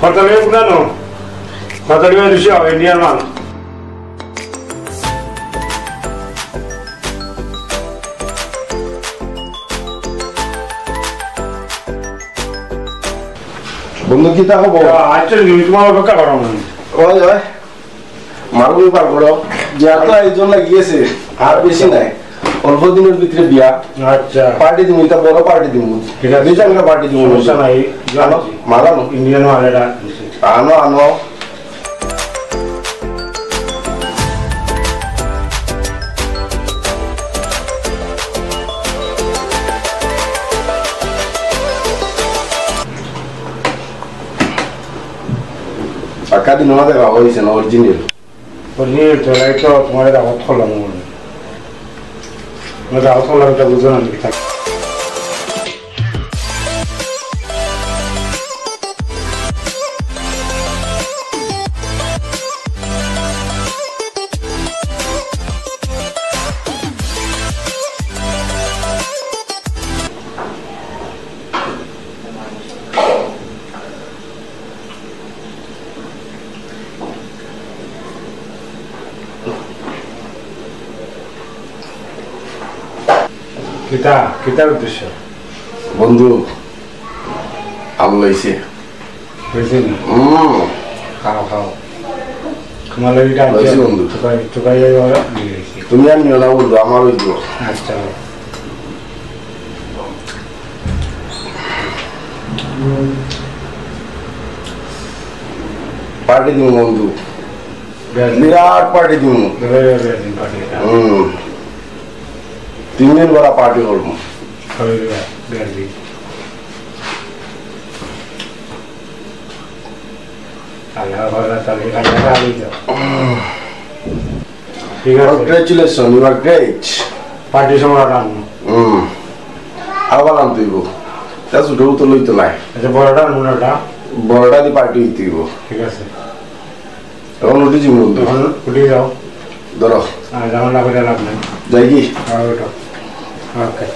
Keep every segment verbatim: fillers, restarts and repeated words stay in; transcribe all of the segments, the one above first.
হরতালি কোনানো? হরতালি দুশো ইন্ডিয়ান মাল। বন্ধু, কিতা খবর? আচ্ছা, তুমি তোমার অপেক্ষা করো না। ওই, ওই। মারো, বার করো। বিয়া তো আয়োজন লাগিয়েছে, আর বেশি নাই, অল্প দিনের ভিতরে বিয়া। আচ্ছা। পার্টি দিমু, এটা বড় পার্টি দিমু। ঠিক আছে। দুই চারটা পার্টি দিমু। সমস্যা নাই। আনো, মাল আনো। ইন্ডিয়ান মাল এটা। আনো, আনো। পাক্কা দিন আমাদের বাবা হয়েছে না, অরিজিনাল। অরিজিনাল তো, রাইট তো, তোমার দাওয়াত করলাম মনে হয়। তোমার দাওয়াত করলাম, এটা বুঝো না নাকি? কিতা, কিতার উদ্দেশ্য? বন্ধু, আম লইছে। হয়েছে না? হুম। খাও, খাও। তোমার লাগি এটা আনছি। লইছি বন্ধু। টুকাই, টুকাই ওরা নিয়ে গেছি। তুমি আর নিও না বন্ধু, আমার ওই দিও। আচ্ছা। পার্টি দিমু বন্ধু। বিরাট। বিরাট পার্টি দিমু। বিরাট, বিরাট, বিরাট দিন পার্টি এটা। হুম। তিন দিন বড় পার্টি করবো। হবে বিরাট, বিরাট দিন। আল্লাহ ভালা তাআলা খালি খালি দাও। ঠিক আছে। Congratulations, you are great. Party সম্রাট আনবো। হুম। আরো ভালা আনতে হইব। তা ছোট তো লইতো নাই। আচ্ছা, বড়টা আনবো না ওটা? বড়টা দি পার্টি হইতে হইব। ঠিক আছে। এখন উঠি যাবো বন্ধু। এখন উঠি যাও। ধরো। আর ঝামেলা করে লাভ নাই। যাই কি? হ্যাঁ, ওঠো। ওকে।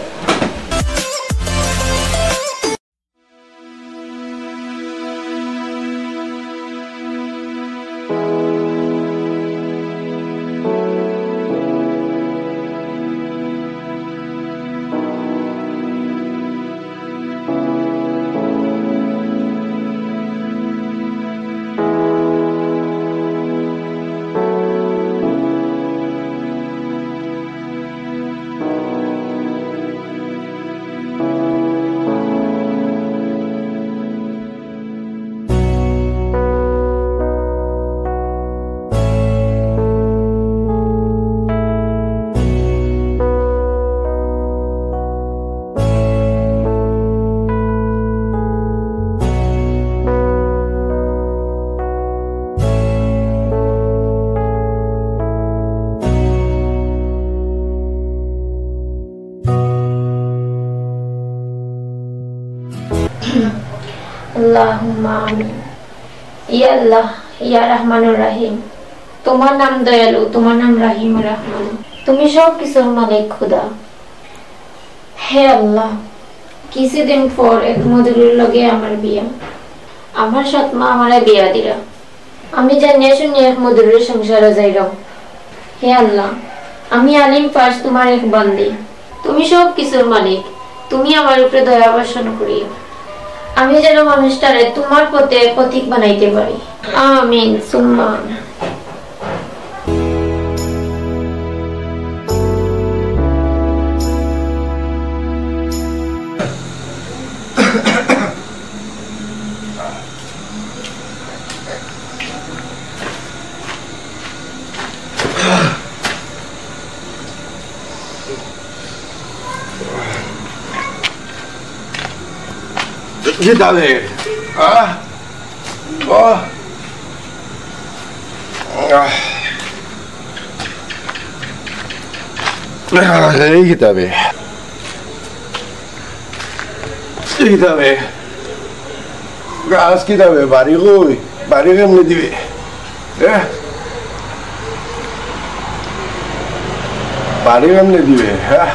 আল্লাহুম্মা আমিন। ইয়া আল্লাহ, ইয়া রহমানুর রহিম, তোমার নাম দয়ালু, তোমার নাম রহিম রহমান, তুমি সব কিছুর মালিক খুদা। হে আল্লাহ, কিছুদিন পর এক মধুরর লগে আমার বিয়া, আমার সৎ মা আমারে বিয়া দিরা। আমি জানিয়া শুনিয়া এক মধুরর সংসারো যাইরাম। হে আল্লাহ, আমি আলিম ফার্স তোমার এক বান্দি। তুমি সব কিছুর মালিক। তুমি আমার উপরে দয়া বর্ষণ করিও। আমি যেন মানুষটারে তোমার পথে পথিক বানাইতে পারি। আমিন, সুম্মা আমিন। কিতা বে? আহ? আহ। আহ। আহ, এই কিতা বে? এই কিতা বে? গাছ কিতা বে? বাড়ি কই? বাড়ি কেমনে দিবে? এ? বাড়ি কেমনে দিবে? হ্যাঁ?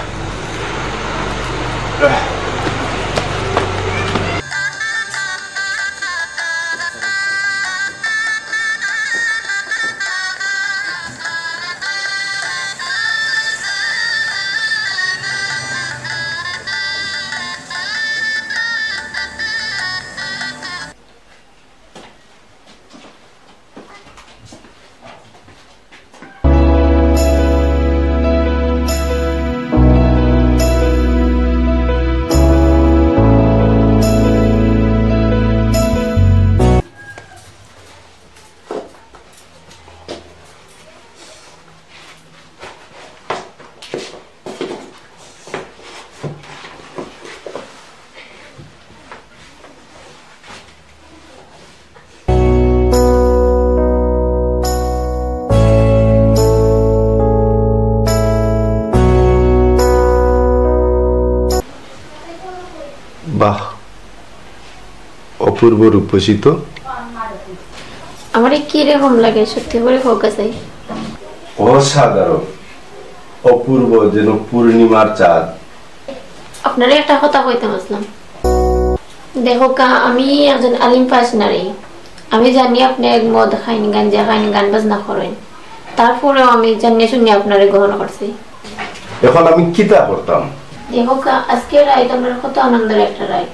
বাহ, অপূর্ব রূপসী তো। আমারে কিরকম লাগে, সত্যি করি কউক্কা চাই। অসাধারণ, অপূর্ব, যেন পূর্ণিমার চাঁদ। আপনারে একটা কথা কইতাম আছলাম। দেখউক্কা, আমি একজন আলিম পাশ নারী। আমি জানি আপনে মদ খাইন, গাঞ্জা খাইন, গান বাজনা করইন। তারপরেও আমি জানিয়া শুনিয়া আপনারে গ্রহণ করছি। এখন আমি কিতা করতাম? দেখউক্কা, আজকের রাইত আমরার কত আনন্দর একটা রাইত।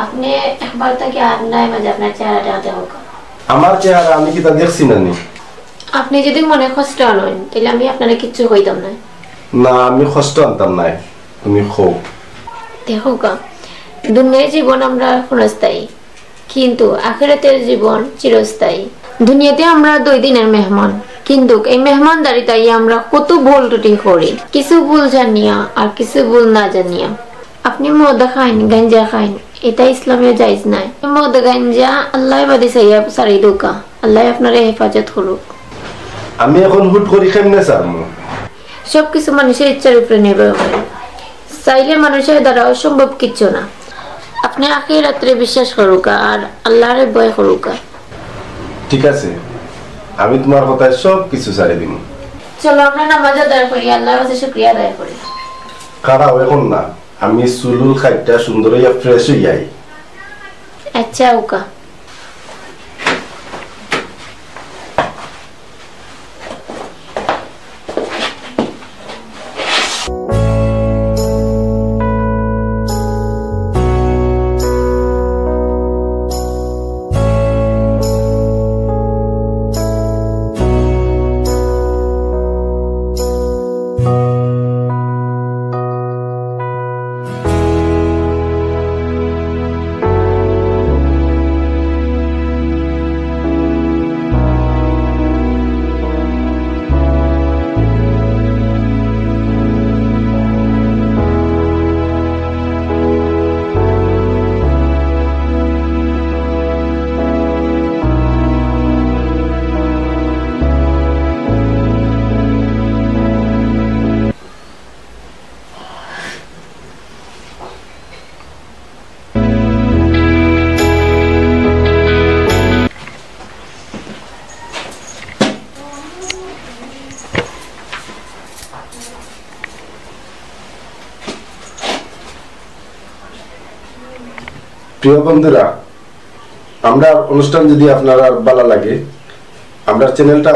আপনে একবার থাকি আয়নার মাঝে আপনার চেহারাটা দেখউক্কা। আমার চেহারা আমি কিতা দেখছি না নি? আপনে যদি মনে কষ্ট অইন, তাইলে আমি আপনারে কিচ্ছু কইতাম নায়। না, আমি কষ্ট আনতাম নায়, তুমি কও। দেখউক্কা, দুনিয়ার জীবন আমরার ক্ষণস্থায়ী, কিন্তু আখিরাতের জীবন চিরস্থায়ী। দুনিয়াতে আমরা দুই দিনের মেহমান, কিন্তু এই মেহমানদারিতে আইয়া আমরা কত ভুল ত্রুটি করি, কিছু ভুল জানিয়া আর কিছু ভুল না জানিয়া। আপনে মদ খাইন, গাঞ্জা খাইন, ইতা ইসলামে জায়েজ নায়। মদ গাঞ্জা আল্লায় বাদে চাইয়া ছাড়ি দেউক্কা, আল্লায় আপনারে হেফাজত করউক। আমি এখন হুট করি কেমনে ছাড়মু? সব কিছু মানুষের ইচ্ছার উপরে নির্ভর করে। চাইলে মানুষের দ্বারা অসম্ভব কিচ্ছু না। আপনে আখিরাতরে বিশ্বাস করউক্কা আর আল্লারে ভয় করউক্কা। ঠিক আছে, আমি তুমার কথায় সব কিছু ছাড়ি দিমু। চলো, আমরা নামাজ আদায় করি, আল্লার কাছে শুকরিয়া আদায় করি। খাড়াও, এখন না, আমি চুল-উল কাইট্টা সুন্দর অইয়া fresh অইয়া আই। আচ্ছা, আউক্কা। প্রিয় বন্ধুরা, আমরার অনুষ্ঠান যদি আপনারার ভালা লাগে, আমরার channelটা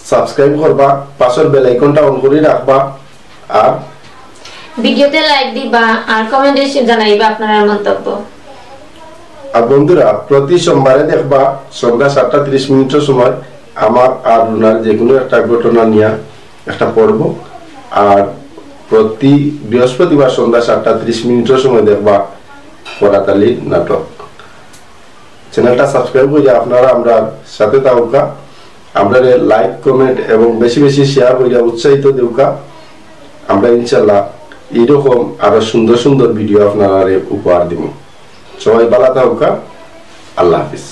subscribe করবা, পাশর bell iconটা on করি রাখবা, আর videoতে like দিবা, আর comment এ জানাইবা আপনারার মন্তব্য। আর বন্ধুরা, প্রতি সোমবারে দেখবা সন্ধ্যা সাতটা ত্রিশ মিনিটর সময় আমার আর রুনার যে কোনো একটা ঘটনা নিয়া একটা পর্ব, আর প্রতি বৃহস্পতিবার সন্ধ্যা সাতটা ত্রিশ মিনিটর সময় দেখবা করাতালি নাটক। Channelটা subscribe করিয়া আপনারা আমরার সাথে থাকুক্কা, আমরারে like, comment এবং বেশি বেশি share করিয়া উৎসাহিত দেউক্কা। আমরা ইনশাল্লাহ এইরকম আরো সুন্দর সুন্দর video আপনারারে উপহার দিমু। সবাই ভালা থাকুক্কা, আল্লাহ হাফিজ।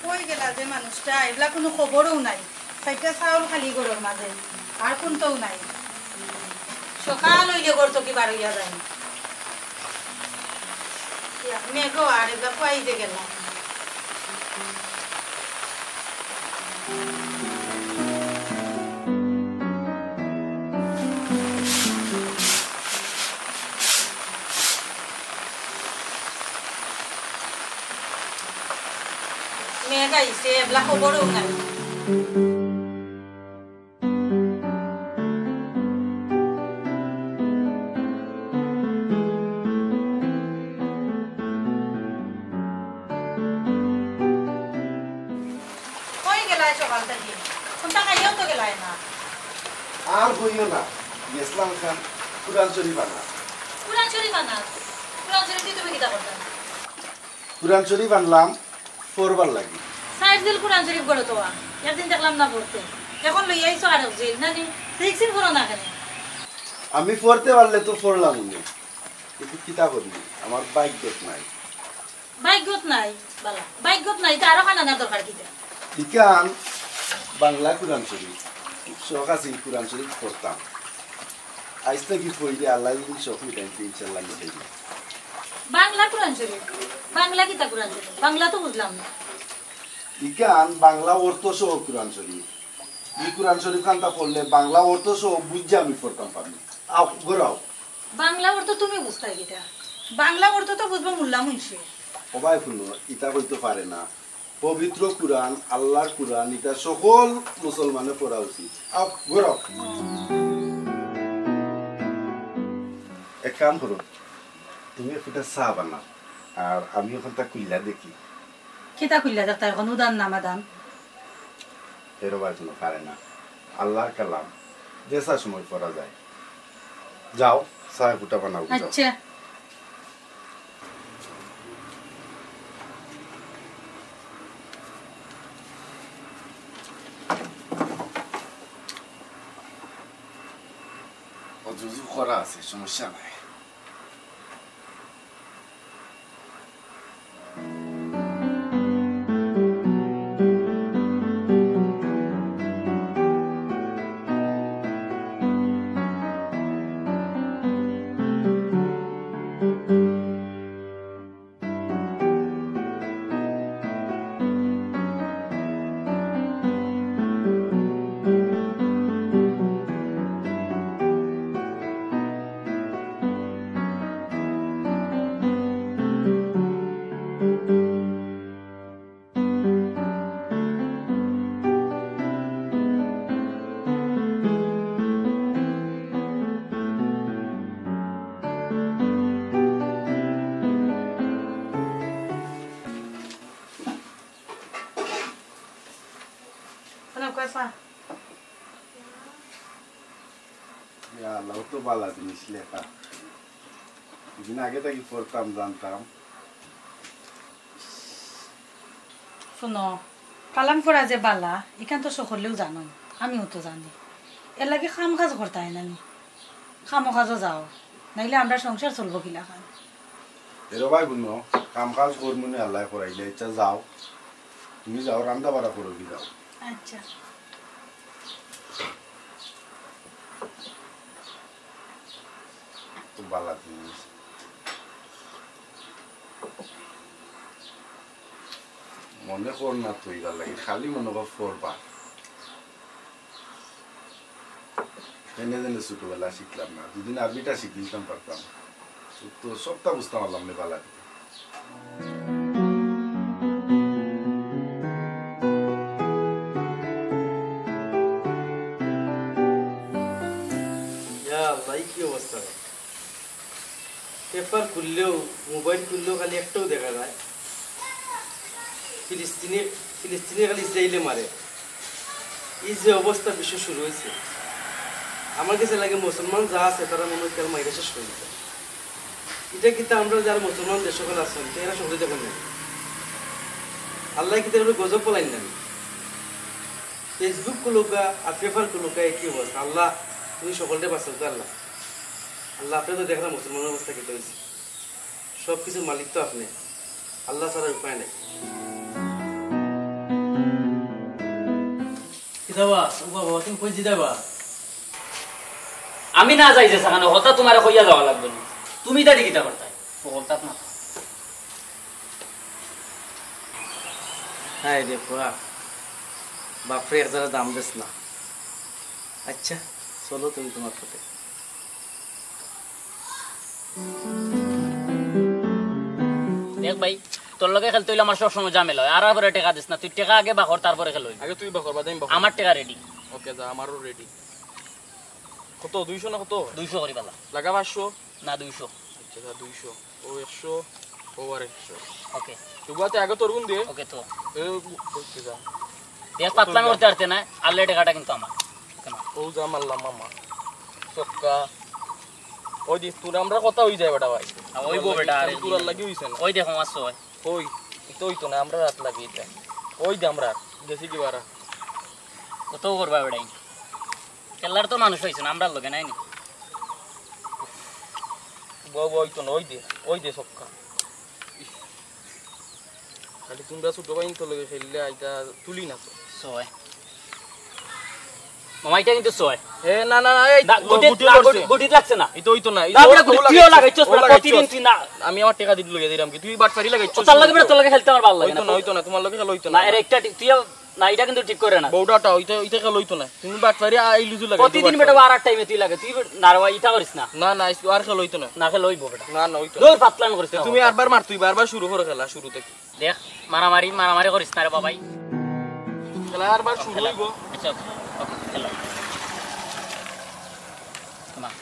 কই গেলা যে মানুষটা? এবলা কুনু খবরও নাই। চাইরটা চাউল খালি ঘরর মাঝে, আর কুন্তাও নাই। সকাল অইলে ঘর থাকি বার অইয়া যায়। ইয়া, মেঘও আর এবলা কুয়াই যে গেলা। মেঘ আইছে, এবলা খবরও নাই। কই গেলায় সকাল থাকি? কুন্তা খাইয়াও তো গেলায় না। আর কইও না, গেছলাম খান কুরআন শরীফ আনা। কুরআন শরীফ আনা? কুরআন শরীফ দি তুমি কিতা করতায়? কুরআন শরীফ আনলাম পড়বার লাগি। চাইর জিল কুরআন শরীফ ঘরো থওয়া, একদিন দেখলাম না পড়তে, এখন লইয়া আইছো আরক জিল, নানি? দেখছি পড়ো না কেনে? আমি পড়তে পারলে তো পড়লাম নে, কিন্তু কিতা করি, আমার ভাগ্যত নাই। ভাগ্যত নাই? বালা, ভাগ্যত নাই, তে আরক আনার দরকার কিতা? ইখান বাংলা কুরআন শরীফ, শখ আছিল কোরআন শরীফ পড়তাম। আইজ থাকি পড়লে আল্লায় যদি শখ মিটাইন, ইনশাআল্লাহ মিটাইব। বাংলা কোরআন শরীফ? বাংলা কিতা কোরআন শরীফ? বাংলা তো বুঝলাম না। ইখান বাংলা অর্থ সহ কোরআন শরীফ। ই কোরআন শরীফ খানতা পড়লে বাংলা অর্থ সহ বুঝিয়া আমি পড়তাম পারি। আও, ঘরো আও। বাংলা অর্থ তুমি বুঝতায় কিতা? বাংলা অর্থ তো বুঝবো মোল্লা মুন্সি। ও ভাই, হুনো, ইতা কইতো পারে না। পবিত্র কোরআন, আল্লার কোরআন, ইটা সকল মুসলমানে পড়া উচিত। আও, ঘরো আও। এক কাম করো, তুমি একটা চা বানাও, আর আমি অখানতা খুলিয়া দেখি। কিতা খুলিয়া দেখতায়, অখন উদান না মাদান? এর ভাই, হুনো, পারে না। আল্লার কালাম, যেছা সময় পড়া যায়। যাও, চা একটা বানাও, যাও। আচ্ছা। অজু করা আছে, সমস্যা নাই। ইয়া আল্লাহ, অত বালা জিনিস লেখা। দুদিন আগে থাকি পড়তাম, জানতাম। হুনো, কালাম পড়া যে বালা, ইখান তো সকলেউ জানইন, আমিও তো জানি। এরলাগি কাম কাজ করতায় না নি, কামো কাজো যাও, নাইলে আমরার সংসার চলবো কিলাখান? এরে ভাই, হুনো, কাম কাজ করমু নে, আল্লায় করাইলে, ইচ্ছা যাও, তুমি যাও, রান্দা বাড়া করো কি যাও। আচ্ছা। তো বালা জিনিস। মনে কর না তুই ইবার লাগি, খালি মনে কর পড়বা। এনে যেনে ছোটবেলা শিখলাম না, দুদিন আরবিটা শিখিলতাম পারতাম, তো সবটা বুঝতাম পারলাম না বালা। ইয়া আল্লাহ, ই কি অবস্থা রে? পেপার খুললেও, মোবাইল খুললেও খালি একটাউ দেখা যায়, ফিলিস্তিনে, ফিলিস্তিনে খালি ইসরাইলে মারে। ই যে অবস্থা বিশ্ব শুরু অইছে, আমার গেছে লাগে মুসলমান যা আছে তারা মনে অয় তেল মাইরা শেষ করি দিতা। ইটা কিতা আমরা যারা মুসলমান দেশ সকল আছইন, তে এরা সকলে দেখইন না? আল্লায় কিতা এরা গজব ফালাইন না? Facebook খুলউক্কা আর পেপার খুলউক্কা একই অবস্থা। আল্লাহ, তুমি সকলরে বাঁচাও তো আল্লাহ। আল্লাহ, আপনে তো দেখরা মুসলমানর অবস্থা কিতা অইছে। সব কিছুর মালিক তো আপনে, আল্লাহ ছাড়া উপায় নাই। কিতা বা, ও বাবা, তুমি কই যাইতায় বা? আমি না যাই যে সেখানে, কথা তুমারে কইয়া যাওয়া লাগবো না। তুমি তারে কিতা করতায়? ও হঠাৎ না। হায় রে পুয়া, বাপরে এক জারা দাম দেস না। আচ্ছা, চলো তুমি তুমার পথে। দেখ ভাই, তোর লগে খেলতে অইলে আমার সব সময় ঝামেলা অয়। আর, আর পরে টেকা দিস না, তুই টেকা আগে বাকর, তারপরে খেলো। আগে তুই বাকর, বাদে আমি বাকর। আমার টেকা রেডি। ওকে, যা, আমারও রেডি। কত, দুইশো না কত? দুইশো করি বালা। লাগা পাঁচশো? না, দুইশো। আচ্ছা, যা, দুইশো। ও একশো, ও আর একশো। ওকে। তুই বাতে আগে তোর গুণ দে। ওকে তো। এ, ওকে, যা। দেখ, পাতলামি করতে পারতে না, আল্লাহ টেকাটা কিন্তু আমার। ওকে, মা। ও যা মারলাম মামা। ছক্কা। ওই দিস, তোর আমরা কথা অই যায় বেটা ভাই। হ্যাঁ, অইবো বেটা, আরে তোর আর লাগি অইছে না। ওই দেখো, মারছো ভাই। কই? ইতো অইতো না, আমরার আত লাগি ইতা। ওই দে আমরা, গেছি কি বারা। কত করবা বেটাই? খেলার তো মানুষ অইছে না, আমরার লগে নাই নি। বউ, বউ, অইতো না, ওই দে, ওই দে ছক্কা। ইস। খালি তুমরা ছোট ভাইন্তর লগে খেললে ইতা তুলি না তো। ছয়। মামা, ইটা কিন্তু ছয়। এ, না, না, না, এই না, গুটি, গুটি না, লড়ছে। গুটি, গুটি লাগছে না। ইটা অইতো না, না, ইটা বেটা, অইতো গুটি লাগছে। তুইও লাগাইছস, ও বেটা, লাগাইছস। প্রতিদিন তুই না। আমি আমার টেকা দিতে লইয়া দিরাম কি? তুই বাটফারি লাগাইছস। ও, তার লগে বেটা, তোর লগে খেলতে আমার ভালো লাগে না। অইতো না, অইতো না, তোমার লগে খেলা অইতো না। না, এর একটা টি-, তুইও না, ইটা কিন্তু ঠিক করে না। বউডাটা, ইটা, ইটা খেলা অইতো না। তুমি বাটফারি আইলু তুই লাগাই, প্রতিদিন বাটফারি। বেটা, আর আর টাইমে তুই লাগে। তুই বেটা, না রে ভাই, ইটা করিস না। না, না, আইজ আর খেলা অইতো না। না, খেলা অইবো বেটা। না, না, অইতো না। দূর, ফাতলামি করিস না। তুমি আরবার মার, তুই বারবার শুরু করো খেলা, শুরু থাকি। দেখ, মারামারি, মারামারি করিস না রে বাবাই। খেলা আরবার শুরু অইবো। আচ্ছা, ওকে, ওকে, খেলা। মার।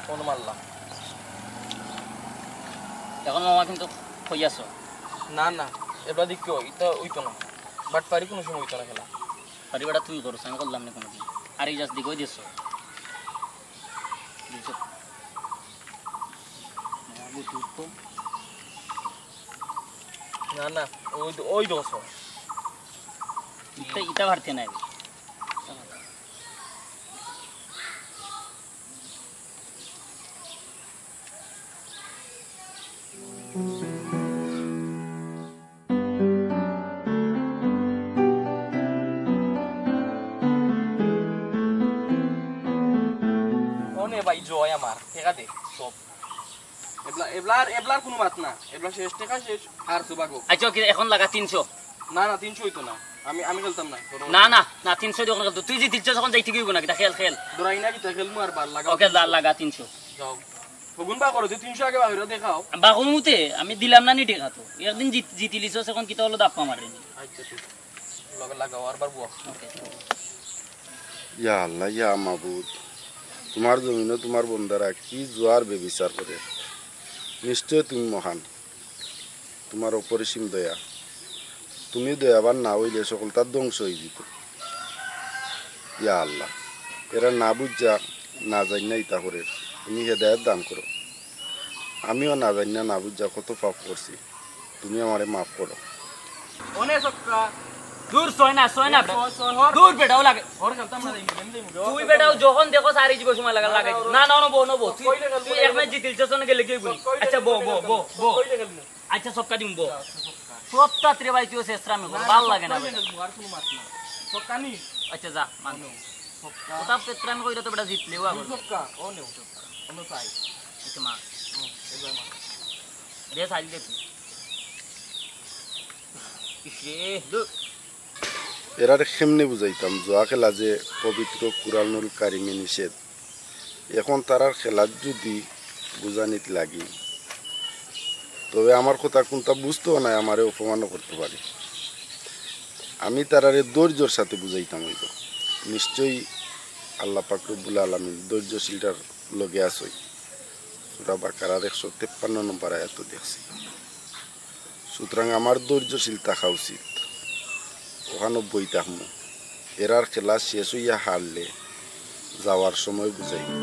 কোন মারলাম? এখন মামা কিন্তু কই আছো? না, না, এবার দেখিও, ইটা অইতো না। বাটফারি কোনো সময় অইতো না খেলা। বাটফারি বেটা তুই করছ, আমি করলাম না কোনোদিন। আর এই just দিকে দিছো। বুঝছো? মামা, তুই তো না, না, ওই, ওই দেখো। ইটা, ইটা পারতে নাই। অনে ভাই জয় আমার, টেকা দে, সব। এবলা, এবলার, এবলার কোনো মাত না। এবলা শেষ, টেকা শেষ, আর সুবাগো। আচ্ছা, ওকে, এখন লাগা তিনশো। না, না, তিনশো অইতো না। আমি, আমি খেলতাম না। না, না, না, তিনশো দিয়ে এখন খেলতো। তুই যে দিচ্ছ যখন যাইতে গিয়ে না, কিতা খেল, খেল। দৌড়াই না, কিতা খেলমু আর বার লাগা। ওকে, লা-, লাগা তিনশো। যাও। ফগুন বা করো, যে তিনশো আগে বার করে দেখাও। বা কমুতে, আমি দিলাম না নি টেকা তো। একদিন জিত-, জিতিলিছস, এখন কিতা হলো দাপ্পা মারে নি। আচ্ছা, ঠিক। লগে লাগাও, আরবার বুয়া। ওকে। ইয়া আল্লাহ, ইয়া মাবুদ, তোমার জমিনো তোমার বন্দারা কি জুয়ার বেবিচার করে। নিশ্চয় তুমি মহান, তোমার অপরিসীম দয়া। তুমি দয়াবান না অইলে সকলতা ধ্বংস অইযিতো। ইয়া আল্লাহ, এরা না বুঝা, না জানিয়া ইতা করের, তুমি হেদায়েত দান করো। আমিও না জানিয়া না বুঝা কত পাপ করছি, তুমি আমারে মাফ করো। অনে ছক্কা। দূর, ছয় না, ছয় না, ছয়, ছয়, হর। দূর, বেটাও লাগে। হর খেলতাম না, যাইমু, যাইমু, যাইমু। তুই বেটাও যখন দেখো, সারি জীবন সময় লাগা, লাগে। না, না, নবো, নবো। তুই, কইলে খেলবো, তুই এক ম্যাচ জিতিলছস, অনে গেলে কি অইবো? আচ্ছা, বো, বো, বো, বো। কইলে খেলবো। আচ্ছা, ছক্কা দিমু, বো। আচ্ছা, ছক্কা। সবটা রে ভাই, তুই শেষরামে কর, না, ভালা লাগে না কইলে বেটা। খেলবো, আর কোনো মাত না। ছক্কা নি? আচ্ছা, যা, মান। অনে, ছক্কা। ওটা শেষরামে কইরা তো বেটা জিতলেও আবার। ছক্কা, অনে। অনে চাই। আচ্ছা, মা। হুম, এবার মা। দে, চাইল দে তুই। ইস রে, দূর। এরারে কেমনে বুঝাইতাম, জুয়া খেলা যে পবিত্র কুরআনুল কারিমে নিষেধ। এখন তারার খেলাত যদি বুঝানিত লাগি, তবে আমার কথা কুনতা বুঝতো নায়, আমারে অপমানও করতো পারে। আমি তারারে ধৈর্যর সাথে বুঝাইতাম অইবো। নিশ্চয়ই আল্লাহ পাক রব্বুল আলামিন ধৈর্যশীলতার লগে আছইন। সূরা বাকারার একশো তেপ্পান্ন নম্বর আয়াতো দেখছি। সুতরাং আমার ধৈর্যশীল থাকা উচিত। অখানো বই থাকমু। এরার খেলা শেষ অইয়া হারলে যাওয়ার সময় বুঝাইমু।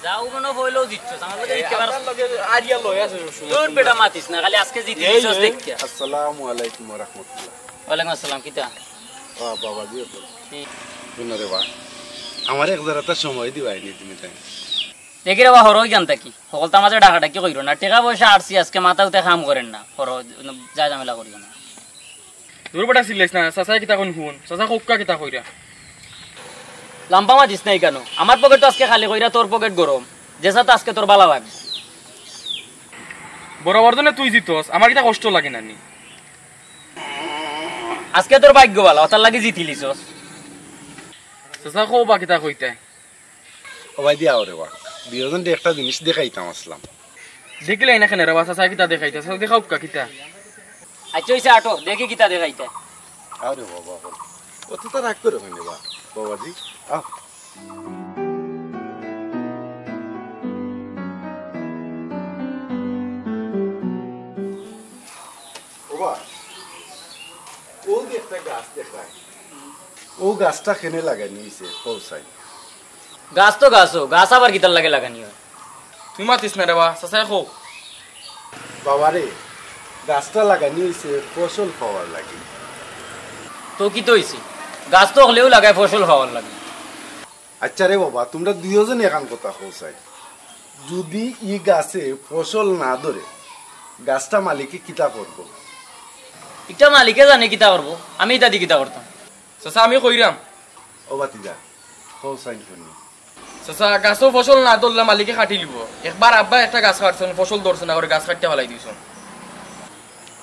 যাও, মনে অয় পয়লাউ জিতছস, আমার লগে এই জিততে পারস। আপনার লগে আরিয়া লয় আছে সবসময়। দূর বেটা, মাতিস না, খালি আজকে জিতি এই, দিছস এই, দেখিয়া। আসসালামু আলাইকুম ওয়া রাহমাতুল্লাহ। ওয়ালাইকুম আসসালাম, কিতা? ও বাবা, জি, আপনি। হুম। শুনো রে বা, আমার এক জারাটা সময় দিবায় নি তুমি তাই? দেখি রে বা, হরো অইযান থাকি। হকলতার মাঝে ডাকাডাকি কইরো না। টেকা পয়সা আরছি আজকে, মাথা উঠে কাম করের না। হরো, যা ঝামেলা করিও না। দূর বেটা, চিল্লাইস না। চাচায় কিতা কইন হুন। চাচা কউক্কা কিতা কইরা। লাম্বা মাতিস না ইখানো। আমার পকেট তো আজকে খালি কইরা তোর পকেট গরম। যেছা তো আজকে তোর বালা লাগবো। বরাবর জনে তুই জিতস, আমার কিতা কষ্ট লাগে না নি? আজকে তোর ভাগ্য বালা, অতার লাগি জিতিলিছস। চাচা কও বা কিতা কইতায়। ও ভাই দিয়া ওরে বা, দুইওজন একটা জিনিস দেখাইতাম আসলাম। দেখিলাই না কেনে রে বা, চাচা কিতা দেখাইতা, চাচা দেখাউক্কা কিতা। আচ্ছা, অইছে, আটো, দেখি কিতা দেখাইতা। আরে বাবা, বাবা। অততা রাগ করো কেনে বা, বাবাজি? আহ। ও বা, ও যে একটা গা, আস্তে খাই। অউ গাছটা কেনে লাগানি অইছে, কও চাই। গাছ তো গাছও, গাছ আবার কিতার লাগি লাগানি অয়? তুই মাতিস না রে বা, চাচায় কও। বাবারে, গাছটা লাগানি অইছে ফসল পাওয়ার লাগি। তো কিতা অইছে? গাছ তো অকলেউ লাগায় ফসল পাওয়ার লাগি। আচ্ছা রে বাবা, তুমরা দুইওজনে এখান কথা কও চাই। যুদি ই গাছে ফসল না ধরে, গাছটা মালিকে কিতা করবো? ইটা মালিকে জানে কিতা করবো, আমি ইতা দি কিতা করতাম? চাচা, আমি কইরাম। ও ভাতিজা, কও চাই হুনি। চাচা, গাছো ফসল না ধরলে মালিকে কাটিলিবো। একবার আব্বা একটা গাছ কাটছইন, ফসল ধরছে না করি গাছ কাটিয়া ফালাই দিছইন।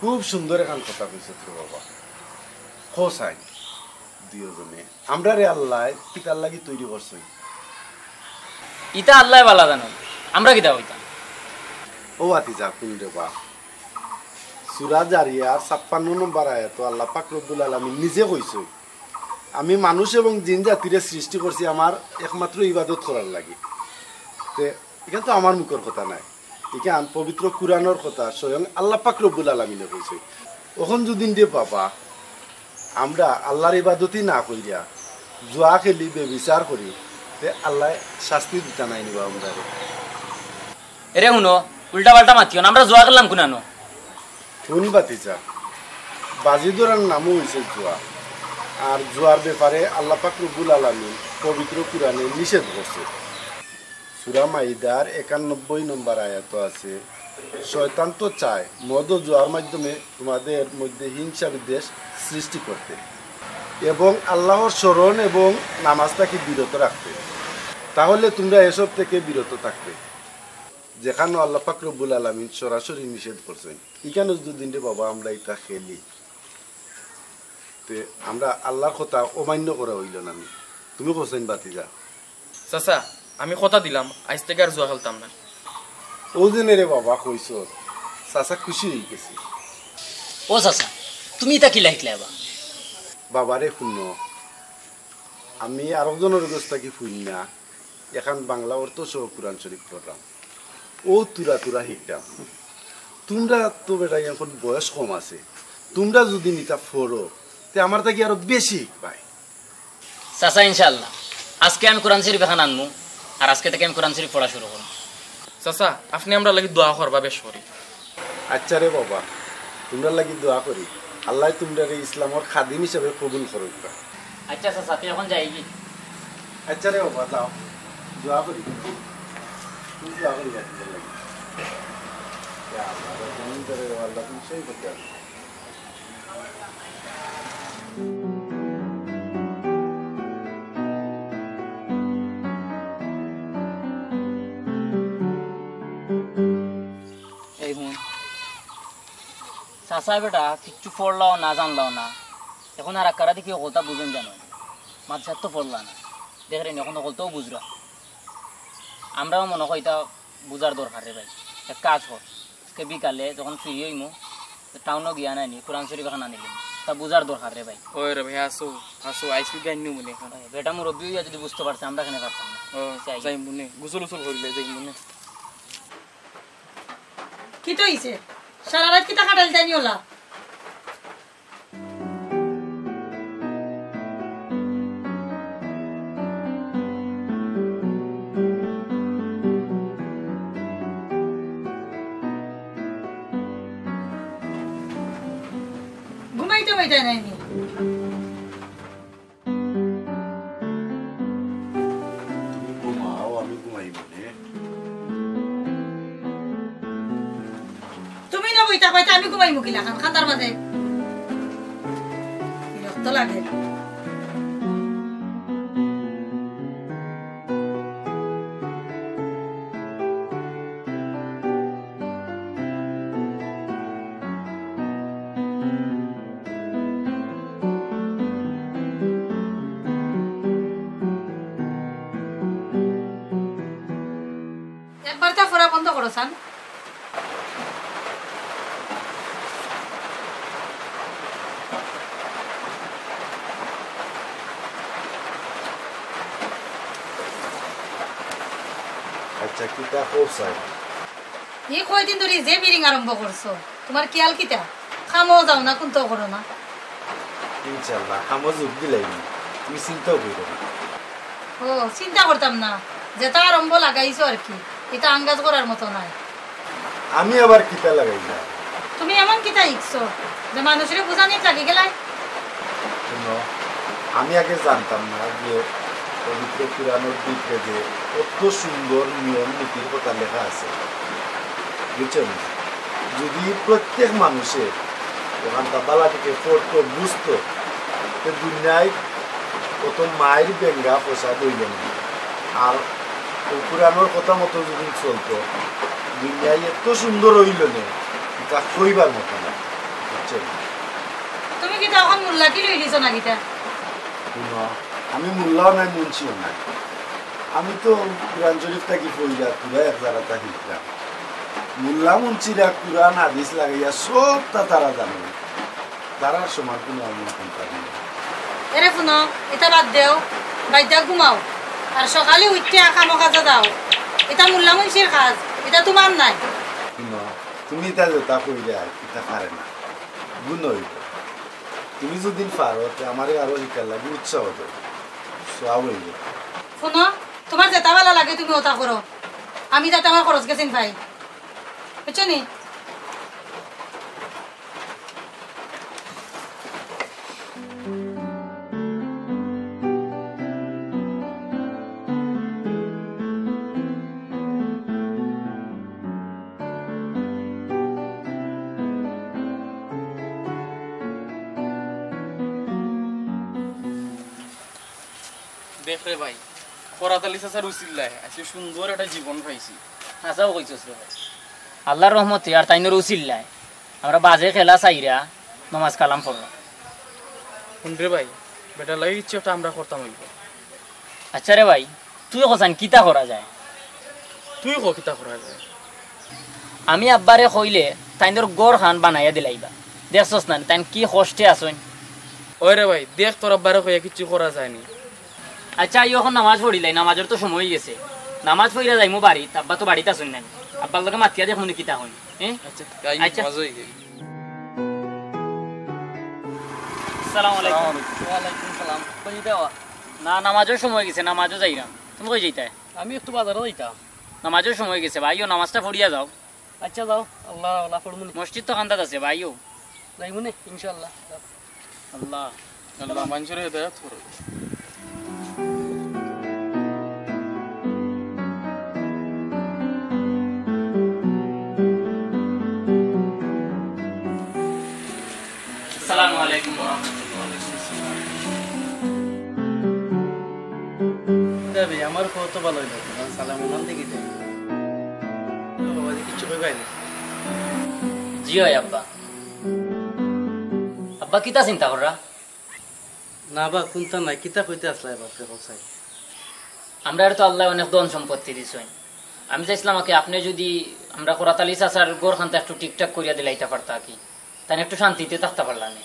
খুব সুন্দর এখান কথা কইছত রে বাবা। কও চাই, দুইওজনে। আমরারে আল্লায় কিতার লাগি তৈরি করছইন? ইতা আল্লায় ভালা জানইন, আমরা কিতা কইতাম? ও ভাতিজা, হুন রে বা। সূরা জারিয়ার ছাপ্পান্ন নম্বর আয়াতো আল্লাহ পাক রব্বুল আলামিন নিজে কইছইন, "আমি মানুষ এবং জিন জাতিরে সৃষ্টি করছি আমার একমাত্র ইবাদত করার লাগি।" তে ইখান তো আমার মুখর কথা নায়, ইখান পবিত্র কুরআনর কথা, স্বয়ং আল্লাহ পাক রব্বুল আলামিনে কইছইন। অখন যুদি রে বাবা, আমরা আল্লাহর ইবাদতই না করিয়া জুয়া খেলি, ব্যভিচার করি, তে আল্লায় শাস্তি দিতা নায় নি বা আমরারে? এরে হুনো, উল্টা পাল্টা মাতিও না, আমরা জুয়া খেললাম কুনানো? হুন ভাতিজা, বাজি ধরার নামও অইছে জুয়া। আর জুয়ার ব্যাপারে আল্লাহ পাক রব্বুল আলামিন পবিত্র কুরআনে নিষেধ করছে। সূরা মাইদার একানব্বই নম্বর আয়াতো আছে, "শয়তান তো চায় মদ ও জুয়ার মাধ্যমে তোমাদের মধ্যে হিংসা বিদ্বেষ সৃষ্টি করতে এবং আল্লাহর স্মরণ এবং নামাজ থাকি বিরত রাখতে। তাহলে তোমরা এসব থেকে বিরত থাকবে।" যেখানো আল্লাহ পাক রব্বুল আলামিন সরাসরি নিষেধ করছইন, ইখানো যুদি রে বাবা আমরা ইতা খেলি, তে আমরা আল্লাহর কথা অমান্য করা অইলো না নি? তুমি কও চাইন ভাতিজা? চাচা, আমি কথা দিলাম, আইজ থাকি আর জুয়া খেলতাম না। অউ যে নে রে বাবা কইছস, চাচা খুশি অইগেছে। ও চাচা, তুমি ইতা কিলা হিকলায় বা? বাবারে হুনো, আমি আরক জনর গেছ থাকি হুনি না, এখান বাংলা অর্থ সহ কুরআন শরীফ পড়রাম। অউ তুরা তুরা হিকরাম। তুমরা তো বেটা অখন বয়স কম আছে, তুমরা যুদি ইতা পড়ো, তে আমার থাকি আরো বেশি হিকবায়। চাচা, ইনশাআল্লাহ, আজকে আমি কুরআন শরীফ এখান আনমু, আর আজকে থাকি আমি কুরআন শরীফ পড়া শুরু করমু। চাচা, আপনে আমরার লাগি দোয়া করবা বেশ করি। আচ্ছা রে বাবা, তুমরার লাগি দোয়া করি, আল্লায় তুমরারে ইসলামর খাদিম হিসাবে কবুল করউক্কা। আচ্ছা চাচা, তে অখন যাইগি? আচ্ছা রে বাবা, যাও, দোয়া করি, তুমি দোয়া করি, তুমরার লাগি। ইয়া আল্লাহ, তুমি তো রে আল্লাহ, তুমি সেই করতে পারো। এই হুন, চাচা বেটা কিচ্ছু পড়লাও না, জানলাও না, অখন আর আক্কারা দেখি অকলতা বুঝইন জানো, মাদ্রাসাত তো পড়লা না, দেখরে নি অখন অকলতাও বুঝরা। আমরাও মনে কয় ইতা বুঝার দরকার রে ভাই। এক কাজ কর, আজকে বিকালে যখন ফ্রি অইমু, টাউনো গিয়া নায় নি, কুরআন শরীফ এখান আনিলিমু। ইতা বুঝার দরকার রে ভাই। ওই রে ভাই, আসো, আসো, আইসু গাইন নিমু নে অখন। বেটা মুরব্বি অইয়া যুদি বুঝতে পারছে, আমরা কেনে পারতাম না? ও, যাই। যাইমু নে, গোসল উসল করিলে যাইমু নে। কিতা অইছে? সারা রাইত কিতা কাটাইল তাইন অলা? ঘুমাইতে বইতে নাই নি? তুমি ঘুমাও, আমি ঘুমাইমু নে। তুমি না বই থাকবায়, তে আমি ঘুমাইমু কিলাখান, খাতার মাঝে? বিরক্ত লাগে। একবার তা পড়া বন্ধ করো, সান। আচ্ছা, কিতা কও চাই? এই কয়দিন ধরি যে বিড়িং আরম্ভ করছো, তুমার খিয়াল কিতা? কামো যাও না, কুন্তাও করো না। ইনশাল্লাহ, কামো যোগ দিলাইমু, তুমি চিন্তাও করিও না। ও, চিন্তা করতাম না, যেটা আরম্ভ লাগাইছো আর কি, ইটা আন্দাজ করার মতো নায়। আমি আবার কিতা লাগাইলাম? তুমি এমন কিতা শিখছো যে মানুষরে বুঝানিত লাগি গেলায়? হুনো, আমি আগে জানতাম না যে পবিত্র কুরআনর ভিতরে যে অত সুন্দর নিয়ম নীতির কথা লেখা আছে, বুঝছো নি? যদি প্রত্যেক মানুষে অখানতা ভালা করি পড়তো, বুঝতো, তে দুনিয়ার অত মাইর বেঙ্গা ফসাদ অইলো না। আর অউ কুরআনর কথা মতো যদি চলতো, দুনিয়া অত সুন্দর অইলো না, ইটা কইবার মতো না, বুঝছো নি? তুমি কিতা অখন মোল্লাকি লইলিছো না কিতা? হুনো, আমি মোল্লাও নায়, মুন্সিও নায়। আমি তো কুরআন শরীফ থাকি পড়িয়া পুরা এক জাগাত শিখলাম। মোল্লা মুন্সিরা কুরআন হাদিস লাগাইয়া সবতা তারা জানে। তারার সমান কুনু আমল করতাম না। এরে হুনো, ইতা বাদ দেও, বাদ দেও, ঘুমাও। আর সকালে উঠিয়া কামো কাজো যাও। ইতা মোল্লা মুন্সির কাজ, ইতা তুমার নায়। হুনো, তুমি ইতা যেতা কইরায়, ইতা পারে না। গুনা অইবো। তুমি যদি পারো, তে আমারে আরো শিখার লাগি উৎসাহ দেও। সওয়াব অইবো। হুনো, তুমার যেতা ভালা লাগে তুমি অতা করো। আমি যাতে আমার খরচ গেছিন পাই। বুঝছো নি? দেখ রে ভাই, করাত আলী চাচার উছিলায় আইজকে সুন্দর একটা জীবন পাইছি। হাছাউ কইছস রে ভাই। আল্লার রহমতে আর তাইনর উছিলায় আমরা বাজে খেলা ছাড়িয়া নমাজ কালাম পড়রাম। হুন রে ভাই, বেটার লাগি কিচ্ছু একটা আমরা করতাম অইবো। আচ্ছা রে ভাই, তুই কছাইন কিতা করা যায়? তুই ক কিতা করা যায়? আমি আব্বারে কইলে তাইনর ঘরখান বানাইয়া দিলাইবা। দেখছস না, তাইন কি কষ্টে আছইন। ওই রে ভাই, দেখ তোর আব্বারে কইয়া কিচ্ছু করা যায়নি। আচ্ছা, আইও অখন নামাজ পড়িলাই, নামাজর তো সময় অইগেছে। নামাজ পড়িয়া যাইমু বাড়িত, আব্বা তো বাড়িত আছইন না। আব্বার লগে মাতিয়া দেখমুনি কিতা কইন, এ? আচ্ছা, আইও, আচ্ছা। নামাজ অইগেছে। আসসালামু আলাইকুম। আসসালামু আলাইকুম। ওয়ালাইকুম সালাম। কই যাইতায়? না, নামাজর সময় অইগেছে, নামাজো যাইরাম। তুমি কই যাইতায়? আমি একটু বাজারো যাইতাম। নামাজর সময় অইগেছে বা, আইও নামাজটা পড়িয়া যাও। আচ্ছা, যাও, আল্লাহ, আল্লাহ পড়মুনি। মসজিদ তো কান্দাত আছে বা, আইও। যাইমুনে, ইনশাআল্লাহ। যাও। আল্লাহ। আল্লাহ মানষরে হেদায়েত করো। আসসালামু আলাইকুম ওয়া রাহমাতুল্লাহ। যাবে, আমার খবর তো ভালো অইলো, কারণ সালাম ওখান থেকে যাই। ও বাবা, যে কিচ্ছু কইবায় না। জি অয় আব্বা। আব্বা, কিতা চিন্তা কররা? না বা, কুন্তা নায়, কিতা কইতে আছলায় বাপরে, কও চাই। আমরারে তো আল্লায় অনেক ধন সম্পত্তি দিছইন। আমি চাইছলাম আগে আপনে যুদি আমরা করাত আলী চাচার ঘরখানতা একটু ঠিকঠাক করিয়া দিলাইতা পারতা কি, তাইন একটু শান্তিতে থাকতা পারলা নে।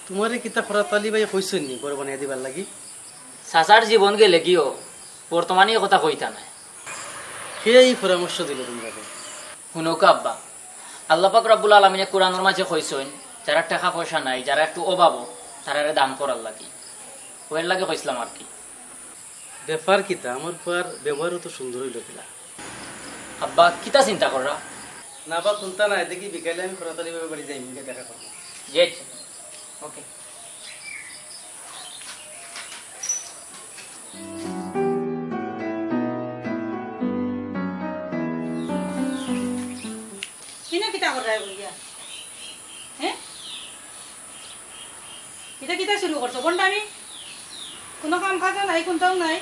তুমারে কিতা করাত আলী ভাইয়ে কইছইন নি ঘর বানাইয়া দিবার লাগি? চাচার জীবন গেলেগিও বর্তমানে ই কথা কইতা নায়। কে ই পরামর্শ দিলো তুমরারে? হুনউক্কা আব্বা, আল্লাহ পাক রাব্বুল আলামিনে কুরআনর মাঝে কইছইন, যারার টেকা পয়সা নাই, যারা একটু অভাবো, তারারে দান করার লাগি। অউ এর লাগি কইছলাম আর কি। ব্যাপার কিতা? আমার ফুয়ার ব্যবহারও তো সুন্দর অইলো কিলা। আব্বা, কিতা চিন্তা কররা? না বা, কুন্তা নায়, দেখি বিকালে আমি করাত আলী ভাইর বাড়ি যাইমু, গিয়া দেখা করমু। জি, আচ্ছা। ওকে। ইনো কিতা কররায় বইয়া? হে? ইটা কিতা শুরু করছো? ভন্ডামি? কুনু কাম কাজও নাই, কুন্তাও নাই।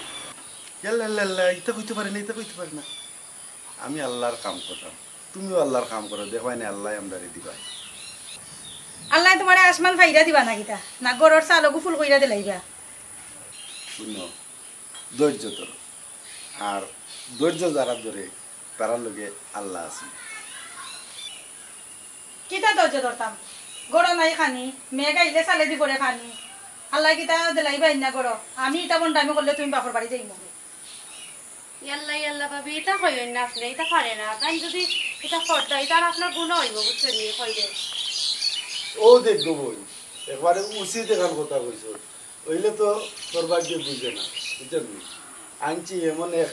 ইয়াল্লা, ইয়াল্লা, ইয়াল্লা, ইতা কইতে পারে না, ইতা কইতে পারে না। আমি আল্লার কাম কররাম, তুমিও আল্লার কাম করো, দেখবায়নে আল্লায় আমরারে দিবা। আল্লায় তুমারে আসমান ফাইরা দিবা না কিতা? না ঘরর চালগু ফুল কইরা দিলাইবা? হুনো, ধৈর্য ধরো, আর ধৈর্য যারা ধরে, তারার লগে আল্লা আছে। কিতা ধৈর্য ধরতাম? ঘরো নাই খানি, মেঘ আইলে চালেদি পড়ে খানি। আল্লায় কিতা দিলাইবা ইন্না ঘরো? আমি ইতা ভন্ডামি করলে তুমি বাপর বাড়ি যাইমু। ইয়াল্লা, ইয়াল্লা ভাবি, ইতা কইন না আপনে, ইতা পারে না। তাইন যুদি ইতা করতা, ইতা আর আপনার গুনা অইবো, বুঝছইন নি, কইলে। ও দেখবো বই, একবারে উচিত এখান কথা কইছো। অইলে তো তোর ভাইয়ে বুঝে না, বুঝছনি? আনছি এমন এক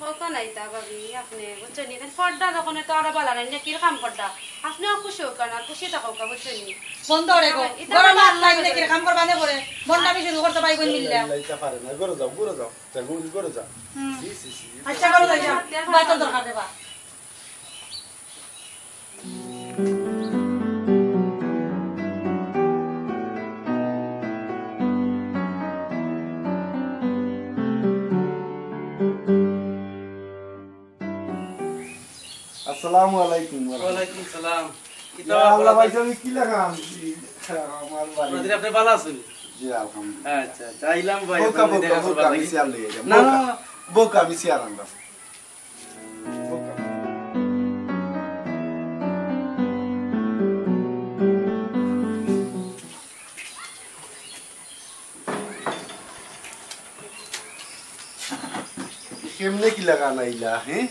কওকা নাইতা ভাবি, আপনে বুঝছনি? ইখান পর্দা যখন তো আরো বালা নায়, নেকির কাম পর্দা। আপনেও খুশি অউকা না, খুশি থাকউকা, বুঝছনি? বন্ধ করে গো। ইতা গরম আবার হাত লাগলে কির কাম করবা নে করে? বন্ডামি শুরু করতে পারি কই মিললা? ইতা পারে না, ঘরে যাও, ঘরে যাও। যাও, ঘরে যাও। হুম। জি, জি, জি। আচ্ছা, ঘরে যাই, যাও। বাই, তোর দরকার দেবা। আসসালামু আলাইকুম। ওয়ালাইকুম সালাম। কিতা ইয়া আল্লাহ ভাই, আমি কি লাগাম? আমার বাড়ি। আপনি ভালা আছইন? জি, আলহামদুলিল্লাহ। আচ্ছা, আচ্ছা, আইলাম ভাই, বোকা, আপনার বোকা, দেখা বোকা, করবার আমি লাগি। চেয়ার লই আইলাম। না, বোকা, না, না। বোকা, আমি চেয়ার আনলাম। কেমনে কি লাগান আইলা, হ্যাঁ?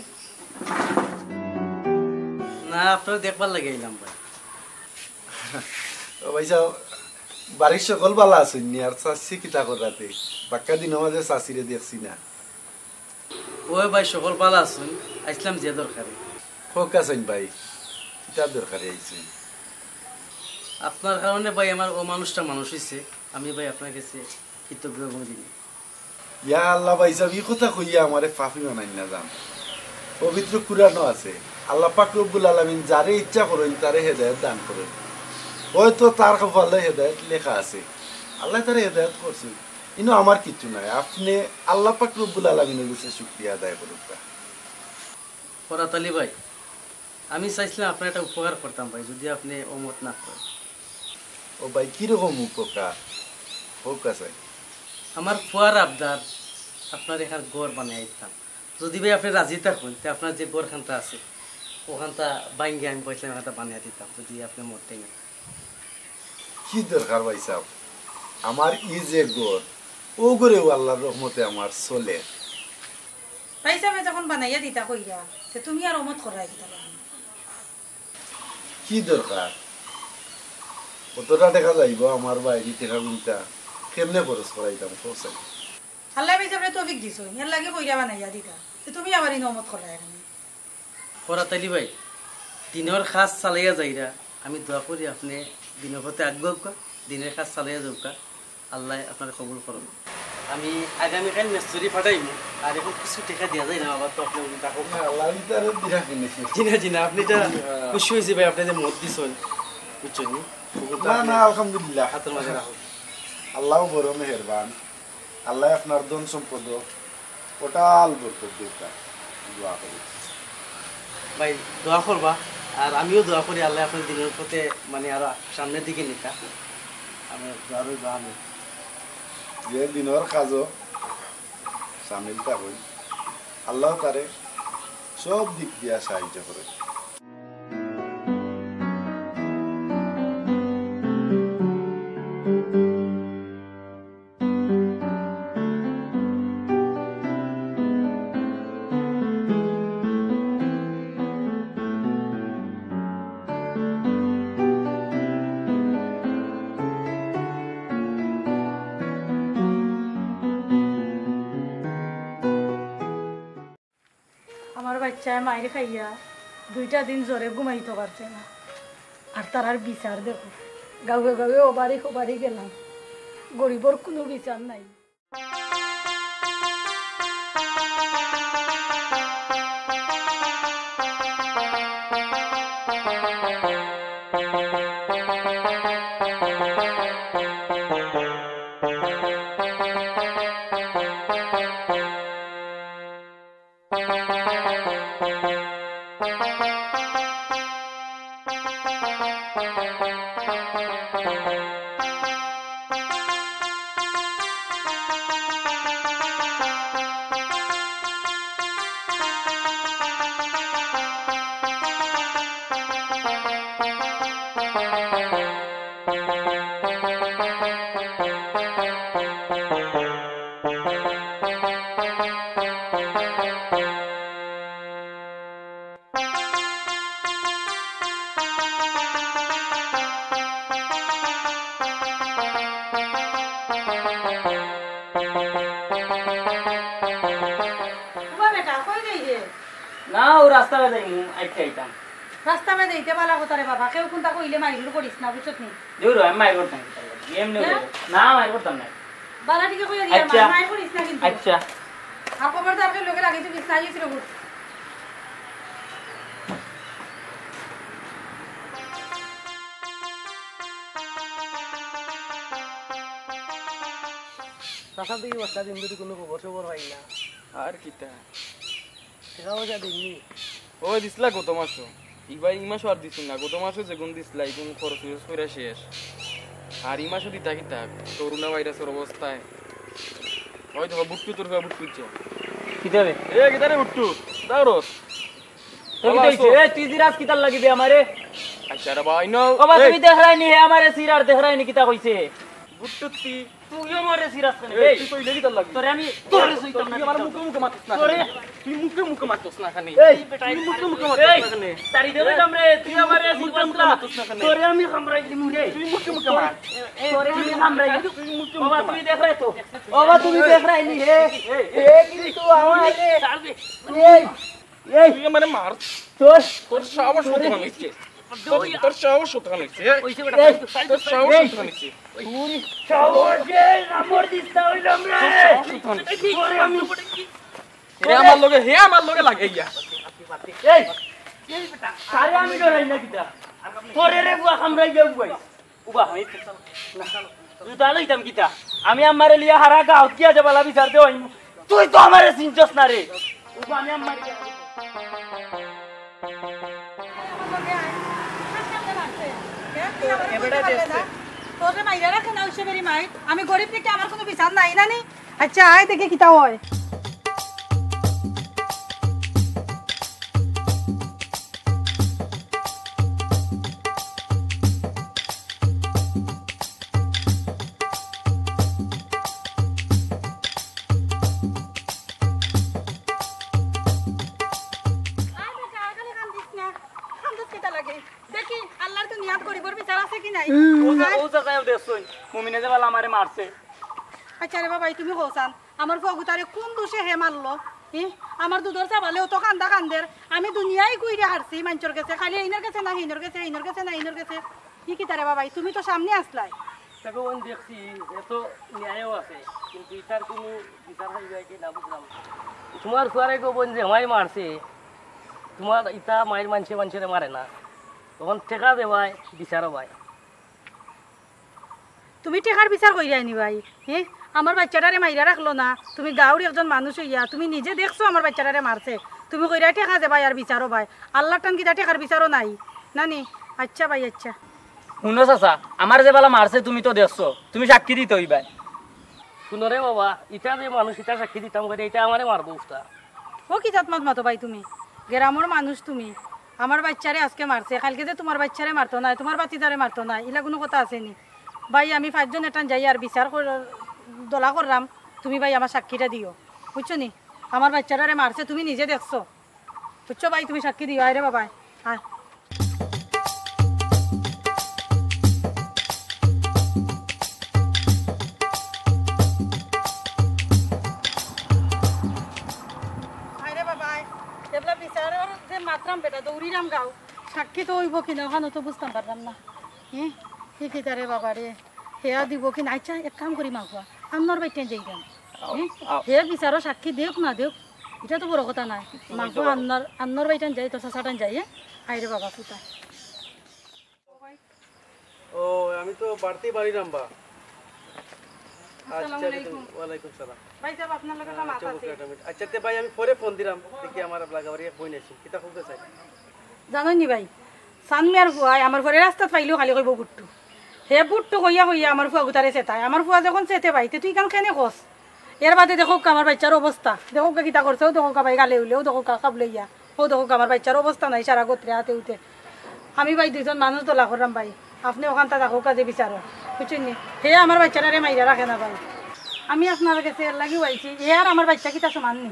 না, আপনারে দেখবার লাগি আইলাম ভাই। ও ভাই সাহেব, বাড়ির সকল ভালা আছইন নি? আর চাচি কিতা কররাতে? বাক্কা দিনর মাঝে চাচিরে দেখছি না। ওই ভাই, সকল ভালা আছইন? আইছলাম যে দরকারে। কওকা চাইন ভাই, কিতা দরকারে আইছইন? আপনার কারণে ভাই আমার অমানুষটা মানুষ অইছে। আমি ভাই আপনার গেছে কৃতজ্ঞ এবং ঋণী। ইয়া আল্লাহ ভাই সাহেব, ই কথা কইয়া আমারে পাপী বানাইন না যান। পবিত্র কুরআনো আছে, আল্লাহ পাক রব্বুল আলামিন যারে ইচ্ছা করইন তারে হেদায়েত দান করইন। হয়তো তার কপালো হেদায়েত লেখা আছে, আল্লায় তারে হেদায়েত করছইন। ইনো আমার কিচ্ছু নাই, আপনে আল্লাহ পাক রব্বুল আলামিনর গেছে শুকরিয়া আদায় করউক্কা। ফরাত আলী ভাই, আমি চাইছলাম আপনারে একটা উপকার করতাম ভাই, যুদি আপনে অমত না করেন। ও ভাই, কিরকম উপকার? কওকা চাইন। আমার ফুয়ার আবদার, আপনার এখান ঘর বানাইয়া দিতাম। যুদি ভাই আপনে রাজি থাকইন, তে আপনার যে ঘরখানতা আছে, অখানতা ভাঙ্গিয়া আমি কইছলাম এখানতা বানাইয়া দিতাম, যুদি আপনে মত দেইন। কি দরকার ভাই সাহেব, আমার ই যে ঘর, অউ ঘরেউ আল্লার রহমতে আমার চলের। ভাই সাহেবে যখন বানাইয়া দিতা কইরা, তে তুমি আর অমত কররায় কিতার লাগি? কি দরকার? কতটা টেকা যাইবো আমার বাইরে টেকা গুনতা, কেমনে খরচ করাইতাম, কও চাইন। আল্লায় ভাই সাহেবরে তৌফিক দিছইন, এরলাগি কইরা বানাইয়া দিতা। তে তুমি আবার ইনো অমত কররায় কেনে? ফরাত আলী ভাই, দিনর কাজ চালাইয়া যাইরা, আমি দোয়া করি আপনে দিনর পথে আগুয়াউক্কা, দিনর কাজ চালাইয়া যাউক্কা, আল্লায় আপনারে কবুল করউক। আমি আগামীকাইল মিস্ত্রি পাঠাইমু, আর অখন কিছু টেকা দিয়া যাইরাম, আবার তো আপনে উনি থাকউক। না, আল্লাহ, আমি তো আরো দিরা কিনেছি। জি না, জি না, আপনে ইটা খুশি অইছি ভাই, আপনে যে মত দিছইন, বুঝছইন নি? না, না, আলহামদুলিল্লাহ। হাতর মাঝে রাখউক। আল্লাহ বড় মেহেরবান। আল্লায় আপনার ধন সম্পদ অটাল বরকত দেউক্কা, দোয়া করি। ভাই, দোয়া করবা, আর আমিও দোয়া করি আল্লায় আপনার দিনর পথে মানে আরো সামনের দিকে নিতা। আমি দোয়া রইল আমি। যে দিনর কাজও সামিল থাকইন, আল্লাহ তারে সব দিক দিয়া সাহায্য করইন। আমার বাইচ্চায় মাইর খাইয়া দুইটা দিন জোরে ঘুমাইতো পারছে না। আর তারার বিচার দেখো, গাউয়ে গাউয়ে অবাড়ি হবাড়ি গেলাম, গরিবর কুনু বিচার নাই। আ, ও রাস্তা বায় যাইমু, আইচ্ছা, আইতাম। রাস্তা বায় যাইতে বালা কথা রে বাবা, কেউ কুনতা কইলে মাইরুর করিস না, বুঝছত নি? দূর, আমি মাইর করতাম কিতার লাগি? এমনে হ্যাঁ? কইলে। না, মাইর করতাম না। বালা টিকে কইয়া দিয়া, আইচ্ছা। মাইর, মাইর করিস না কিন্তু। আইচ্ছা। আর খবরদার কেউ লগে লাগাইতে দিস না, আইস রে বুঝ। চাচা, দুই বস্তা দিন ধরি কুনু খবর সবর পাই না। আর কিতা? টেকা পয়সা দিননি? ও দিছলা গত মাসো। ইবার ই মাসো আর দিছইন না। গত মাসো যেগুন দিছলা, ইগুন খরচ টরচ কইরা শেষ। আর ই মাসো দিতা কিতা? করোনা ভাইরাসর অবস্থায়। ওই দেখো, বুট্টু তোর বুট্টু ইচ্ছে। কিতা রে? এ, কিতা রে বুট্টু? দাও রস। তো কিতা অইছে? এ, তুই জিরাস কিতার লাগি বে আমারে? আইচ্ছা রে ভাই, না। ও বা, এই। তুমি দেখরায়নি, হে আমারে সিরার দেখরায়নি, কিতা কইছে? বুট্টু তুই তুই আমারে সিরাস কেনে? এই, এই, তুই কইলে কিতার লাগি? তোরে আমি, তোরে সইতাম না। তুই আমার মুখে মুখে মাতিস না। তোরে তুই মুখে মুখে মাতিস না কেনে? এই, তুই বেটা, তুই মুখে মুখে মাতিস না কেনে? তাড়ি দেবে নাম রে, তুই আমারে মুখে মুখে মাতিস না কেনে? তোরে আমি কামড়াই দিমু রে। তুই মুখে মুখে মার। তোরে আমি কামড়াই দিমু। তুই মুখে মুখে মার। তুই দেখরায় তো। বাবা, তুমি দেখরায়নি রে। এই, এই, এ কিন্তু আমারে। ছাড় দে। এই, এই, তুই আমারে মার। তোর তোর সাহস কত কাম হইছে? তোর, তোর সাহস কত কাম হইছে, হ্যাঁ? ওই যে বেটা, এই, তোর সাহস কত কাম হইছে? তুই সাহসে কামড় দিস না, ওই নাম রে। তোর সাহস কত কাম হইছে? তোরে আমি এ আমার লগে, হে আমার লগে লাগে ইয়া। এই, এই বেটা, আরে আমি ডরাই না কিতা? তোরে রে বুয়া কামড়াই গেল বুয়াই। উবা, আমি জুতা লইতাম কিতা? আমি আমারে লিয়া হারা গাঁওত গিয়া যে বালা বিচার দেওয়াইমু। তুই তো আমারে চিনছস না রে। উবা, আমি আমারে এবারে দেখছে। তোরে মাইরা রাখে না, ওইসে বেরি মাই। আমি গরিব দেখি আমার কুনু বিচার নাই না নি? আচ্ছা, আয় দেখি কিতা অয়। আয় বেটা, আগালে কান্দিস না। কান্দস কিতা লাগে? দেখি, আল্লার দুনিয়াত গরিবর বিচার আছে কি নাই? ও যা, আয়। ও যা, যাইও দেখছইন। মুমিনে যে বালা আমারে মারছে। আচ্ছা রে বাবা, ই তুমি কও চান, আমার ফুয়াগুতারে কুন দুষে হে মারলো? ই, আমার দুধর চাবালে অত কান্দা কান্দের। আমি দুনিয়াই ঘুইরা হারছি, মানষর গেছে, খালি এইনর গেছে না, হেইনর গেছে, হেইনর গেছে না, হেইনর গেছে। ই কিতা রে বাবা, ই তুমি তো সামনে আছলায়। দেখো, ওন দেখছি, এ তো ন্যায়ও আছে, কিন্তু ইতার কুনু বিচার অইবায় কি না বুঝলাম না। তুমার ফুয়ারে গো বইন যে আমায় মারছে, তুমার ইতা মাইর মানষে মানষরে মারে না। অখন টেকা দেবায়, বিচারও বায়। তুমি টেকার বিচার কইরায় নি ভাই? হে, আমার বাইচ্চাটারে মাইরা রাখলো না, তুমি গাঁওর একজন মানুষ অইয়া, তুমি নিজে দেখছো আমার বাইচ্চাটারে মারছে, তুমি কইরায় টেকা দেবায় আর বিচারও বায়। আল্লার টান কিতা টেকার বিচারও নাই? না নি? আচ্ছা ভাই, আচ্ছা। হুনো চাচা, আমারে যে বালা মারছে তুমি তো দেখছো, তুমি সাক্ষী দিতে অইবায়। হুনো রে বাবা, ইতা যে মানুষ, ইতা সাক্ষী দিতাম করি, ইতা আমারে মারবো উস্তা। ও কি জাত মাত মাতো ভাই তুমি? গেরামর মানুষ তুমি। আমার বাইচ্চারে আজকে মারছে, কাইলকে যে তুমার বাইচ্চারে মারতো নায়, তুমার ভাতিজারে মারতো নায়, ইলা কুনু কথা আছে নি? ভাই, আমি পাঁচজন এটান যাই আর বিচার কর-, দলা কররাম, তুমি ভাই আমার সাক্ষীটা দিও, বুঝছো নি? আমার বাইচ্চাটারে মারছে, তুমি নিজে দেখছো, বুঝছো ভাই? তুমি সাক্ষী দিও। আয় রে বাবা, আয়। আয় রে বাবা, আয়। এবলা বিচারর যে মাতরাম বেটা, দৌড়িরাম গাঁও। সাক্ষী তো অইবো কি না, অখানও তো বুঝতাম পাররাম না। হে, হে কিতা রে বাবা রে, হেয়া দিবো কি না? আচ্ছা, এক কাম করি মাগুয়া, আন্নর বাইটাইন যাইরাম। আও, হে, আও। হে বিচারো সাক্ষী দেউক না দেউক, ইটা তো বড় কথা নায়। মাগুয়া আন্নর, আন্নর বাইটাইন যাই, তোর চাচাটাইন যাই, হে? আয় রে বাবা, ফুতা। ও, আমি তো বাড়িতেই বাড়ি নাম্বা। আসসালামু আলাইকুম। ওয়ালাইকুম সালাম। ভাই সাহেব, আপনার লগে একটা মাত আছে। আচ্ছা, তে ভাই, আমি পরে ফোন দিরাম। দেখি আমার লাগাবাড়ি এক বইন আইছে। কিতা কইতে চাই? জানোনি ভাই, সান মিয়ার ফুয়ায় আমার ফুয়ারে রাস্তাত পাইলেও খালি কইবো বুট্টু। হে বুট্টু কইয়া কইয়া আমার ফুয়াগুতারে চেতায়। আমার ফুয়া যখন চেতে ভাই, তে তুই ইখান কেনে কস? এর বাদে দেখউক্কা আমার বাইচ্চার অবস্থা। দেখউক্কা কিতা করছে, অউ দেখউক্কা ভাই গালে উলে, অউ দেখউক্কা কাবলাইয়া, অউ দেখউক্কা আমার বাইচ্চার অবস্থা নাই, সারা গতরে আতে উতে। আমি ভাই দুইজন মানুষ দলা কররাম ভাই, আপনে অখানতা দেখউক্কা যে বিচারো, বুঝছইন নি? হে আমার বাইচ্চাটারে মাইরা রাখে না ভাই। আমি আপনার গেছে এর লাগিউ আইছি, হে আর আমার বাইচ্চা কিতা সমান নি?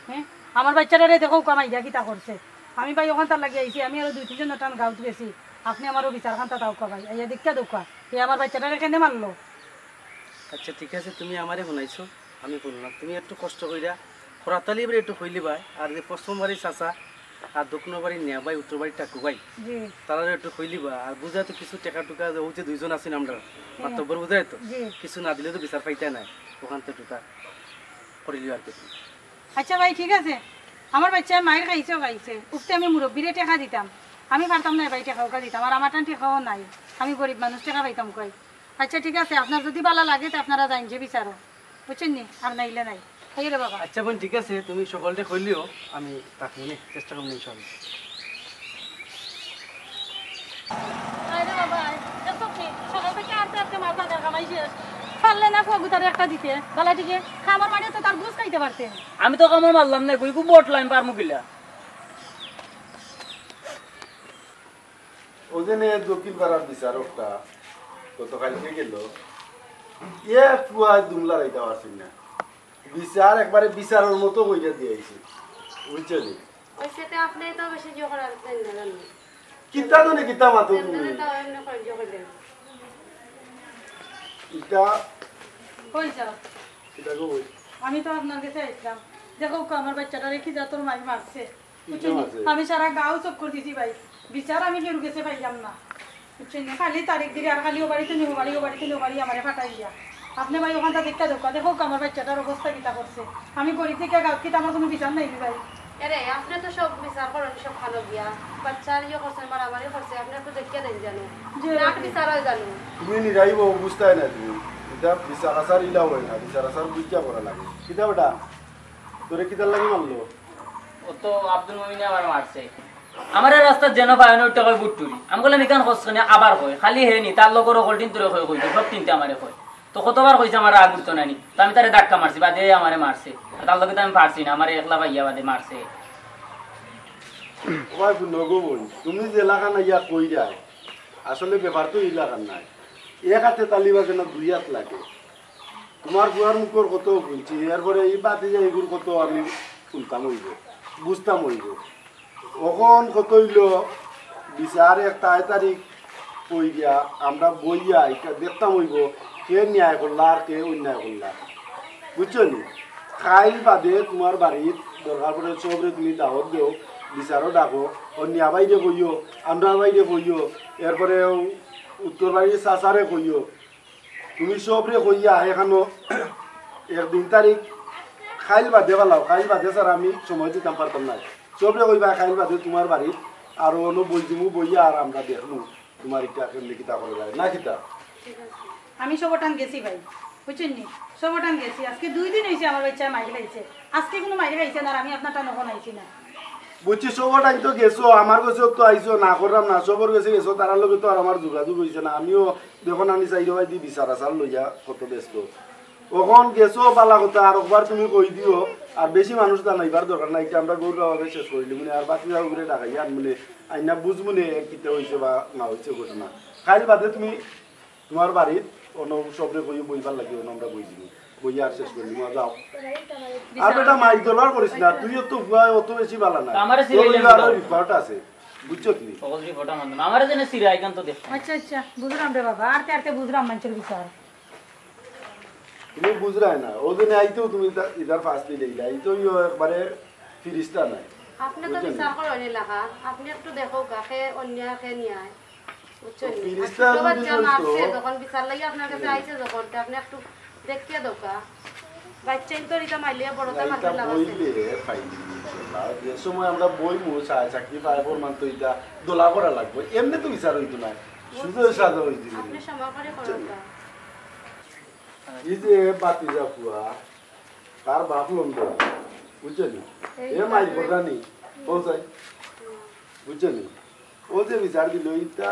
হে? আমার বাইচ্চাটারে দেখউক্কা মাইরা কিতা করছে। আমি ভাই অখানতার লাগি আইছি, আমি আরো দুই তিনজন নটান গাঁওত গেছি। আপনে আমারও বিচারখানতা দেউক্কা ভাই, আইয়া দেখিয়া দেউক্কা। হে আমার বাইচ্চাটারে কেনে মারলো? আচ্ছা, ঠিক আছে, তুমি আমারে হুনাইছো, আমি হুনলাম। তুমি একটু কষ্ট কইরা খরাতালি এবারে একটু কইলিবায়, আর যে পশ্চিম বাড়ির চাচা, আর দক্ষিণ বাড়ির নিয়া ভাই, উত্তর বাড়ির টাকু ভাই, জি। তারারে একটু কইলিবা। আর বুঝায় তো কিছু টেকা টুকা, যে ওই যে দুইজন আছেন আমরা, জি। মাতব্বর বুঝায় তো, জি। কিছু না দিলে তো বিচার পাইতায় নায়, ওখান থেকে টুকা করিলিও আর কিছু। আচ্ছা ভাই, ঠিক আছে, আমার বাচ্চায় মাইর খাইছেও খাইছে, উঠতে আমি মুরব্বিরে টেকা দিতাম, আমি পারতাম না ভাই, টেকা উকা দিতাম, আর আমার টান টেকাও নাই, আমি গরিব মানুষ, টেকা পাইতাম কই। আচ্ছা ঠিক আছে, আপনার যদি ভালা লাগে তো আপনারা যাইন যে বিচারো, বুঝছেন নি? আর নাইলে নাই। খাইও রে বাবা। আচ্ছা বোন, ঠিক আছে, তুমি সকলরে কইলিও, আমি তাকে নিয়ে চেষ্টা করবো ইনশাআল্লাহ। আরে বাবা, এসব কি? সকাল থেকে আটতে আটতে মাথা দেখা মাই শেষ। পারলে না ফগুতারে একটা দিতে, বালা টিকে। খাবার মাঠে তো তার বুঝ খাইতে পারতে। আমি তো কামড় মারলাম না, কই কু বটলাম পারমু কিলা? ও যে নে দক্ষিণ পাড়ার বিচারকটা গতকালকে গেল, এ পুয়া দুমলা রাইতা পারছেন না। বিচার একবারে বিচারের মতো কইরা দিয়ে আইছে, বুঝছো নি? ওই সাথে আপনি তো বেশি জোর করার দেন না জানো। কিতা তো নে কিতা মাতো তুমি? এমনি তো এমনি করে জোর করে দেন। ইটা কই যাও? কিতা গো বই? আমি তো আপনার কাছে আইছিলাম। দেখো, আমার বাচ্চাটারে কি জাতর মাই মারছে। বুঝছেন নি? আমি সারা গাঁও চক্কর দিছি ভাই, বিচার আমি কেউর গেছে পাইলাম না। বুঝছেন নি? খালি তারিখ দিলে আর খালি ও বাড়িতে নি, ও বাড়ি, ও বাড়িতে নি, ও বাড়ি আমারে ফাটাই দিয়া। আপনি ভাই ওখানটা দেখা দেউক্কা, দেখো আমার বাচ্চাটার অবস্থা কিতা করছে। আমি গরিব থেকে গাঁও কিতা আমার কোনো বিচার নাই নি ভাই। এরে, আপনি তো সব বিচার করেন, সব খানো গিয়া। বাচ্চার ইয়ে করছে, মারামারি করছে, আপনি একটু দেখিয়া দেন জানো। জি, না, জি। বিচার হয় জানো। তুমি নিরাইব বুঝতায় না তুমি। এটা বিচার আচার ইলা হয় না, বিচার আচার বুঝিয়া করা লাগে। কিতা বেটা? তোরে কিতার লাগি মারলো? ও তো আব্দুল মমিনে আমার মারছে। আমারে রাস্তাত যেন পায় না, ওইটা কয় বুট্টুরি। আমি কইলাম, "ইখান খোঁজ কেনে আবার কয়?" খালি হে নি, তার লগর অকল তিন তোরে কয়, কইতো, সব তিনটা আমারে কয়। তো কতবার কইছে আমার রাগ উঠতো না নি। তো আমি তারে ধাক্কা মারছি, বাদে আমারে মারছে। আর তার লগে তো আমি পারছি না, আমারে একলা পাইয়া বাদে মারছে। ও ভাই, হুনো গো বইন, তুমি যে এলাকা না ইয়া কইরায়, আসলে ব্যাপার তো ইলাকার নাই। এক হাতে তালি বাজে না, দুই হাত লাগে। তোমার ফুয়ার মুখর কত হুনছি, এরপরে এই বাদে যে এগুর কত আমি হুনতাম অইব, বুঝতাম অইব। অখন কত অইল, বিচার এক তাই তারিখ কই দিয়া আমরা বইয়া ইটা দেখতাম অইব, কে ন্যায় করলা আর কে অন্যায় করলা, বুঝছো নি? খাইল বাদে তোমার বাড়িত দরকার পড়ে সবরে তুমি দাওয়াত দেও, বিচারও ডাকো, অন্যা বাইরে কইও, আমরা বাইরে কইও, এরপরে উত্তর বাড়ির চাচারে কইও, তুমি সবরে কইয়া এখানো একদিন তারিখ খাইল বাদে ফালাও, খাইল বাদে ছাড়া আমি সময় দিতাম পারতাম না। সবরে কইবা খাইল বাদে তোমার বাড়িত আর অনো বইজিমু, বইয়া আর আমরা দেখমু তোমার ইটা কেমনে কিতা করা যায় না কিতা। আমি সবটান গেছি ভাই, বুঝছেন নি? সবটান গেছি। আজকে দুই দিন অইছে আমার বাচ্চায় মাইর খাইছে, আজকে কোনো মাইর খাইছে না, আর আমি আপনারটা নখন আইছি না। বুঝছি, সবটান তো গেছো, আমার গেছে তো আইছো, না করলাম না, সবর গেছে গেছো, তারার লগে তো আর আমার যোগাযোগ অইছে না। আমিও দেখো নানি চাইরো ভাই দি বিচার আচার লইয়া কত ব্যস্ত। অখন গেছো বালা কথা, আর একবার তুমি কই দিও, আর বেশি মানুষ জানাইবার দরকার নাই, ইটা আমরা গৌরভাবে শেষ করিলি, মানে আর বাকি যাও ঘুরে ডাকাই, আর মানে আইনা বুঝ মনে কিতা অইছে বা না অইছে ঘটনা। খাইল বাদে তুমি তোমার বাড়িত অনো সবরে কইও বইবার লাগি, অনো আমরা বই দিমু, বইয়া আর শেষ করি দিমু, যাও। আর বেটা মাইর দরবার করিস না, তুইও তো ফুয়া অত বেশি বালা না, আমারে তোর সিরিয়াল অইলে আরো নাও। রিপোর্ট আছে, বুঝছো তুমি? সকল রিপোর্ট আমার নাম। আমারে যেন সিরা এখান তো দেখ। আচ্ছা, আচ্ছা, বুঝলাম রে বাবা, আরতে আরতে বুঝলাম মানুষের বিচার। তুমি বুঝরায় না, ও জন্য আইতেও তুমি ইতা-, ইতার ফাঁস দিলে ইলা, এই তো ইয়ো একবারে ফিরিস্তা নাই। আপনি তো বুঝলেন? বিচার করেন এলাকা, আপনি একটু দেখো গা, কে অন্যায়, কে ন্যায়। বুঝছেন তো নি? আর ফিরিস্তা ছোট যদি বাচ্চা হইতো, মারছে, যখন বিচার লাগি আপনার কাছে হুম। আইছে যখন, তে আপনি একটু দেখিয়া দেউক্কা। বাচ্চাইন তো ইটা মাইলে বড়টা না, মারতে ইটা লাগাছে। বইলে ফাইন, ইনশাআল্লাহ। যে সময় আমরা বইমু, চা-, চাকরি পায়, প্রমাণ তো ইটা দোলা করা লাগবো। এমনি তো বিচার হইতো না, সুযোগ সাজা হইতো না। আপনি সময় করে বুঝছেন? করুন না। এই যে বাতিজা ফুয়া, তার বাপ লন্ডন, বুঝছেন? এই এ মাইর বাপরে। প্রধানি, বলছাই, বুঝছেন? ও যে বিচার দিল, ইটা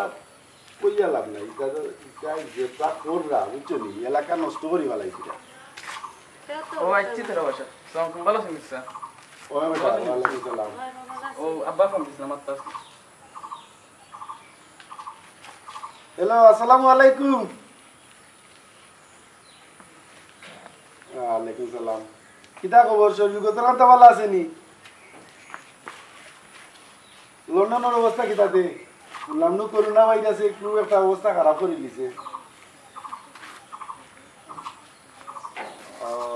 কইয়া লাভ নাই, ইটা তো, ইটা যেটা কররা, বুঝছো নি? এলাকা নষ্ট করি ফালাইছে ইটা। ও, আচ্ছা, তোরা বসো। সালাম আলাইকুম, ভালো আছেন, স্যার? ও, বেটা, ওয়ালাইকুম সালাম। ও, আব্বা ফোন দিছিলাম, আত্মা আসলে। হ্যালো, আসসালামু আলাইকুম। ওয়ালাইকুম সালাম। কিতা খবর? শরীর গতরান তো ভালা আছে নি? লন্ডনর অবস্থা কিতা দে? লন্ডন করোনা ভাইরাসে একটু একটা অবস্থা খারাপ করি দিছে।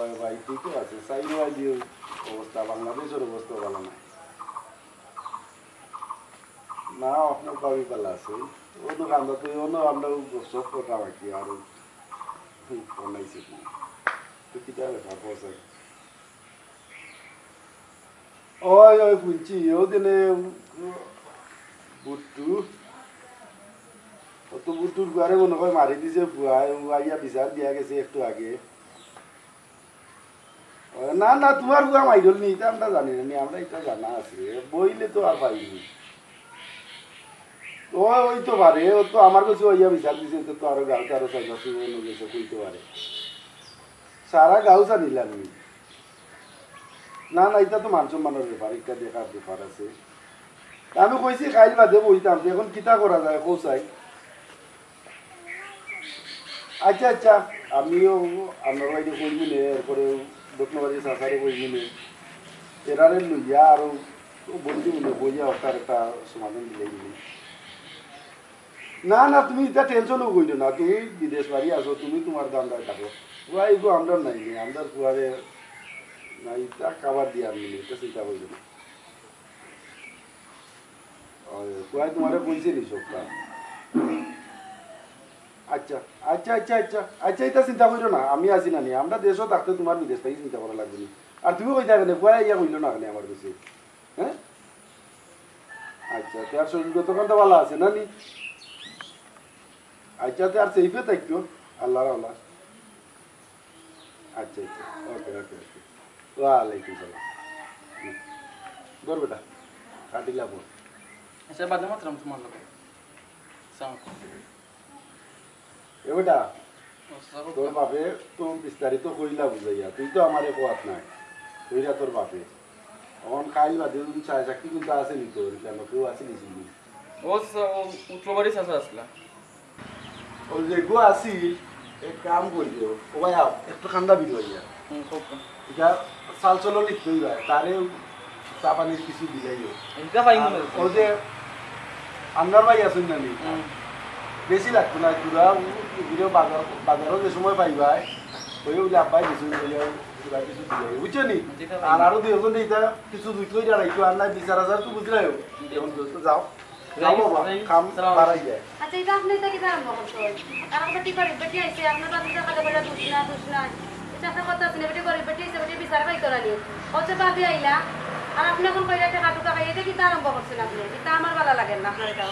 ওই ভাই, ঠিকই আছে। চাইরো ভাই দিয়ে অবস্থা, বাংলাদেশর অবস্থা ভালা নায়। না, আপনার ভাবি ভালা আছে। ও তো কান্দা তো, ও না, আমরা ও গপ সপ করতাম আর কি, আর ও বানাইছে কি? তো কিতা ব্যাপার, কও চাই? ওই, ওই, শুনছি, ও দিনে বুট্টু, ও তো বুট্টুর ঘরে মনে হয় মারি দিছে ফুয়ায়, ও আইয়া বিচার দিয়া গেছে একটু আগে। ও, না, না, তোমার ফুয়া মাইরল নি, ইটা আমরা জানি না নি, আমরা ইটা জানা আছে। বইলে তো আর পাইনি। ও, ওই তো পারে, ও তো আমার কাছে ওইয়া বিচার দিছে, তো, তো আরো গাঁও, আরো ছয় মাস হয়ে গেছে, কইতে পারে। সারা গাঁও জানিলাম নি। না, না, ইটা তো মান সম্মানের ব্যাপার, ইটা দেখার ব্যাপার আছে। আমি কইছি, কাইল বাদে বইতাম, এখন কিতা করা যায়, কও চাই। আচ্ছা, আচ্ছা, আমিও আপনার বাড়িতে কইমু নে, এরপরে দক্ষিণবাড়ির চাচারে কইমু নে, এরারে লইয়া আরো বন্ধু মিলে বইয়া ওটার একটা সমাধান দিলে মিলে। না, না, তুমি ইটা টেনশনও করিও না, তুমি বিদেশ বাড়ি আছো, তুমি তোমার ধান্দায় থাকো। ওই গো, আমরা নাই নি, আমরা ফুয়ারে নাই, ইটা খাবার দিয়ে আমি নেই, ইটা চিন্তা করিও না। ওই, কয় তোমারে কইছে নি সবটা? আচ্ছা, আচ্ছা, আচ্ছা, আচ্ছা, আচ্ছা, ইটা চিন্তা করিও না, আমি আছি না নি, আমরা দেশও থাকতে তোমার বিদেশ থাকি চিন্তা করা লাগবে নি। আর তুমি কই থাকবে না, কয় ইয়া কইলো না কেনে আমার কাছে? হ্যাঁ? আচ্ছা, তে আর শরীর গতকাল তো ভালো আছে না নি? আচ্ছা, তে আর সেফে থাকিও, আল্লাহর আল্লাহ। আচ্ছা, আচ্ছা, ওকে, ওকে, ওকে। ওয়ালাইকুম সালাম। হুম। ধর বেটা, কাটিলা ফোন। আচ্ছা, বাদে মাতরাম তোমার লগে। সালাম। এ বেটা, আচ্ছা, তোর বাপে তো বিস্তারিত কইলা বুঝাইয়া, তুই তো আমারে কোয়াত নাই, কইরা তোর বাপে। অখন কাইল বাদে যদি চায় চাকরি কিন্তু আছে নি তোর, কেন কেউ আছে নি চিনি? ও চাচা, ও উত্তরবাড়ি চাচা আসলা। ও যে গো আছিল, এক কাম করিও। ও ভাই আও, একটু ঠান্ডা বিল হইয়া। হুম, কও, কও। ইটা চাল চলো লিখতে হইবা, তারে চা পানির কিছু দিলাইও। ইনকা পাই মনে আর হয়। ও যে আন্দার ভাই আছেন না নি? হুম। বেশি লাগতো না, গুড়া, গুড়া বাজার, বাজারও যে সময় পাইবা, ওই বলে আব্বাই দিছুন, ওই গুড়া কিছু দিলাইও, বুঝছো নি? ইনকা পাই। আর আরো দুই একজন ইটা কিছু দুই কই দাঁড়াইতো, আর নাই বিশ হাজার তো বুঝলাইও। জি। এখন তো যাও। যাও বাবা, কাম বাড়াই যায়। আচ্ছা, ইটা আপনে ইটা কিতা আরম্ভ করছইন? আর আমরা কি গরিব বেটি আইছে, আপনার বাপে তো খালি বলে দুষ না, দুষ না। ইটা আপনার কথা আছে না, বেটি গরিব বেটি আইছে, বেটি বিচার পাইতো না নি। অথচ ভাবি আইলা, আর আপনে এখন কইরা একটা কাটুকা খাই, ইটা কিতা আরম্ভ করছইন আপনে? ইটা আমার ভালা লাগে না, আপনার ইটা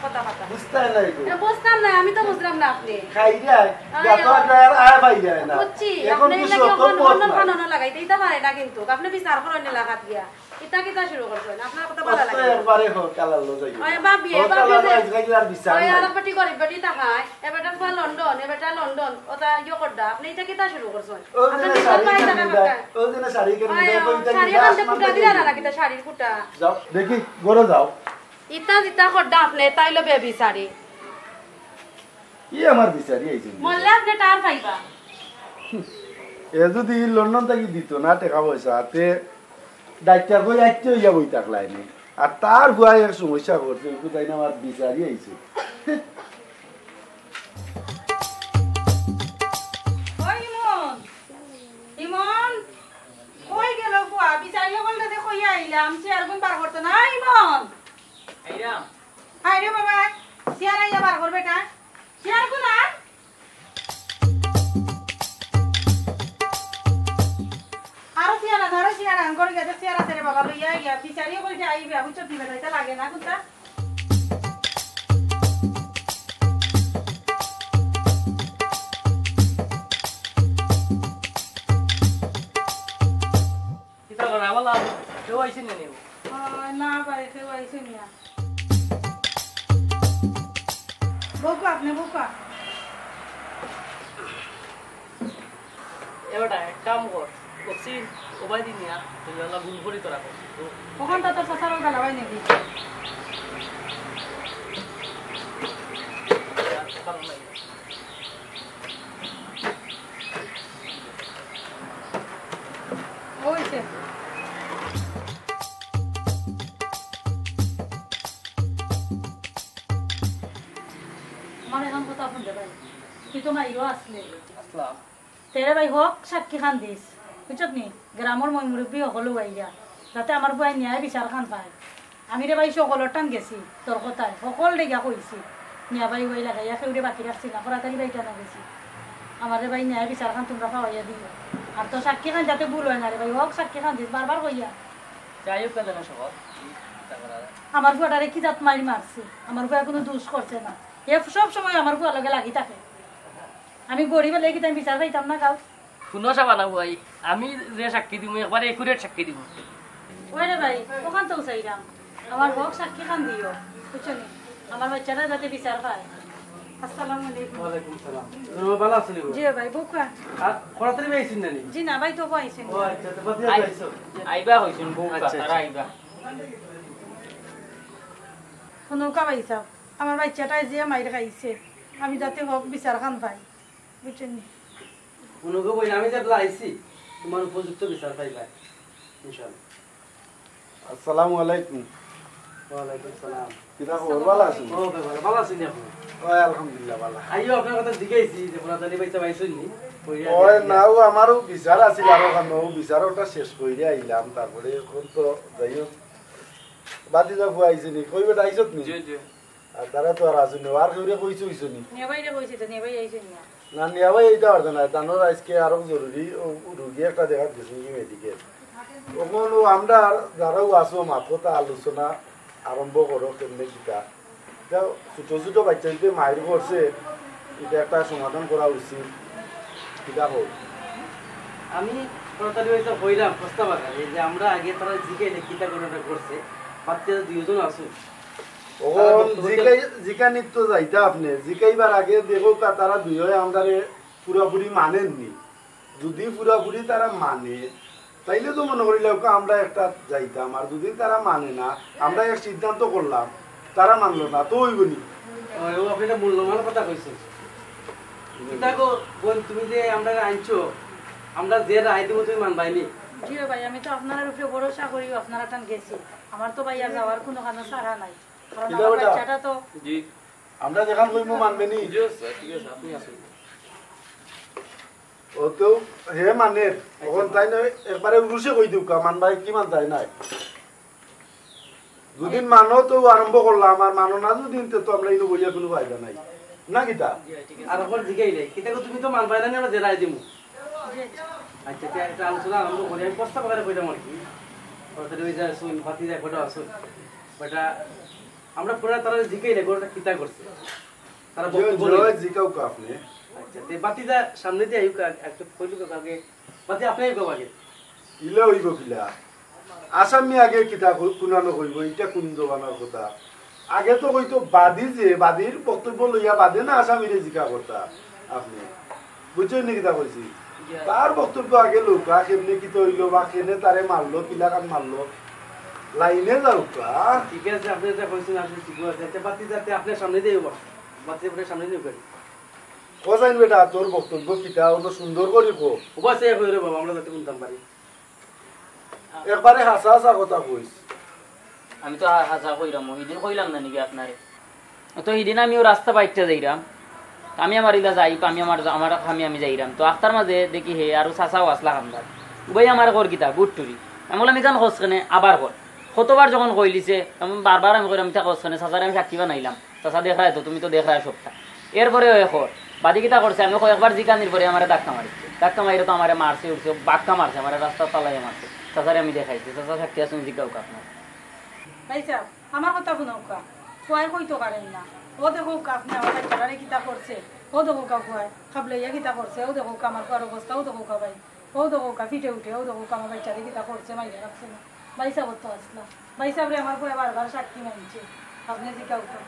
কথা কথা। বুঝতায় না এগু। ইটা বুঝতাম না, আমি তো বুঝলাম না আপনে। খাই যায়, আয়, গাতো আয়। আয়, আর আয় পাই যায় না। বুঝছি, এখন আপনে কিছু ইটা কি তো অখন পথ অন্য নাই। কানুনও লাগাইতে, ইটা পারে না কিন্তু। আপনে বিচার করইন এলাকাত গিয়া। ইতা কিতা শুরু করছইন? আপনার কথা ভালা লাগে না। একবারে হোক, কালার লো যাই। ওই ভাবি, হোক, ভাবি কালার যে আজকাল আর বিচার ওই নাই। আর বেটি গরিব বেটি থাকায়, এ বেটা ফুয়া লন্ডন, এ বেটা লন্ডন, ওটা ইয়ে করডা। আপনে ইতা কিতা শুরু করছইন? ও আপনে দিনে তো শাড়ি ভাই কিনে থাকা দেয়, কথা। ও দিনে শাড়ি কিনে ওই দেয়, ও কই ইতা শাড়ি কিনে আনতে আসমান কুটা থেকে দিলা না কিনে। নাকি তা শাড়ির কুটা? যাও, দেখি, ঘরে যাও। ইতা জিতা করডা আপনে, তাইলে বেবি শাড়ি। ই আমার বিচারি আইছে। মরলে আপনে টার পাইবা। এ যদি লন্ডন থাকি দিত না টেকা পয়সা, তে ডাক্তার কই আইতে হইয়া বই থাকলাইনি। আর তার ফুয়ায় এক সমস্যা করছে, ওই কোথায় না আমার বিচারি আইছে। ওই ইমন, ইমন, কই গেল ফুয়া? বিচারি বলতে কইয়া আইলাম, চেয়ার গুন বার করতো না, ইমন। আইরাম। আয় রে বাবা, চেয়ার আইয়া বার কর বেটা। চেয়ার গুন আন। আরো চেয়ার আন, আরো চেয়ার আন, ঘরে গিয়া চেয়ার আছে রে বাবা, লইয়া আইয়া, বিচারিও কইতে আইবে, বুঝছো, দিবে, তাইতে লাগে না, কুন্তা? কিতা করা, আমার লাভ, কেউ আইছে না নি? আহ, না ভাই, কেউ আইছে না। বউকা, আপনে বউকা। এ বেটা, এক কাম কর, ওসি ওবায়দি নিয়া, তুই ওলা গুল করি তোরা কর। ওখানটা তো চাচার ওর গালাবাই নাকি? ওই যে। আমার এখন কথা শুনতে পাই। তুই তো মাইরও আসলে। আসলাম। তেরে ভাই হক সাক্ষী খান দিস। বুঝছত নি? গ্রামর ময় মুরব্বি হকল আইয়া। যাতে আমার ফুয়ায় ন্যায় বিচার খান পায়। আমি রে ভাই হকলর টান গেছি, তোর কথায় হকলরে গিয়া কইছি। নিয়া ভাই ওই লাগাইয়া কেউরে বাকি রাখছি না, করাতালি ভাই টানো গেছি। আমার রে ভাই ন্যায় বিচারখান তুমরা পাওয়াইয়া দিও। আর তো সাক্ষীখান যাতে ভুল অয় না রে ভাই, হক সাক্ষীখান দিস, বারবার কইয়া। যাই হোক না কেন সব, আমার ফুয়াটারে কি জাত মাইর মারছে, আমার ফুয়ায় কুনু দুষ করছে না। এ সব সময় আমার ফুয়ার লগে লাগি থাকে। আমি গরিব অইলে কিতা আমি বিচার পাইতাম না কাউ? হুনো শাবানা ভাই, আমি যে সাক্ষী দিমু, একবারে accurate সাক্ষী দিমু। ওই রে ভাই, অখান তো চাইরাম, আমার হক সাক্ষীখান দিও, বুঝছো নি? আমার বাইচ্চাটা যাতে বিচার পায়। আসসালামু আলাইকুম। ওয়ালাইকুম সালাম। তুমি ভালা আছো নি গো? জি ভাই, বউক্কা। আর করাতালি ভাই আইছইন না নি? জি না ভাই, তো আইছইন ও না। আচ্ছা, তো বাদ দিয়া আই-, আইছো। আইবা কইছইন বউক্কা, আচ্ছা, তারা আচ্ছা। আইবা। হুনউক্কা ভাইসাব, আমার বাইচ্চাটায় যে মাইর খাইছে, আমি যাতে হক বিচারখান পাই। বুঝছইন নি? মনে করো, আমি যেবলা আইছি, তুমার উপযুক্ত বিচার পাইবা, ইনশাআল্লাহ। আসসালামু আলাইকুম। ওয়ালাইকুম সালাম। কিতা খবর, ভালা আছইন? ও ভাই, ভালা, ভালা আছইন নি আপনে? ওই আলহামদুলিল্লাহ, ভালা। আইও, আপনার কথা জিগাইছি যে করাতালি ভাইসাব আইছইন নি? ওই না, ও আমারও বিচার আছিল আরো খান, ও বিচার ওটা শেষ করিয়া আইলাম, তারপরে অখন তো যাই হোক, বাতিজা ফুয়া আইছে নি? কই বেটা, আইছত নি? জি, জি। আর তারা তো আর আছইন না, আর কেউরে কইছো অইছো নি? নিয়া ভাইরে কইছি তো, নিয়া ভাই আইছইন না। না, নিয়া ভাই আইতা পারতা না, তানর আইজকে আরো জরুরি, ও, ও রুগী একটা দেখাত গেছইন কি মেডিকেল। অখন ও আমরা যারাও আছো, মাত কথা আলোচনা আরম্ভ করো, কেমনে কিতা। ইটা ছোট ছোট বাইচ্চাইন্তে মাইর করছে, ইটা একটা সমাধান করা উচিত। কিতা কও? আমি করাতালি ভাইসাব কইরাম প্রস্তাব আকারে যে আমরা আগে তারা জিগাইলে কিতা ঘটনা ঘটছে, বাচ্চারা দুইজন আছইন। অখন তারা বক্তব্য জিকাই-, জিকানিত তো যাইতা আপনে, জিকাইবার আগে দেখউক্কা তারা দুইওয়ে আমরারে পুরাপুরি মানইন নি। যুদি পুরাপুরি তারা মানে, তাইলে তো মনো করিলাউক্কা আমরা একটা যাইতাম, আর যুদি তারা মানে না, আমরা এক সিদ্ধান্ত করলাম, তারা মানলো না, তো অইবো নি? ওই, ও আপনে একটা মূল্যবান কথা কইছইন। কিতা গো, বোন, তুমি যে আমরারে আনছো, আমরা যে রায় দিমু তুমি মানবায় নি? জি ভাই, আমি তো আপনারার উপরে ভরসা করি, আপনারার টান গেছি। আমার তো ভাই আর যাওয়ার কুনু কানো চারা নাই। কারণ কিতা আমার বেটা? বাইচ্চাটা তো জি। আমরা যেখান কইমু মানবে নি? জি স্যার, ঠিক আছে, আপনে আসুন। ও তো হে মানে, অখন তাইন একবারে উরুসে কই দেউক্কা, মানবায় কি মানতায় নায়। যুদি মানো তো আরম্ভ করলাম, আর মানো না যুদি, তে তো আমরা ইনো বইয়া কুনু ফায়দা নাই। না কিতা? আর অখন জিগাইলে, কিতা গো, তুমি তো মানবায় না নি, আমরা যে রায় দিমু। আচ্ছা, তে একটা আলোচনা আরম্ভ করি। আমি প্রস্তাব আকারে কইরাম আর কি। অর্থাৎ ওই যে শুন, বাতি যায়, কটা আসুন। বেটা, আমরা পুরা তারা জিগাইলে, ঘটনা কিতা ঘটছে? তারা জি, বক্তব্য জি, লইন। জিগাউক্কা আপনে। আচ্ছা, তে বাতি যা সামনে দিয়া আইউক্কা, একটু কইলুক্কা আগে। বাতি আপনে আইউক্কা আগে। ইলা অইবো কিলা? আসামি আগে কিতা কু-, কুনানো কইবো, ইটা কুন জমানার কথা? আগে তো কইতো বাদী যে, বাদীর বক্তব্য লইয়া বাদে না আসামিরে জিকা করতা আপনে। বুঝছইন নি কিতা কইছি? তার বক্তব্য আগে লউক্কা, কেমনে কিতা অইলো বা কেনে তারে মারলো, কিলাখান মারলো। লাইনে যাউক্কা। ঠিক আছে, আপনে যেটা কইছইন আসলে ঠিক আছে। আচ্ছা, বাতি যাতে আপনার সামনে দিয়ে বাতি আপনার সামনে দিয়ে করি। কসাইন বেটা, তোর বক্তব্য কিতা? অনো সুন্দর করি ক। ওবা সে কই রে বাবা, আমরা যাতে শুনতাম পারি। একবারে হাছা হাছা কথা কইস। আমি তো হা-, হাছা কইরাম, হিদিন কইলাম না নি আপনারে? তো হিদিন আমিও রাস্তা বাইচ্চা যাইরাম, আমি আমার ইলা যাই, আমি আমার, আমার কামে আমি যাইরাম। তো আখতার মাঝে দেখি হে আরো চাচাও আছলা কান্দাত। উবাই আমারে কর কিতা, গুড টুরি। আমি কইলাম, "ইখান কস কেনে, আবার কর।" কতবার যখন কইলিছে, আমি বারবার আমি কইরাম, "ইতা কস কেনে, চাচারে আমি সাক্ষী বানাইলাম।" চাচা দেখরায় তো, তুমি তো দেখরায় সবটা। এরপরে অয় কর, বাদে কিতা করছে, আমি কয়েকবার জিকানির পরে আমারে ধাক্কা মারছে। ধাক্কা মারিয়া তো আমারে মারছে, উঠছে, বাক্কা মারছে, আমারে রাস্তাত ফালাইয়া মারছে। চাচারে আমি দেখাইছি, চাচা সাক্ষী আছইন, জিকাউক্কা আপনার। ভাইসাব, আমার কথা হুনউক্কা, ফুয়ায় কইতো পারের না। অউ দেখউক্কা আপনে আমার বাইচ্চাটারে কিতা করছে, অউ দেখউক্কা ফুয়ায় খাবলাইয়া কিতা করছে, অউ দেখউক্কা আমার ফুয়ার অবস্থা, অউ দেখউক্কা ভাই। অউ দেখউক্কা ফিটে উঠে, অউ দেখউক্কা আমার বাইচ্চারে কিতা করছে, মাইরে রাখছে না। ভাইসাব তো আছলা। ভাইসাবরে আমার ফুয়ায় বারবার সাক্ষী মানছে। আপনে জিকাউক্কা।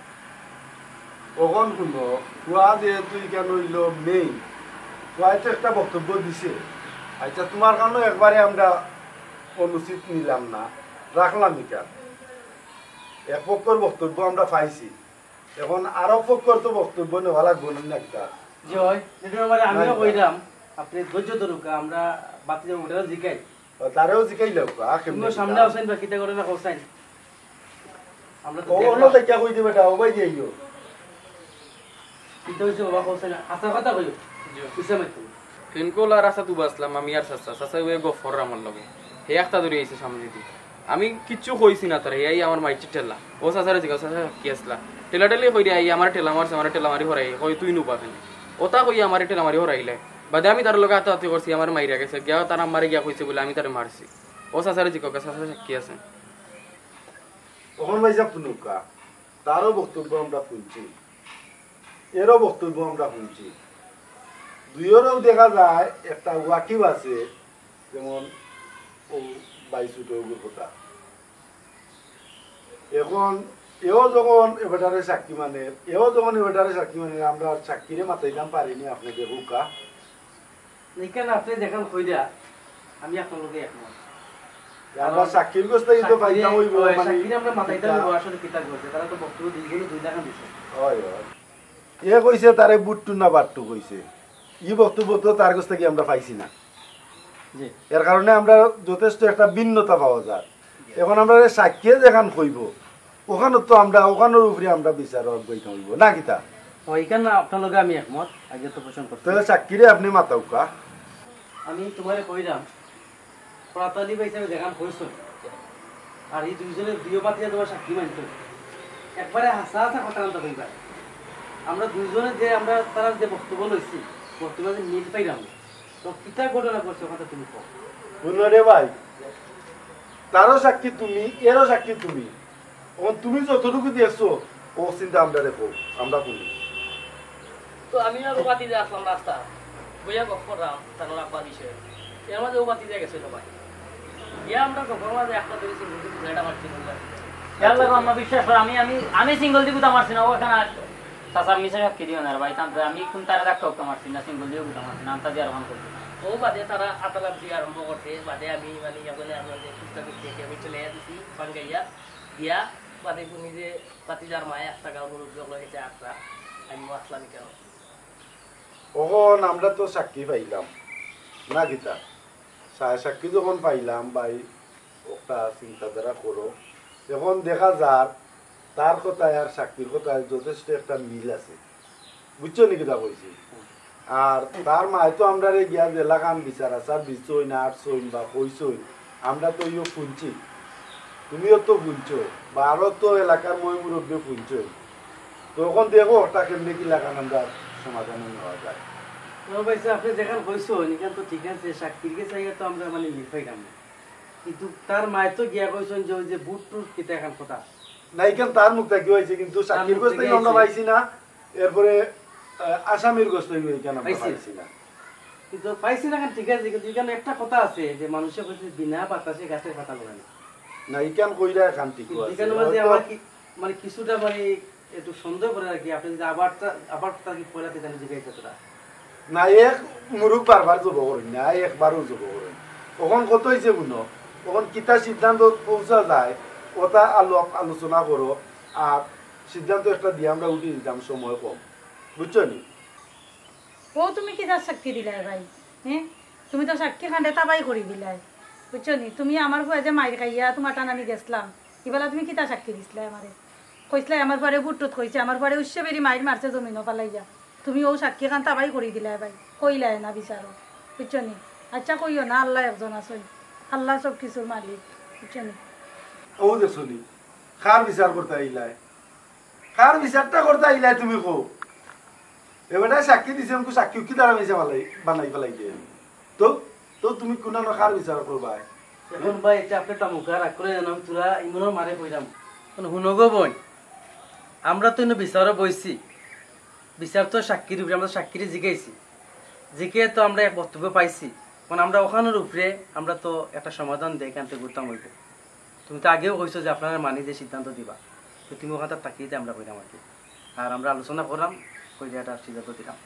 অখন হুনো, ফুয়া যেহেতু ইখান অইলো মেইন, ফুয়ায় তো একটা বক্তব্য দিছে। আচ্ছা, তুমার কানো একবারে আমরা অনুচিত নিলাম না, রাখলাম ইখান। এক পক্ষর বক্তব্য আমরা পাইছি, অখন আরক পক্ষর তো বক্তব্য নেওয়া লাগবো না, না কিতা? জি অয়, যেটা আমারে আমিও না, না। কইরাম, আপনে ধৈর্য ধরউক্কা, আমরা বাতিজা উঠাইয়া জিকাই। ও, তারেও জিকাইলাউক্কা, আ, কেমনে তুমিও সামনে কিতা? আছইন বা কিতা করে না কইছইন? আমরা তো ও, দেখলাম। অনো দেখিয়া কই দিবে এটা, ও ভাই দিয়ে আইও। কিতা অইছে বাবা কইছইন? হাছা কথা কইও। জি। কিসে মাইতো? ফিনকোলা রাস্তাত উবা আছলাম, আমি আর চাচা। চাচায় অউ গফর আমার লগে। হে একটা ধরি আইছে সামনে দি। আমি কিচ্ছু কইছি না তারে, এই আমার মাইর ঠেলা। ও চাচারে জিগাও, চাচা সাক্ষী আছলা? ঠেলাঠেলি কইরা আইয়া আমারে ঠেলা মারছে, আমারে ঠেলা মারি হরাই, কই তুই নুবা কেনে? ওটা কইয়া আমারে ঠেলা মারি হরাইলে। বাদে আমি তার লগে আতাআতি করছি, আমারে মাইরা গেছে। গিয়া তার আম্মারে গিয়া কইছে বুলে আমি তারে মারছি। ও চাচারে জিগাও, চাচা সাক্ষী আছে। অখন ভাইসাব হুনউক্কা, তারও বক্তব্য আমরা হুনছি, এরও বক্তব্য আমরা হুনছি। দুইওরও দেখা যায় একটা ওয়াকিফ আছে, যেমন ও ভাই ছোট অগুর কথা। এখন এও যখন এবাটারে সাক্ষী মানে, এও যখন এবাটারে সাক্ষী মানে, আমরা সাক্ষীরে মাতাইতাম পারিনি আপনাদের হুকা। ইখান আপনে যেখান কইরা, আমি আপনার লগে একমত। আমরা সাক্ষীর গেছ থাকি তো পাইতাম অইবো, ওই, মানে, সাক্ষীরে আমরা মাতাইতাম কিতা? অইবো, আসলে কিতা করছে, তারা তো বক্তব্য দুইজনে দুই লাখান দিছে। হয়, হয়। এ কইছে তারে বুট্টু না বাট্টু কইছে, ই বক্তব্য তো তার গেছ থাকি আমরা পাইছি না। জি। এর কারণে আমরা যথেষ্ট একটা ভিন্নতা পাওয়া যায়। এখন আমরা সাক্ষীয়ে যেখান কইবো, ওখানো তো আমরা, ওখানোর উপরে আমরা বিচার আগাইতাম অইবো না কিতা? ও, ইখান আপনার লগে আমি একমত, আগে তো পোষণ করছি। তাহলে সাক্ষীরে আপনে মাতাউক্কা। আমি তোমারে কইরাম, পড়াতালি বা হিসাবে যেখান কইছো, আর এই দুইজনের দুইও পাতিয়া তোমার সাক্ষী মানতো, একবারে হাছা হাছা কথা আনতে কইবা। আমরা দুইজনে যে, আমরা তারা যে বক্তব্য লইছি, বক্তব্য যে মিল পাইলাম না। তো কিতা ঘটনা করছে কথা তুমি কও। হুনো রে ভাই, তারও সাক্ষী তুমি, এরও সাক্ষী তুমি। এখন তুমি যতটুকু দেখছো, ও চিন্তা আমরা রেখো, আমরা হুনি। তো আমি আর ও ভাতিজা আছলাম রাস্তা, বইয়া গপ করলাম তার আব্বার বিষয়ে। এর মাঝে ও ভাতিজা গেছিল ভাই, গিয়া আমরা গপর মাঝে একটা ধরেছি, কিন্তু ঘুরাটা মারছি না। ইয়ার লাগে আমার বিশ্বাস করে, আমি আমি আমি সিঙ্গেল দি গুতা মারছি না, ওখানে আর চাচা মিছা সাক্ষী দিও না রে ভাই, তানতে আমি কোন তারা ধাক্কা উক্কা মারছি না, সিঙ্গেল দিও গুতা মারছি না, আন্তা দিয়ে আর অন করছি না। ও বাদে তারা আতালাপ দিয়ে আরম্ভ করছে, বাদে আমি মানে ইয়া বলে আপনাদের সুস্থ করতে আমি চলে দিছি বাঙ্গাইয়া দিয়া, বাদে নিজে ভাতিজার মায়ে আস্তা গাঁও মুরব্বী হলো এসে আত্রা, আমি আসলাম কেন? অখন আমরা তো সাক্ষী পাইলাম না কিতা, সা- সাক্ষী যখন পাইলাম ভাই, একটা চিন্তাধারা করো। এখন দেখা যার তার কথায় আর সাক্ষীর কথায় যথেষ্ট একটা মিল আছে, বুঝছো নি কিতা কইছি? আর তার মায় তো আমরারে গিয়া যেলাখান বিচার আচার দিছইন, আটছইন বা কইছইন, আমরা তো ইয়ো হুনছি, তুমিও তো হুনছো, বা আরো তো এলাকার ময় মুরব্বী হুনছইন। তো এখন দেখো ওটা কেমনে কিলাখান আমরা সমাধানে নেওয়া যায়। তো ভাই সাহেব, আপনি যেখান কইছইন, ইখান তো ঠিক আছে, সাক্ষীর গেছে আইয়া তো আমরা মানে মিল পাইলাম না। কিন্তু তার মায় তো গিয়া কইছইন যে ওই যে বুট টুট কিতা এখান কথা। না, ইখান তার মুখ থাকি অইছে, কিন্তু সাক্ষীর মুখ গেছ থাকি থাকি আমরা অইছে। পাইছি না, এরপরে আহ, আসামির গেছ থাকি ইখান আমরা পাইছি। পাইছি না। কিন্তু পাইছি না এখান ঠিক আছে, কিন্তু এখানে একটা কথা আছে যে মানুষে কইছে বিনা বাতাসে গাছের পাতা লড়ে না। না, ইখান কইরা এখান ঠিক কিন্তু আছে। এখানে মাঝে হয়তো আমার কি মানে কিছুটা মানে একটু সন্দেহ করে আর কি, আপনি যদি আবার তা- আবার তার কি পয়লা থেকে জিজ্ঞাসা করা। না, এক মুরুখ বারবার জব করেন না, একবারও জব করেন। অখন কত অইছে গুনো, অখন কিতা সিদ্ধান্ত পৌঁছা যায়, ওটা আলো আলোচনা করো, আর সিদ্ধান্ত একটা দিয়া আমরা উঠি দিতাম, সময় কম, বুঝছো নি? ও তুমি কিতা সাক্ষী দিলায় ভাই? হ্যাঁ, তুমি তো সাক্ষী খান্ডে তাবাই করি দিলায়, বুঝছো নি? তুমি আমার ফুয়া যে মাইর খাইয়া তোমার টানানি গেছলাম, ইবালা তুমি কিতা সাক্ষী দিছলায় আমারে? কইছলায় আমার ফুয়ারে বুটটুত কইছে, আমার ফুয়ারে উচ্চে বেরি মাইর মারছে জমিনো ফালাইয়া। তুমি ও সাক্ষী খান তাবাই করি দিলায় ভাই, কইলায় না বিচারো, বুঝছো নি? আচ্ছা কইও না, আল্লাহ একজন আছইন, আল্লাহ সব কিছুর মালিক, বুঝছো নি? ও দেখছো নি, কার বিচার করতে আইলায়? কার বিচারটা করতে আইলায় তুমি কও? এবারে সাক্ষী দিছে, আমাকে সাক্ষী কি দ্বারা মিছা বানাই বানাই ফেলাই দে। তো তো তুমি কোনানো কার বিচার করবায়? এখন ভাই এটা আপনি তামুকা রাগ করে জানো, আমি তোরা ইমনর মারে কইলাম। এখন হুনো গো বোন, আমরা তো এনে বিচারও বইছি, বিচার তো সাক্ষীর উপরে, আমরা সাক্ষীরে জিগাইছি, জিকে তো আমরা এক বক্তব্য পাইছি। এখন আমরা ওখানোর উপরে আমরা তো একটা সমাধান দেই, এখান থেকে ঘুরতাম হইব। তুমি তো আগেও কইছো যে আপনারা মানি যে সিদ্ধান্ত দিবা, তো তুমি ওখানটা তাকিয়ে দিয়ে আমরা কইলাম আর কি। আর আমরা আলোচনা করলাম, কই যে একটা সিদ্ধান্ত দিলাম।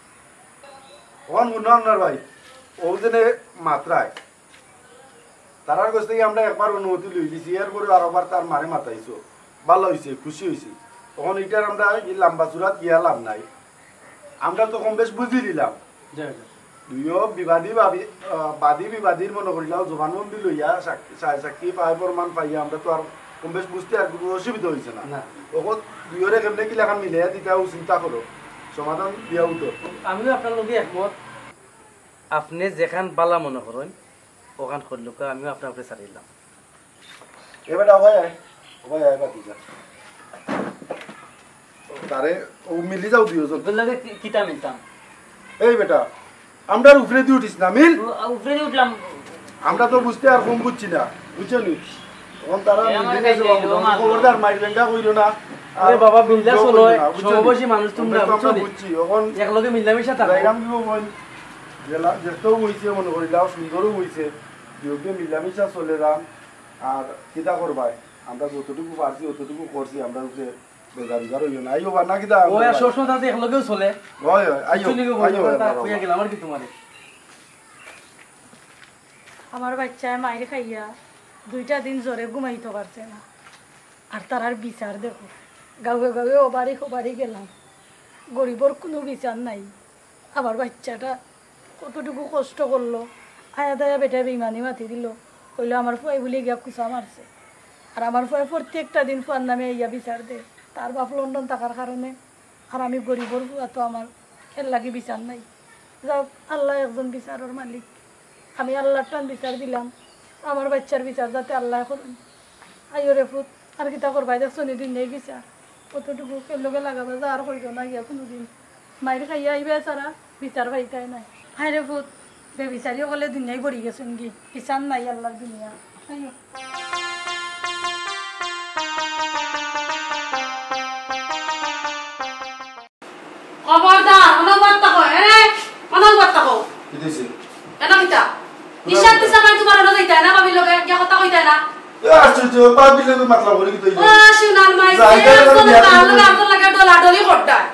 অখন হুনো আপনার ভাই, ও যেনে মাত্রায় তারার কাছ থেকে আমরা একবার অনুমতি লই দিছি, এরপরে আরোবার তার মারে মাতাইছো, ভালো হইছে, খুশি হইছে। তখন এটার আমরা এই লম্বা চূড়াত গিয়া লাভ নাই, আমরা তো কম বেশ বুঝি দিলাম। যাই হোক। দুইও বিবাদী ভাবি, আহ, বাদী বিবাদীর মনে করিলাও জবানবন্দি লইয়া সাক্ষী, সায় সাক্ষী পায় প্রমাণ পাইয়া আমরা তো আর কম বেশ বুঝতে আর কোনো অসুবিধা হইছে না। না। তখন দুইওরে কেমনে কি লেখা মিলাইয়া দিতা ও চিন্তা করো, সমাধান দিয়া উঠো। আমিও আপনার লগে একমত। আপনি যেখান বালা মনে করেন ওখান করলুকা, আমিও আপনার উপরে ছাড়িলাম। এ বেটা, ওবায় আয়, ওবায় আয়, বাতি যা। তারে, ও মিলি যাও দুইজন। তোর লগে কি-, কিতা মিলতাম? এই বেটা, আমরার উপরেদি উঠিস না, মিল। উ-, উপরেদি উঠলাম। আমরা তো বুঝতে আর কম বুঝছি না, বুঝছো নি? তখন তারা এ, আমার মিলি গেছে কাছে বাবু, এলো, আমার খবরদার মাইর বেঙ্গা কইরো না। আর আরে বাবা, বিন্দাস কেউ হলো, কইরো না, বুঝছো নি? সমবয়সী মানুষ তোমরা, আমরা তো বুঝছো আমরা নি? বুঝছি, এখন একলগে মিলামিশা থাকো। যাইরাম দিব বোন, জেলা, যেটাও হইছে মনে করি, লাও সুন্দরও হইছে, দুইকে মিলামিশা চলে যান। আর কিতা করবায়, আমরা যতটুকু পারছি, অতটুকু করছি, আমরা উপরে বেজার উজার হইও না। আইও বা না কিতা? ও আর সবসময় তাতে একলগেও চলে। হয়, হয়, আইও, চলে গেবো, আইও, কথা বাবা। কইয়া গেলাম আর কি তোমারে। আমার বাচ্চায় মাইর খাইয়া দুইটা দিন জোরে ঘুমাইতো পারছে না। আর তারার বিচার দেখো, গাঁওয়ে গাঁওয়ে ওবারি খোবারি গেলাম, গরিবর কুনু বিচার নাই। আমার বাচ্চাটা কতটুকু কষ্ট করলো, আয়া দায়া বেটায় বেইমানি মাতি দিল, কইলো আমার ফুয়ায় বুলে গিয়া কুচা মারছে। আর আমার ফুয়ায় প্রত্যেকটা দিন ফুয়ার নামে আইয়া বিচার দে, তার বাপ লন্ডন থাকার কারণে। আর আমি গরিবর ফুয়া তো আমার এর লাগি বিচার নাই। যাউক, আল্লাহ একজন বিচারর মালিক, আমি আল্লাহর টান বিচার দিলাম, আমার বাচ্চার বিচার যাতে আল্লায় করইন। আইও রে ফুত, আর কিতা করবায়, দেখছো নি দুনিয়ার বিচার, কতটুকু কের লগে লাগাবা, যা আর কইরো না গিয়া কুনুদিন। মাইর খাইয়া আইবা ছাড়া বিচার পাইতায় নায়। হায় রে ফুত, বেবিচারি অকলে দুনিয়ায় ভরি গেছইন গি, বিচার নাই আল্লাহর দুনিয়া। আইও। খবরদার, অনবর থাকো, এ, অনবর থাকো। কিতা অইছে? এনো কিতা? নিশান্তি সামাই তোমার অনো যাইতায় না, ভাবির লগে গিয়া কথা কইতায় না। এ, আশ্চর্য, ভাবির লগে মাতলাম করি কিতা অইলো? ও, সোনার মাই, যাইতায় না, বিয়া করতাম। ডলাডলি করতায়।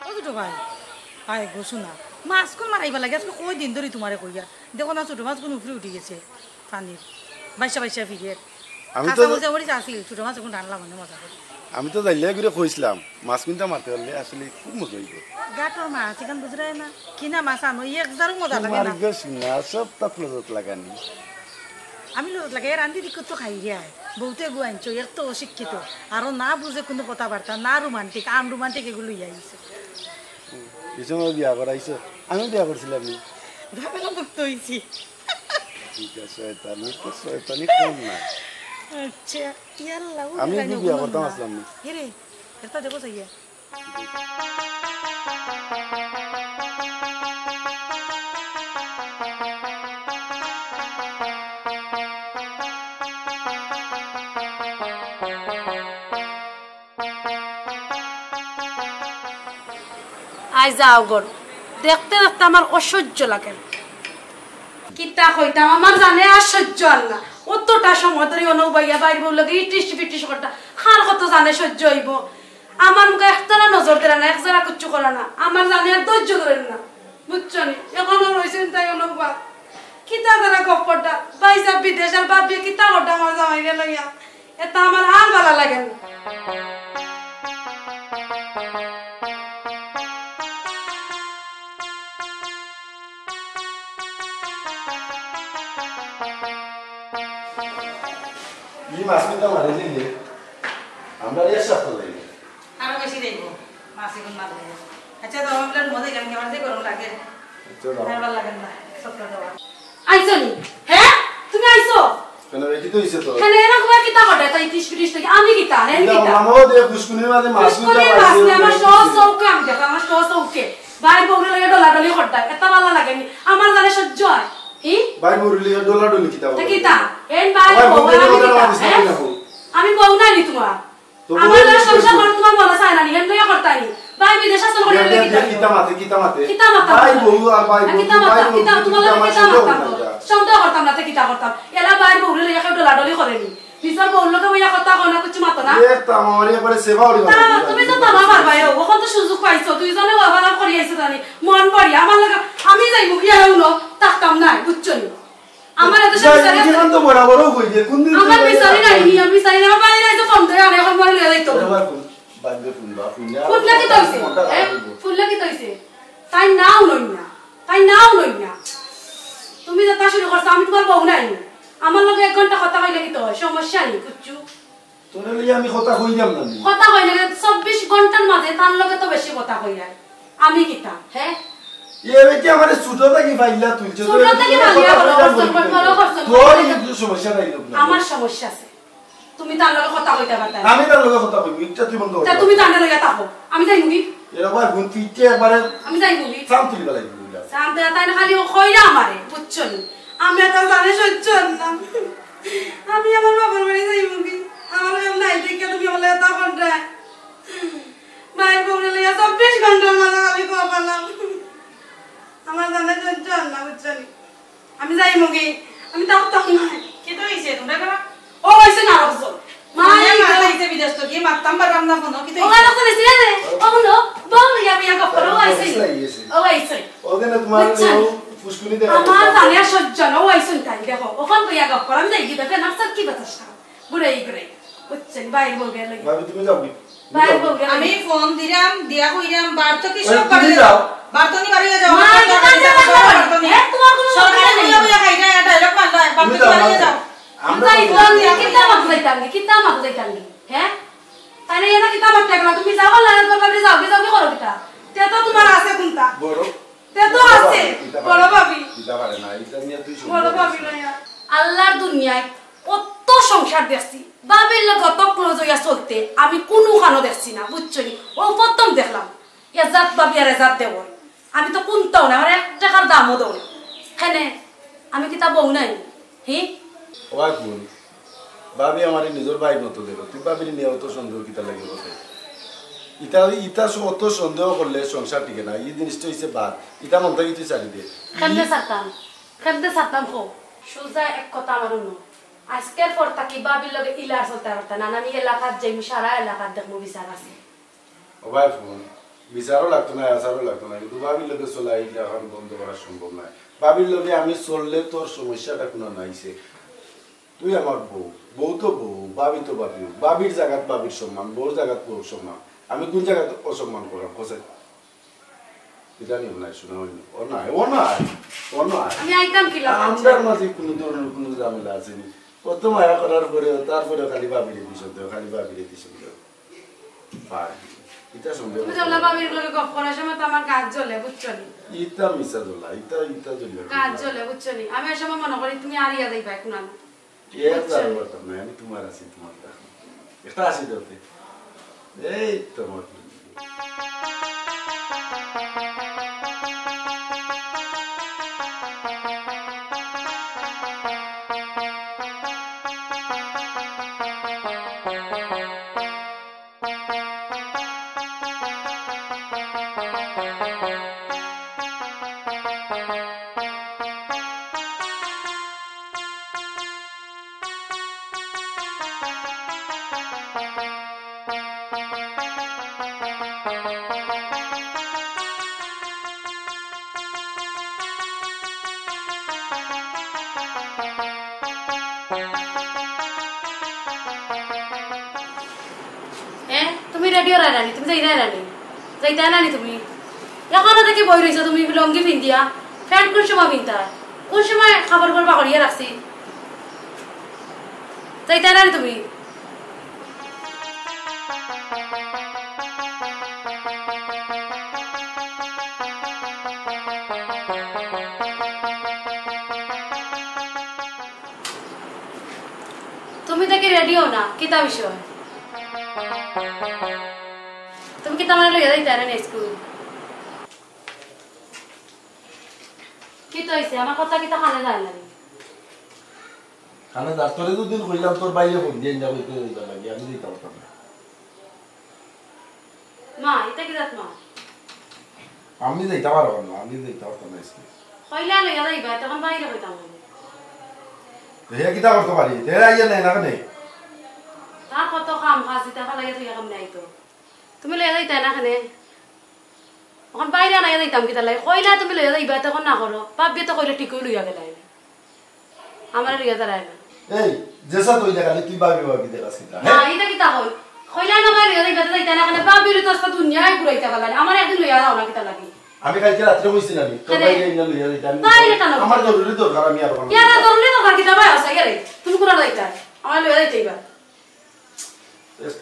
ও ছোট ভাই, আয় গো সোনা, মাছগুন মারাইবার লাগি আজকে কয় দিন ধরি তোমারে কইয়ার। দেখো না, ছোট মাছগুন উফরে উঠি গেছে পানির, বাইশা বাইশা ফিরের। আমি তো কাঁচা মরিচ আছিল, ছোট মাছ অখন রানলাম অনে মজা করি। আমি তো জাইলে ঘুরে কইছিলাম, মাছ কুনটা মারতে পারলে আসলে খুব মজা অইবো। গাটর মাছ, ইখান বুঝরায় না? কিনা মাছ আনো, ই এক জারও মজা লাগে না। মারবে না, সব তাত লজত লাগানি। আমি লজত লাগাই, রান্ধি দিকে তো খাই রে আয়। বউতে গু আনছো, এক তো অশিক্ষিত, আরো না বুঝে কুনু কথাবার্তা, না romantic, unromantic এগু লইয়া আইছে। এই সময় বিয়া করাইছো? আমি বিয়া করছিলাম নি। ভাবের মতো অইছি। ঠিক আছে, শয়তানি তো শয়তানি কম না। আচ্ছা, ইয়াল্লা, ও আমি বিয়া করতাম আছলাম নি। এরে, একটা দেখো চাইয়া। আই যাও গর, দেখতে দেখতে আমার অসহ্য লাগে। কিতা কইতাম, আমার জানে আর সহ্য আর না। অতটা সময় ধরি অনো উবাইয়া বাইর বউর লগে ইটিস পিটিস করতা, কার কত জানে সহ্য অইবো? আমার মুখে একটানা নজর দিলা না, এক জারা কিচ্ছু করা না। আমার জানে আর ধৈর্য ধরে না, বুঝছো নি? এখনো রইছেন তাই অনুভব। কিতা তারা গপ্পটা, ভাইসাব বিদেশ আর ভাবিয়ে কিতা করটা আমার জামাইরে লইয়া, এটা আমার আর ভালা লাগে না। ই মাছ কিতা মারে দিলে, আমরা এক সপ্তাহ লাগে। আরো বেশি দেখবো, মাছ এখন মারলে। আচ্ছা, তো আমরা মজা এখানে আমার যে গরম লাগে। আচ্ছা, দাও। আর ভালো লাগে না, সপ্তাহ দেওয়া। আইছো নি? হ্যাঁ? তুমি আইছো? কেন, বেটি তো হইছে তো। কেন, এরা কুয়া কিতা করবে? তাই তিরিশ বিশ টাকা। আমি কিতা? হ্যাঁ, আমি এটা কিতা? আমারও দিয়ে ফুসকুনির মাঝে মাছ ফুসকুনির উঠে মাছ পাইছে, নিয়ে আমার ওটা সব কি? চৌকে আমি দেখো, আমার সব চৌকে। ভাই বউরে লইয়া ডলাডলি করতাম। এটা ভালো লাগে নি। আমার জানে সহ্য হয়। ই? ভাই বউরে লইয়া ডলাডলি কিতা তা বলে? কিতা? এই ভাই ভাই বউ, বউরে আমি লইয়া কিতা? ডলাডলি হ্যাঁ? কিতা বলে? আমি বউ না নি তোমার। তো আমার বউরে লগে লইয়া সংসার করার তোমার মনে চায় না নি, এমন লইয়া করতাই নি। ভাই বিদেশ আসল করে বিয়া, লইয়া বিয়া, কিতা? কিতা মাতে, কিতা মাতে? কিতা মাতে? ভাই বউ আর ভাই না, বউ, কিতা মাতে? ভাই বউ, কিতা, তোমার লগে আমার কিতা সন্দেহ মাতে? নাই এটা। সন্দেহ করতাম না, তে কিতা করতাম? এলা ভাইর বউরে লইয়া কেউ ডলাডলি করে নি। নিজর বউর লগে বইয়া কথা কয় না, কিচ্ছু মাতো না। এ, তা আমার একবারে সেবা উড়ি তা গেল। তুমি তো তামা পারবায়, ও, অখন তো সুযোগ পাইছো, দুইজনে ওভারলাপ করি আইছো জানি, মন ভরি। আমার লগে, আমি যাইমু, ইয়ারা উনো, থাকতাম না, বুঝছো নি? আমার এত না, সমস্যা এই আছে। জীবন তো বরাবরও হই যে, কোন দিন আমার তুই মিসারি নাই, নি, আমি মিসারি নাই, আমার বাড়ি নাই তো ফোন ধরে আনে, এখন মনে লইয়া যাইতো। এবার কোন, বাদ দে কোন বা, কোন যা, ফোন লাগে তো হইছে, ফোনটা হ্যাঁ? রাখবো। ফোন লাগে তো হইছে। তাই নাও লই না, তাই নাও লই না। তুমি যেটা শুরু করছো, আমি তোমার বউ নাই। আমার লগে এক ঘন্টা কথা কইলে কিতা হয়? সমস্যা নি, বুঝছো? তোরে লইয়া আমি কথা কইলাম না নি। কথা কইলে না, চব্বিশ ঘন্টার মাঝে তার লগে তো বেশি কথা কইলায়। আমি কিতা, হ্যাঁ? এ বেটি আমারে ছোট থাকি পাইলা তুলছে, ছোট তোরে থাকি লইয়া পাইলা, কথা বড় কইলাম করছো, না নি। বড় করছো। তোর কিন্তু সমস্যা নাই লোক না। আমার সমস্যা আছে। তুমি তার লগে কথা কইতে পারতা না। আমি তার লগে কথা কইবো, ইটা তুই বন্ধ কর। তা তুমি তার লগে থাকো, আমি যাইমুগি। এরা ভাই বোন তুই কে একবারে আমি যাইমুগি। শান্তি দিবা লাগবে বুঝলা। শান্তি তাই না খালি ও কইরা আমারে, বুঝছো নি? আমি এত জানে সহ্য অর না। আমি আমার বাবার বাড়ি যাইমুগি। আমার কেউ নাই দেখে তুমি বলে এত ঘন্টায়। ভাই বউরে লইয়া চব্বিশ ঘন্টার মাঝে খালি কপালাম। আমার জানে সহ্য অর না, বুঝছো নি? আমি যাইমুগি, আমি থাকতাম না। কিতা অইছে? তোমরা কেন? ও অইছে না, অইছে। মা, মা, এই মা, তো আইছে বিদেশ তো, কি মারতাম পারলাম না ফোন, কিতা ও অইছে? গেল তো নিচে রে। ও বলো, বল, ইয়া, ইয়া, গপ করো, ও আইছে। অবস্থা অইছে। ও আইছে। ও কেন তোমার বুঝছেন? ও ফুসকুনি দেয়? আমার জানে আর সহ্য না, ও আইছে তাই, দেখো, ওখান তো ইয়া গপ করো, আমি যাই কি দেখে, না, স্যার, কি বাতাস খারাপ। ঘুরে, ঘুরে। বুঝছেন, বাইরে বলবে লাগে। ভাবি, তুমি যাও কি? বাইরে বলবে লাগে। আমি ফোন দিলাম, দিয়া কইলাম, বার তো কি ওই, সব তুমি পারলে যাও। বার তো নি বাড়ি যাও, মা, আমার এটা কাছে কান্না যাও, পারলাম। বার তো নি। হ্যাঁ, তোমার কোনো সরকারি অসুবিধা নেই। নিয়মে খাই না, এটা এরকম মানবা, বার তো নি বাড়ি যাও। আমি যাই, যাও। কিতা মাত যাইতাম, কিতা মাত যাইতাম, হ্যাঁ? তাইলে এরা কিতা মাত থাকলা, তুমি যাও, আল্লাহ, তোমার বাড়ি যাও, কি যাও, কি করো কিতা? তে তো তোমার আছে কোনটা? বড়। তে তো বড় আছে, ভাবি, কিতা বড় পারে? ভাবি। কিতা পারে না, এটা নিয়ে তুই বড় শুনতে ভাবি পারিস না। লইয়া। আল্লাহর দুনিয়ায় কত সংসার দেখছি, ভাবির লগে অত ক্লোজ হইয়া চলতে আমি কোনো খানো দেখছি না, বুঝছো নি? ও প্রথম দেখলাম, এজাত ভাবি আর এজাত দেওর। আমি তো কোনটাও না, আমার এক টাকার দামও দেও না। কেনে, আমি কিতা বউ নাই? হি? ওই বোন, ভাবি আমারে নিজর ভাইর মতো দেখো, তুই ভাবির নিয়ে অত সন্দেহ কিতা লাগে বলতে? ইটা, ইটা স-, অত সন্দেহ করলে সংসার টিকে না, এই জিনিসটা হইছে বাদ, ইটা মন থাকি তুই ছাড়ি দে। কেমনে ছাড়তাম? কেমনে ছাড়তাম কও? সুজা এক কথা আমার হুনো। আজকের পর থাকি ভাবির লগে ইলা আর চলতে পারতাম না, আমি এলাকাত যাইমু, সারা এলাকাত দেখমু বিচার আছে। ও ভাই ফোন, বিচারও লাগতো না, আচারও লাগতো না, কিন্তু ভাবির লগে চলা ইটা এখন বন্ধ করা সম্ভব নয়। ভাবির লগে আমি চললে তোর সমস্যাটা কোনো নাইছে। তুই আমার বউ, বউ তো বউ, ভাবি তো ভাবি, ভাবির জাগাত ভাবির সম্মান, বউর জাগাত বউর সম্মান। আমি কোন জাগাত অসম্মান করলাম, কোথায়? ইদানীং নাই, শোনা হয়নি। ও নাই, ও নাই, ও নাই। আমি আইতাম কি লাভ আছে? আমরার মাঝে কোনো ধরনের কোনো ঝামেলা আছে নি। কত মায়া করার পরেও, তারপরেও খালি ভাবিরে দিস দেও, খালি ভাবিরে দিস দেও। ভাই, ইটা সন্দেহ তুমি করতে যেগুলা পারো। ভাবির লগে গপ করার সময় তো আমার গাত জ্বলে, বুঝছো নি? ইটা মিছা জ্বলা, ইটা, ইটা জ্বলে। গাত জ্বলে, বুঝছো নি? আমি এই সময় মনে করি তুমি আরিয়া যাইবা এখন আমি। এ বুঝছো জানো নি? পারতাম না, আমি তোমার আছি, তোমার কাছে। একটা আছি ধরতে। এই তোমার। তুমি রেডি অইরায় না নি? তুমি যাইরায় না নি? যাইতায় না নি তুমি? অখনো থাকি বই রইছো তুমি লুঙ্গি পিন্দিয়া। প্যান্ট কুন সময় পিন্দিতায়? কুন সময় কাপড়-উপড় পাকড়িয়া রাখছি? যাইতায় না নি তুমি? তুমি থাকি রেডি অও না, কিতা বিষয়? তুমি কিতা আমারে লইয়া যাইতায় না নি স্কুল? কিতা অইছে? আমার কথা কিতা কানে যায় না নি? কানে যায়। তোরে দুদিন কইলাম তোর ভাইয়ে ফোন দিয়া ইন্দা কইতে যাইবার লাগি, আমি যাইতাম পারতাম না। মা, ইটা কিতা জাত মা? আমি যাইতাম পারতাম না, আমি যাইতাম পারতাম না স্কুল। কইলা লইয়া যাইবা, তখন বাইরে কইতাম আমি। তো হে কিতা করতে পারি? তে আইয়া নাই না কেনে? তার কত কাম কাজ, ইতা ফালাইয়া তুই এখন নাই তো। তুমি লইয়া যাইতায় না কেনে? অখন বাইরে আনাইয়া যাইতাম কিতার লাগি? কইলা তুমি লইয়া যাইবা, তখন না করো। বাপ বিয়ে তো কইলে ঠিকই লইয়া গেলাই। আমারে লইয়া যারায় না। এই, যেসা তুই দেখালি, তুই ভাবি ভাবি দেখাস কিতা, না, হ্যাঁ? ইটা কিতা কই? কইলা না আমারে লইয়া যাইবা, তো যাইতায় না কেনে? বাপ বিয়ে তো আস্তা দুনিয়ায় ঘুরাইতা পারলা না। আমারে একদিন লইয়া যাও না কিতার লাগি? আমি কালকে রাত্রে কইছি না আমি, তোর কেনে? ভাইরে ইন্দা লইয়া যাইতাম। বাইরে টানো। আমার জরুরি দরকার, আমি আর পারলাম না। ইয়ার জরুরি দরকার কিতা ভাই আছে, ইয়ারে? তুমি কোন যাইতায়? আমারে লইয়া যাইতায় বা।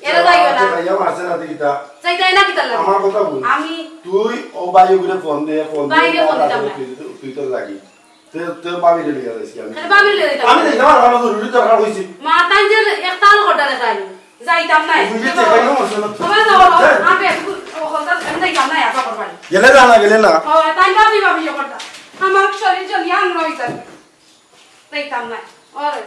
এরা যাইও না। ভাইয়া মারছে না, তুই কিতা? যাইতায় না কিতার লাগি? আমার কথা বল। আমি তুই ও ভাই ওগুলো ফোন দে, ফোন দে, বাইরে ফোন দিতাম না। তুই, তুই তোর লাগি। তুই, তুই ভাবিরে লইয়া যাইস কি আমি? আরে ভাবিরে লইয়া যাইতাম। আমি যাইতাম আর আমার জরুরি দরকার হইছে। মা, তাই যে একটা আলো ঘটা দেখাই। যাইতাম না। তুই যে চেপাই না মারছে না। বাবা, যাও, যাও। যাই। আমি একটু ও কথা আমি যাইতাম না, একা করবানি। গেলে যা না, গেলে না। ও, তাই ভাবি, ভাবি, ও কথা। আমার শরীর জ্বলিয়া আগুন হইছে। যাইতাম না। ওরে।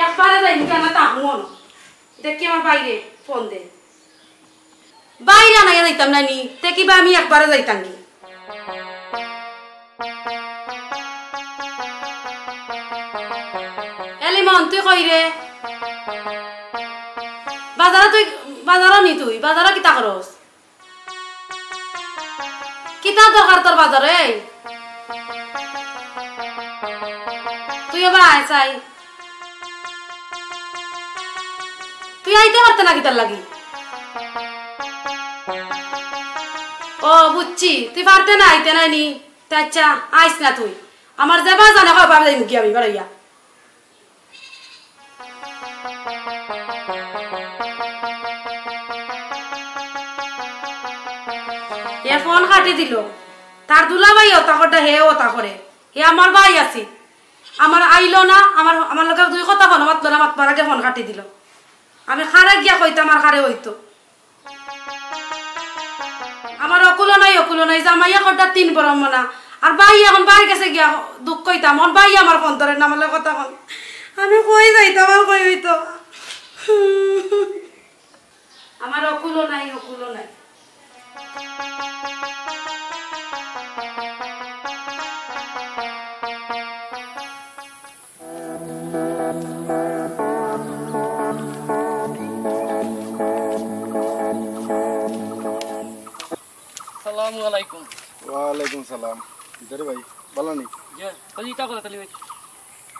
একবারে যাইমু কেনে তা হুনো। দেখি আমার ভাইরে ফোন দে। বাইরে আনাইয়া যাইতাম না নি, তে কিবা আমি একবারে যাইতাম কি? এ লিমন, তুই কই রে? বাজারো তুই, বাজারো নি তুই, বাজারো কিতা করস? কিতা দরকার তোর বাজারো, এই? তুই এবার আয় চাই। তুই আইতে পারতে না কিতার লাগি? ও, বুঝছি, তুই পারতে না, আইতে নাই নি? তে আচ্ছা, আইস না তুই। আমার যেবা জানে কয়, বাবা যাইমু গিয়া আমি বাড়াইয়া। এ ফোন কাটি দিল। তার দুলাভাই ওতা করে, হে ওতা করে। হে আমার ভাই আছে। আমার আইলো না, আমার, আমার লগে দুই কথা ফোন মাতলো না, মাতবার আগে ফোন কাটি দিল। আমি কারে গিয়া কইতাম আর কারে অইতো। আমার অকুলও নাই, অকুলও নাই, জামাইয়ে কটা তিন বরম মনা। আর ভাই এখন বাইর গেছে গিয়া দুঃখ কইতাম, অন ভাই আমার ফোন ধরে না, আমার লগে কথা কন। আমি কই যাইতাম আর কই অইতো। আমার অকুলও নাই, অকুলও নাই। আসসালামু আলাইকুম। ওয়ালাইকুম সালাম। কিতা রে ভাই, ভালা নি? জি, কই ইতা কথা তালি ভাই?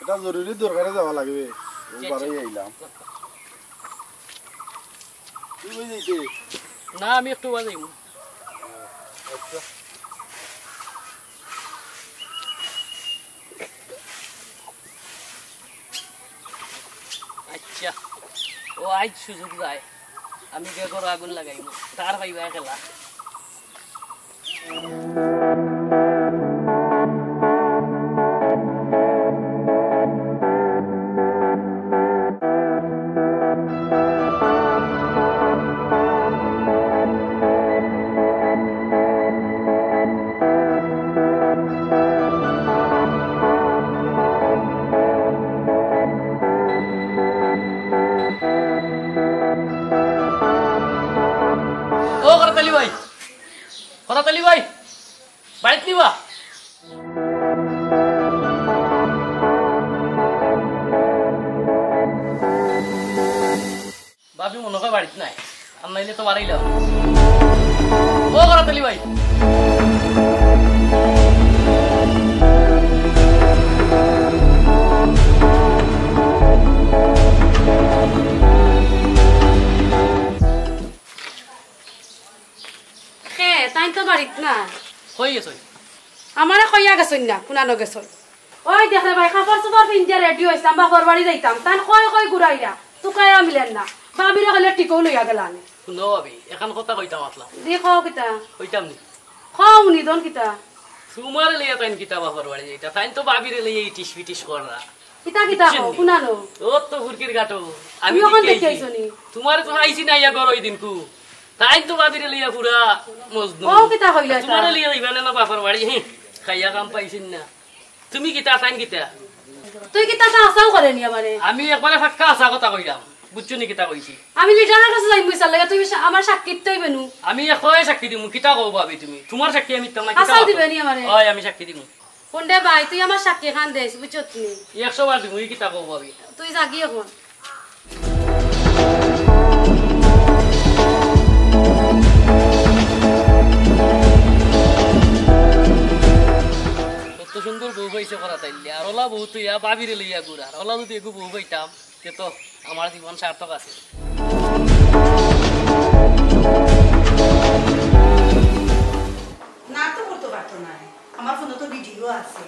এটা জরুরি দরকারে যাওয়া লাগবে। ও জি, জি। বারোই আইলাম। তুই কই যাইতে? না, আমি একটু বাদে আইমু। আচ্ছা। আচ্ছা, ও আইজ সুযোগ যায়, আমি বেগর আগুন লাগাইমু, তার পাইবা খেলা। ও করাত আলী ভাই, করাত আলী ভাই, বাড়িত নিবা? ভাবি মনে হয় বাড়িত নাই, আর নাইলে তো বাড়াইলাম। ও করাত আলী ভাই, তাইন তো বাড়িত না। কই গেছইন? আমারে কইয়া গেছইন না, কুনানো গেছইন। ওই দেখ রে ভাই, কাপড় চোপড় পিন্দিয়া রেডি অইছলাম, বাপর বাড়ি যাইতাম। তাইন কই কই ঘুরাইরা, তুকাইয়া মিলের না। ভাবিরে কইলে টিকও লইয়া গেলা নি। হুনো ভাবি, এখান কথা কইতাম আছলাম। দি কও কিতা? কইতাম নি। কও নি দন কিতা? তুমারে লইয়া তাইন কিতা বাপর বাড়ি যাইতা? তাইন তো ভাবিরে লইয়া ইটিস পিটিস কররা। কিতা কিতা বুঝছেন কও, নি? কুনানো? ও তো ফুরকির গাটো। আমি তুমি অখন দেখি দেখি আইছি। আইছো নি? তুমারে তো আইছি না ইয়া ঘর ওই দিনকু। তাইন তো ভাবিরে লইয়া পুরা মজনু। ও কিতা কইলা তুমারে এটা? লইয়া যাইবা না, না বাপর বাড়ি, হি, খাইয়া কাম পাইছইন না। তুমি কিতা, তাইন কিতা? তুই কিতা তা আশাও করে নি আমারে? আমি একবারে ফাক্কা আশা কথা কইলাম, বুঝছো নি কিতা কইছি? আমি লিডারর কাছে যাইমু ইসার লাগি, তুই সা-, আমার সাক্ষী দিতে অইবে নু। আমি একবারে সাক্ষী দিমু, কিতা কও ভাবি তুমি? তুমার সাক্ষী আমি দিতাম না, কিতা আশাও কও? দিবে নি আমারে? অয়, আমি সাক্ষী দিমু। হুন রে ভাই, তুই আমার সাক্ষী খান দেস, বুঝছত নি? একশো বার দিমু, ই কিতা কও ভাবি? তুই যাগি অখন। কত সুন্দর বউ পাইছে করা তাইলে, আর ওলা বউ তো ইয়া ভাবিরে লইয়া ঘুরার, ওলা যদি এগু বউ পাইতাম, তে তো আমার জীবন সার্থক আছে। না তো করতে পারতো না, আমার ফোনে তো ভিডিও আছে।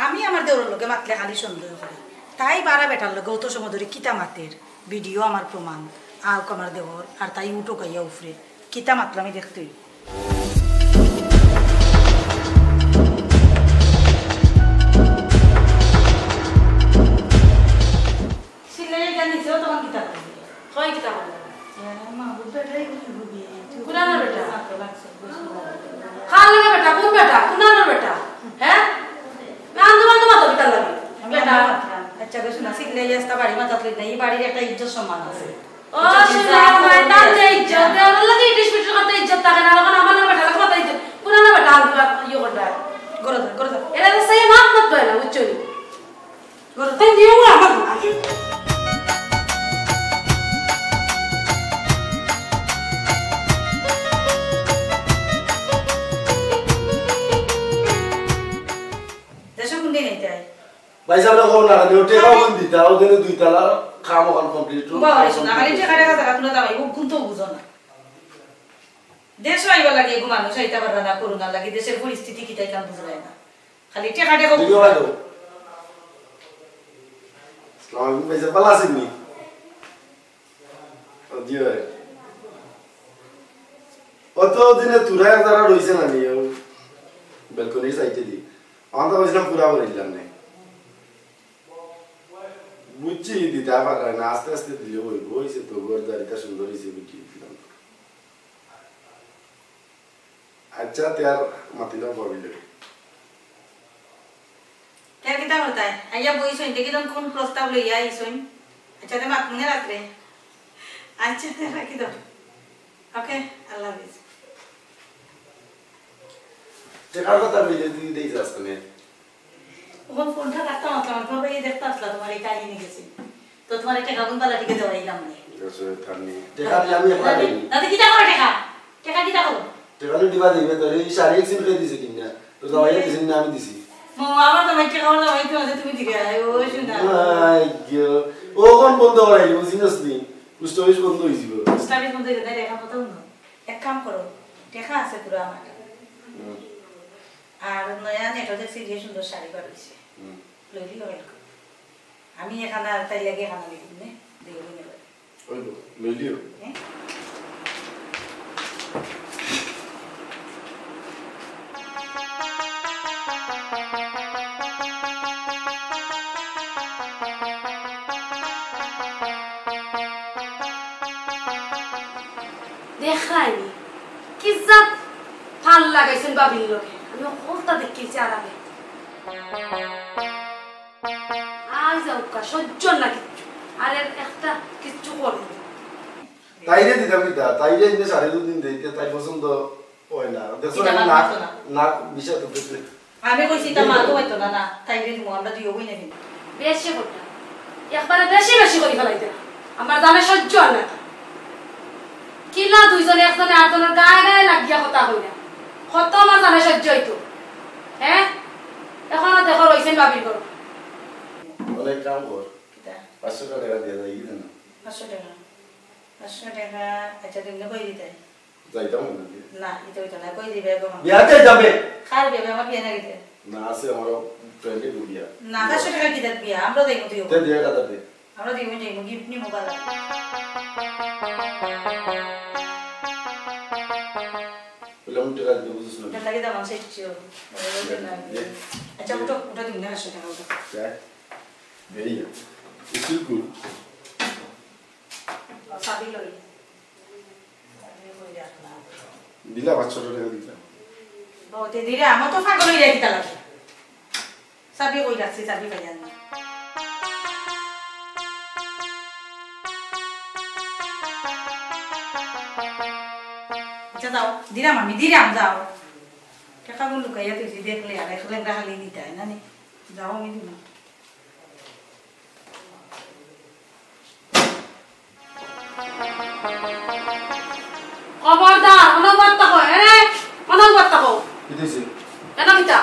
আমি আমার দেওরর লগে মাতলে খালি সন্দেহ করি। তাই বারা বেটার লগে অত সময় ধরি কিতা মাতের, ভিডিও আমার প্রমাণ। আউক আমার দেওর, আর তাই উঠুক আইয়া উফরে। কিতা মাতলো আমি দেখতে অইবো। সিলাই এটা নিচেও তখন কিতা করবে? কয় কিতা করবে? হ্যাঁ, মা, বুঝবে, এটাই বুঝবে। কুনানোর বেটা? কার লগে বেটা? কোন বেটা? কুনানোর বেটা? হ্যাঁ? না, আন্দু বান্দু মাতো কিতার লাগি? আমি বেটা। আন্দু মাতলাম। আচ্ছা, বেশ না, সিলাই আস্তা বাড়ি মাতাত লই না, এই বাড়ির একটা ইজ্জত সম্মান আছে। ও, ইজ্জত শুনে আছে, আমার তার যে ইজ্জত, ওর লাগি ইটিস পিটিস করতে ইজ্জত থাকে না, এখন আমার নাম বেটা, লাগি মাতা ইজ্জত। কুনানোর বেটা, আন্দু বান্দু ইয়ে করবে। গরো যা, গরো যা। এরা তো সেই মাত মাত দেয় না, বুঝছো নি? গরো যা। তাই দিয়ে ও আমার দেশো কোন দিন এইটাই? ভাই সাহেব, কও না, ও টেকা কোন দিতা? ও দিনে দুই তালা কাম ওখান কমপ্লিট। বাবা, না, খালি টেকা টেকা তারা তুলে দাও, ও কোন তো বুঝো না। দেশো আইবার লাগি এগু মানুষ আইতা পাররা না, করোনার লাগি দেশের পরিস্থিতি কিতা ইখান বুঝরায় না। খালি টেকা টেকা দিদি ভাই তো। আসসালামু আলাইকুম, ভাই সাহেব, ভালা আছইন নি? ও, জি ভাই। অত দিনে তুরা যারা রইছে না নি, ও ব্যালকনির সাইডে দি। আমার তো কইছিলাম পুরা করিলাম নে। বুঝছি, দিতা পাররা না, আস্তে আস্তে দিলে অইবো, অইছে তো, ঘর দারিটা সুন্দর অইছে, বুঝছি, দিলাম তো। আচ্ছা, তে আর মাতিলাম ভাবিলে। তে আর কিতা করতায়? আইয়া বইছইন, দেখি তখন কোন প্রস্তাব লইয়া আইছইন। আচ্ছা, তে মাতমুনে রাত্রে। আচ্ছা, তে রাখি দাও। ওকে, আল্লাহ হাফিজ। টেকার কথা কইলে তুই দেই যাস কেনে? ওখান ফোনটা রাখতাম আসলাম, আমার ভাই দেখতে আসলা, তোমার এই কাহিনী গেছে। তো তোমার টেকা কোন বালা টিকে দেওয়াইলাম নে। ঠিক আছে, থামি। টেকা দিয়ে আমি একলা দেই। তাতে কিতা করো টেকা? টেকা কিতা করো? টেকা নিয়ে দিবা দিবে তোর, এই শাড়ি এক সিম করে দিছে কিনা? তো জামাইয়ে দিছে না, আমি দিছি। মো, আমার জামাই টেকা, আমার জামাই তো আছে, তুমি দিবে, আয়, ও শুনা। I go. ও কোন বন্ধ করাইলি, বুঝিস নি? পোস্ট অফিস বন্ধ হয়ে যাবে। পোস্ট অফিস বন্ধ হয়ে যাবে, টেকা কত হলো? এক কাম করো, টেকা আছে পুরো আমার। হুম। আর নয়া নেটও দেখছি যে সুন্দর শাড়ি বার হইছে। হুম। লইলি অইল। আমি এখানে আর তাই লাগে এখানে লিখুন নে, দেখুন এবার। অইল, লইলিও। হ্যাঁ? দেখরায়নি, কি জাত ফাল লাগাইছইন ভাবির লগে। আমি হকলতা দেখিছি আরামে। আই যাউক্কা, সহ্য না কিচ্ছু। আর এর একটা কিচ্ছু করবো। তাইরে দিতাম কিতা? তাইরে এনে সাড়ে দুই দিন দেইতে, তাই পছন্দ অয় না। দেখছো, কিতা আমি না, না, না। না, বিষয় তো বুঝলে। আমি কইছি, তা মা তো হইতো না, না, তাইরে দিমু, আমরা দুইও বই নেবি। বেশি কথা। একবারে বেশি বেশি করি ফেলাইতে না। আমার জানে সহ্য হয় না। কিলা দুইজনে একজনে আরজনর গায়ে গায়ে লাগিয়া কথা কইরা। কত আমার জানে সহ্য হইতো। হ্যাঁ? এখনো দেখো রইছেন ভাবির ঘর। অনেক কাম কর। কিতা? পাঁচশো টাকা দিয়া যাই, কি জানো? পাঁচশো টাকা? পাঁচশো টাকা, আচ্ছা, তুমি কই দিতে? যাইতাম না। না, ইতা অইতো না, কই দিবে এখন? বিয়াত যাইতাম বে। কার বিয়া? আমার বিয়া না কিতা? না, আছে আমার ফ্রেন্ডর বিয়া। না, পাঁচশো টেকা কিতা বিয়া? আমরা যাইমু তুই। তে দিয়া কথা দে। আমরা দুইজন যাইমু, গিফট নিমু বালা। বলে, আমি টেকা দিতে বুঝিস না। টেকা লাগে দাম আছে, ইচ্ছে হবে। দে। আচ্ছা, উঠো, উঠো, দিন না, পাঁচশো টেকা উঠো। দেখ। এই, it's good। ও, চাবি লই। দিলা, পাঁচশো টেকা দিলা। ও, তে দিলে আমার তো পাগল অইয়া কিতা লাগে। চাবি কই রাখছি, চাবি পাইয়ার না। আচ্ছা, যাও, দিরাম আমি, দিরাম, যাও। টেকাগুন লুকাইয়া থইছি, দেখলে আর এক লেংড়া খালি নিতায় না নি? যাও, আমি দিলাম। খবরদার, অনবর থাকো, এ, অনবর থাকো। কিতা অইছে? এনো কিতা?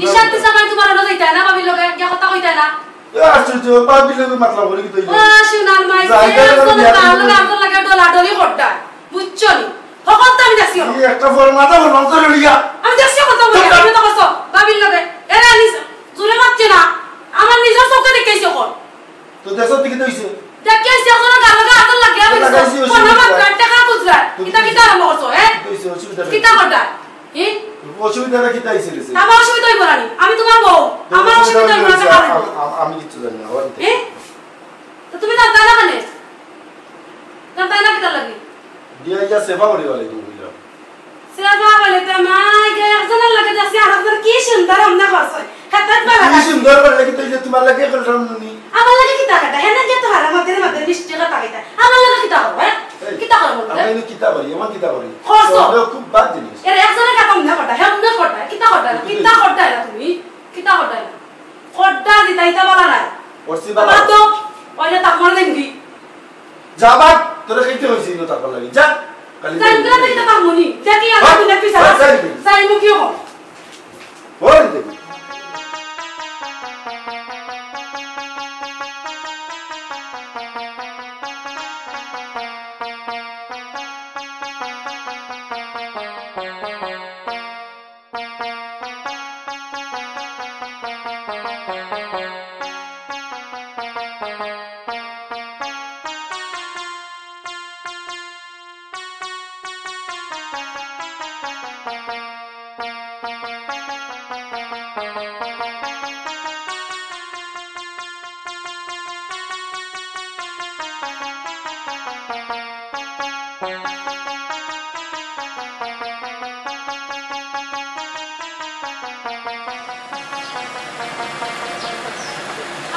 হিসাব টিসাব নাই তুমার, অনো যাইতায় না, ভাবির লগে গিয়া কথা কইতায় না। এ, আশ্চর্য, ভাবির লগে মাতলাম বলে কিতা অইলো? ও, সোনার মাই, যাইতায় না, একজনে বিয়া তার লগে করবো। আরেকজন লাগে ডলাডলি করতায়, বুঝছো নি? হকল তো আমি দেখছি, এই একটা ফোন মাথা ফোন মাথা লড়িয়া। আমি দেখছি, কত বলি, চুপ কর। আমি তো কইছো, ভাবির লগে। এরা নিজ-, জোরে মাতছে না, আমার নিজর চউখে দেখাইছে অখন। তো দেশর দিকে তো অইছে। দেখি আইছি, এখন গালো গা আতর লাগে, আমি তো লাগাইছি, অসুবিধা কথা নাই। মাতরা, টেকা খুজরা। তো কিতা, কি কিতা আরম্ভ করছো, হ্যাঁ? তো অইছে, অসুবিধা নাই। কিতা করতা? হ্যাঁ? অসুবিধাটা কিতা অইছে রে? আমার অসুবিধা অইবো না নি? আমি তুমার বউ, তো আমার অসুবিধা অসুবিধা অইবো না, অইছে, টেকা আ-, আ-, আমি কিচ্ছু জানি না, ওর ভিতরে। হ্যাঁ? তো তুমি জানতা না কেনে? জানতা না কিতা লাগে? দিয়া ইয়া সেবা করি বলে তুমি বুঝলাম। সেবা বলে তো মা, এই যে একজনের লগে যাচ্ছি, আরেকজন কি সুন্দর রান্না করছে। হেতাত বালা কি লাগে। সুন্দর করে লাগি তো এই যে তোমার লাগে এখন রান্ধুনি। আমার লাগে কিতা কথা? হেনে গিয়া তো হারা মাঝে মাঝে মিষ্টি কথা কইতা। আমার লাগে কিতা করবো, হ্যাঁ? এই, কিতা করবো বলতে? আমি এনে কিতা করি, এমন কিতা করি? করছো। তো আমরা খুব বাদ জিনিস। এর একজনের কথা মনে করতা, হে মনে করতা, কিতা করতা না? কিতা করতা না তুমি? কিতা করতা না? করতা দিতা, ইতা বালা নাই। করছি বালা। বাদ দাও, ওইটা তাক মারা দেন কি? যা বাদ, তোরে খাইতে হইছে ইনো তারপর লাগি। যা, কালি যাই যাই। না, যাই না, তার মনি। যা কি আর ভাগ, তুই না পিছা ভাগ, আছে? যাই। যাই মুখে হো। ওই দেখি।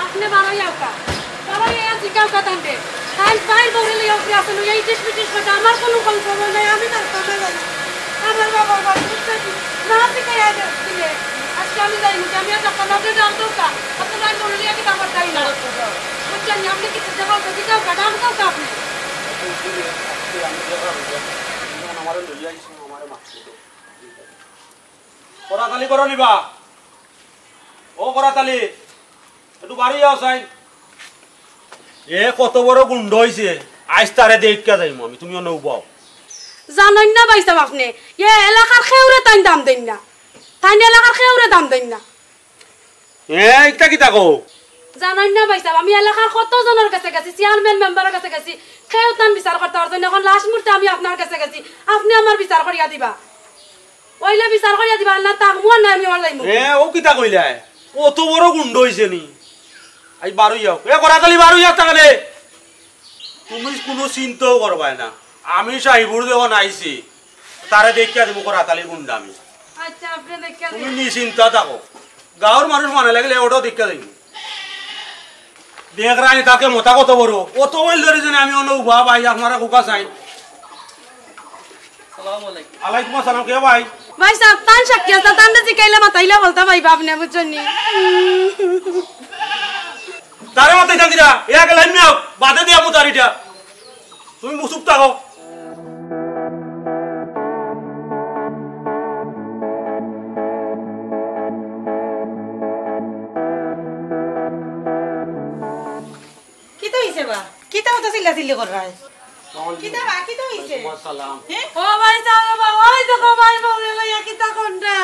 আপনে বারোই আউকা। বারোই আইয়া জিকাউকা তানরে। তাইন বাইর বউরে লইয়া উপরে আছইন, লইয়া ইটিস পিটিস কথা, আমার কুনু খোঁজ খবর নাই, আমি তার কথা জানি। আমার বাবার বাড়ি উঠতে কি? না জিকাইয়া দে-, দিলে। আজকে আমি যাইমু, আমি আর যাইতাম না, আপনে যান তো কা। আপনে বাইর বউরে লইয়া কিতা করতাই না। বুঝছইন নি? আপনে কিতা জিকাউকা, জিকাউকা, ডাক দেউকা আপনে। করাতালি করো নিবা? ও করাতালি, একটু বাড়ি যাও চাই। এ কত বড় গুন্ডা অইছে, আইজ তারে দেখিয়া যাইমু আমি, তুমি অনো উবাও। জানইন না ভাইসাব আপনে, এ এলাকার কেউরে তাইন দাম দেইন না, তাইন এলাকার কেউরে দাম দেইন না। এ, ইটা কিতা কও? জানইন না ভাইসাব, আমি এলাকার কত জনর গেছে গেছি, চেয়ারম্যান মেম্বারর গেছে গেছি, কেউ তান বিচার করতা পারছইন না। অখন লাস্ট মুহূর্তে আমি আপনার গেছে গেছি, আপনে আমার বিচার করিয়া দিবা। অইলে বিচার করিয়া দিবা, না থাকমু আর না আমি আমার যাইমু। এ, ও কিতা কইলায়? অত বড় গুন্ডা অইছে নি? আই বারোই আউক। এ, করাতালি বারোই আউক তাকালে। তুমি কুনু চিন্তাও করবায় না। আমি সাহিবুর যখন আইছি, তারে দেখিয়া দিমু করাতালির গুন্ডা আমি। আচ্ছা, আপনে দেখিয়া তুমি দিন। নিশ্চিন্তা থাকো। গাঁওর মানুষ মানে লাগিলে ওটাও দেখিয়া দিমু। দেখ রানি তাকে মতা কত বড়। অত বইল ধরি যেন আমি অনো উবা ভাই, আপনারা কুকা চাই। আসসালামু আলাইকুম। আলাইকুম আসসালাম, কে ভাই? ভাইসাব, তান সাক্ষী আছে, তানরে জিকাইলে মাতাইলে বলতা ভাই, বাপ নে, বুঝছইন নি? তারে মাতাইতাম কিতা? এ আগে লাইন নিও, বাদে দিয়া মুতারিটা। তুমি মুসুক থাকো। কিতা অইছে বা? কিতা অত চিল্লাচিল্লি কররায়? কিতা বা, কিতা অইছে? ওয়ালাইকুম আসসালাম। হ্যাঁ? ও ভাই, যাও রে বাবা, ওই দেখো ভাই, বউরে লইয়া কিতা কররা।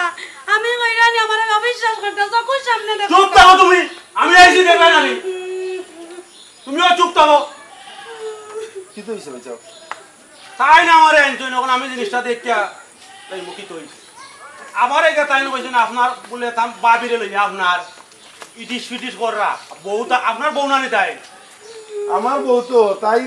আমি কইরানি, আমারে অবিশ্বাস কররা, চকুর সামনে দেখো। চুপ থাকো তুমি, আমি আইছি দেখরায় নানি। তুমিও চুপ থাকো। কিতা অইছে ভাই, যাও। তাইন আমারে আনছইন, অখন আমি জিনিসটা দেখিয়া তাই মুখিত অইছি। আবার এগিয়া তাইন কইছইন, আপনার বুলে তাম ভাবিরে লইয়া আপনার ইটিস ফিটিস কররা। বউ তা, আপনার বউ নানি তাই? আমার বউ তো, তাই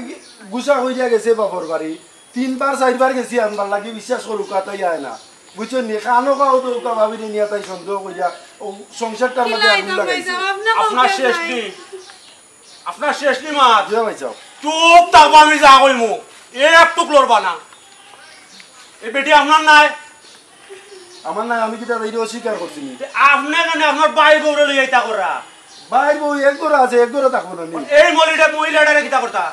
গুছা কইরা গেছে বাপর বাড়ি। তিনবার চাইরবার গেছি আনবার লাগি, বিশ্বাস করুক্কা, তাই আয় না। বুঝছইন নি? কানো কাও তো উকা ভাবিরে নিয়া তাই সন্দেহ কইরা অউ সংসারটার মাঝে আগুন লাগাইছে। আপনার শেষ নি। আপনার শেষ নি মাত। জি ভাই, যাও। চুপ থাকবা, আমি যা কইমু। এক টুক লড়বা না। এই বেটি আপনার নায়? আমার নায়, আমি কিতা তাইরে অস্বীকার করছি নি? তে আপনে কেনে আপনার ভাইর বউরে লইয়া ইতা কররা? ভাইর বউ এক ঘরো আছে, এক ঘরো থাকবো না নি? এই মহিলাটা, মহিলাটারে কিতা করতা?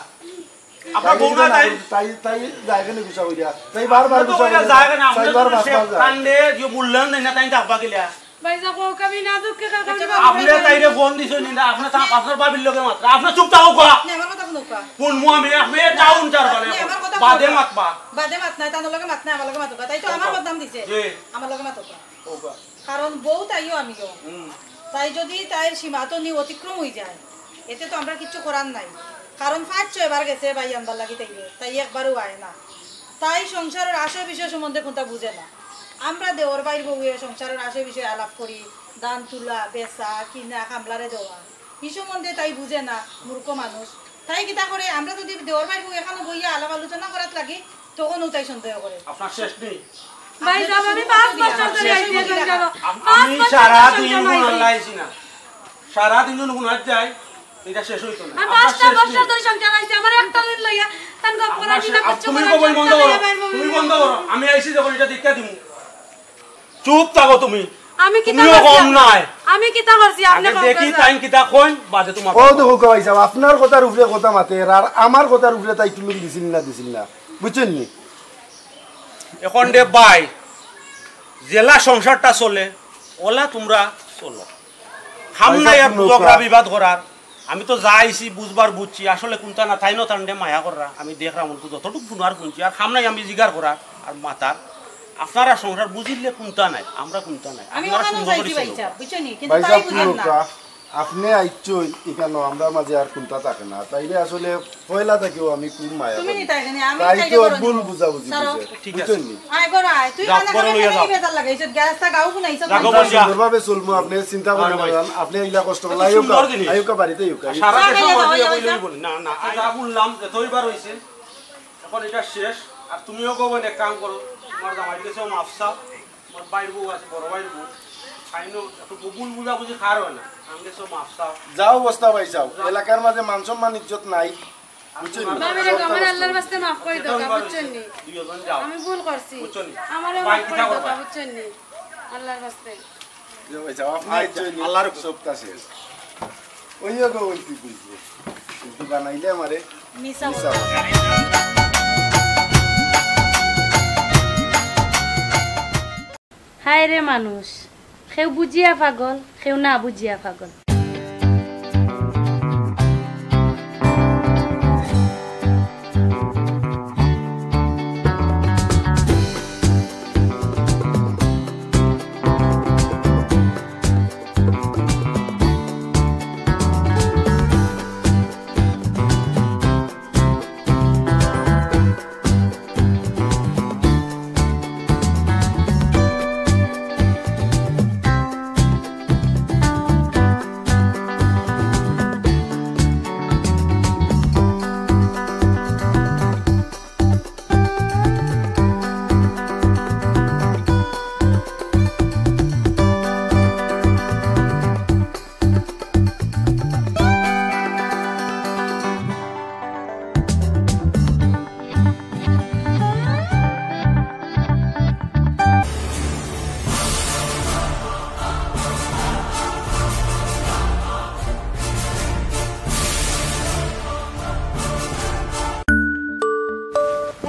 আপনার বউ না তাই? তাই, তাই যায় কেনে গুছা কইরা? তাই বারবার গুছা কইরা যায় কেনে? আপনি চাইরবার পাঁচবার যায়। কান্দে যে বললেন না, তাই থাকবা কিলা? ভাই, যা কও, আমি না দুঃখে কার কাছে আপনি তাইরে ফোন দিছইন নি, আপনি তা আপনার ভাবির লগে মাতরা। আপনি চুপ থাকো কা? আপনি আমার কথা হুনো কা? কোন মুয়া আমি আপনি ডাউন চার বারে আপনি আমার কথা বাদে হুনো কা? মাতবা। বাদে মাত নাই, তার লগে মাত নাই, আমার লগে মাত কা। তাই তো আমার বদনাম দিছে। জি। আমার লগে মাত কা। ও কা। কারণ বউ তাইও আমিও। হুম। তাই যদি তাইর সীমা তো নি অতিক্রম হয়ে যায়, এতে তো আমরা কিচ্ছু করার নাই। কারণ পাঁচ ছয় বার গেছে ভাই আনবার লাগি তাইরে, তাই একবারও আয় না। তাই সংসারের আশয় বিষয় সম্বন্ধে কোনটা বুঝে না। আমরা দেওর ভাইর বউয়ে সংসারের আশয় বিষয়ে আলাপ করি, ধান তুলা, বেচা, কিনা, কামলারে দেওয়া, ই সম্বন্ধে তাই বুঝে না, মূর্খ মানুষ। তাই কিতা করে, আমরা যদি দেওর ভাইর বউ এখানো বইয়া আলাপ আলোচনা করাত লাগি, তখনও তাই সন্দেহ করে। আপনার শেষ নি। ভাই সাহেব, আমি পাঁচ বছর ধরি আইছি এখন কেন? আম-, পাঁচ আমি বছর সারা ধরি দিন সংসার গুনার আইছি। লাইছি না। সারা দিন যখন গুনার যাই, এটা শেষ হইতো না। আমি আপনার পাঁচটা শেষ বছর নি। ধরি সংসার আইছি, আমার একটা দিন লইয়া তান গপ আপনার করার দিন শেষ, আর আপ-, কিচ্ছু তুমি করার কবল দিন বন্ধ না, করো, তাহলে ভাই বউ তুমি বন্ধ করো, আমি আইছি যখন এটা দীক্ষা দিমু। চুপ থাকো তুমি। আমি কিতা তুমিও করছি? কম নাই। আমি কিতা করছি? আপনি আগে কম দেখি করছেন। তাইন কিতা কইন, বাদে তোমার ও কথা। দেখো ভাই সাহেব, আপনার কথার উপরে কথা মাতের, আর আমার কথার উপরে তাই টুলুম দিছিল না, দিছিল না, বুঝছইন নি? এখন রে ভাই, যেলা সংসারটা চলে, ওলা তোমরা চলো। খাম ভাই নাই আর সাহেব, বুঝকরা নৌকা। বিবাদ করার। আমি তো যা আইছি বুঝবার বুঝছি, আসলে কোনটা না তাইনও তানরে মায়া কররা। আমি দেখরাম অল্প যতটুকু হুনার হুনছি, আর খাম নাই আমি জিগার করার আর মাতার। আপনারা সংসার বুঝিলে কোনটা নাই, আমরা কোনটা নাই। আমি আপনারা ওখানে সুন্দর যাইছি করি ভাই চলো। সাহেব, বুঝছো নি? কিন্তু ভাই তাই সাহেব, বুঝেন না। নৌকা। আপনে আইচ্ছইন ইকানো আমরার মাঝে আর কুন্তা থাকে না। তাইরে আসলে পয়লা থাকিও আমি খুব মায়া তুমি করি। নি তাই জানি, আমি তাই তাই তো তো করো ভুল নি। বুঝাবুঝি সারো। বুঝে। ঠিক আছে। বুঝছইন নি? আয় করো আয়, তুই যাও, কানে ঘরে কানে লইয়া কানে যাও। বেজার লাগে, এই যে গ্যাসটা গাও কোন আইছো? রাখো আমরা বসিয়া। সুন্দরভাবে চলমু, আপনে চিন্তা না, করবেন না না, ভাই। না। আপনে ইলা কষ্ট কত করলে আইউক্কা, সুন্দর জিনিস। আইউক্কা বাড়িতে আইউক্কা। আর সারা দেশর মাঝে কইলে বলি না, না, আমি যা বললাম, যতইবার হইছে, এখন এটা শেষ। আর তুমিও গো বোন এক কাম করো, তোমার জামাইর গেছেও মাফ চাও, তোমার ভাইর বউ আছে, বড় ভাইর বউ, তাইনও একটু ভুল বুঝাবুঝি কার হয় না, আমার গেছেও মাফ চাও। যা অবস্থা ভাই যাও, যাও। এলাকার মাঝে মান সম্মান ইজ্জত নাই, বুঝছইন নি? ভাবি রে, আমার আল্লাহর ওয়াস্তে মাফ করি দাও, বুঝছইন নি? দুইজন যাও। আমি ভুল করছি। বুঝছো নি? আমারে ভাই, মাফ কিতা করি দাও, করবা? বুঝছইন নি? আল্লাহর ওয়াস্তে। যে ভাই যাও, আপনে আচ্ছা, আইচ্ছইন নি? আল্লাহর সবটা শেষ। ওই গো, ওই কি বুঝবো? কিন্তু বানাইলে আমারে মিছা মিছা কথা। কথা। হায় রে মানুষ, কেউ বুঝিয়া পাগল, কেউ না বুঝিয়া পাগল।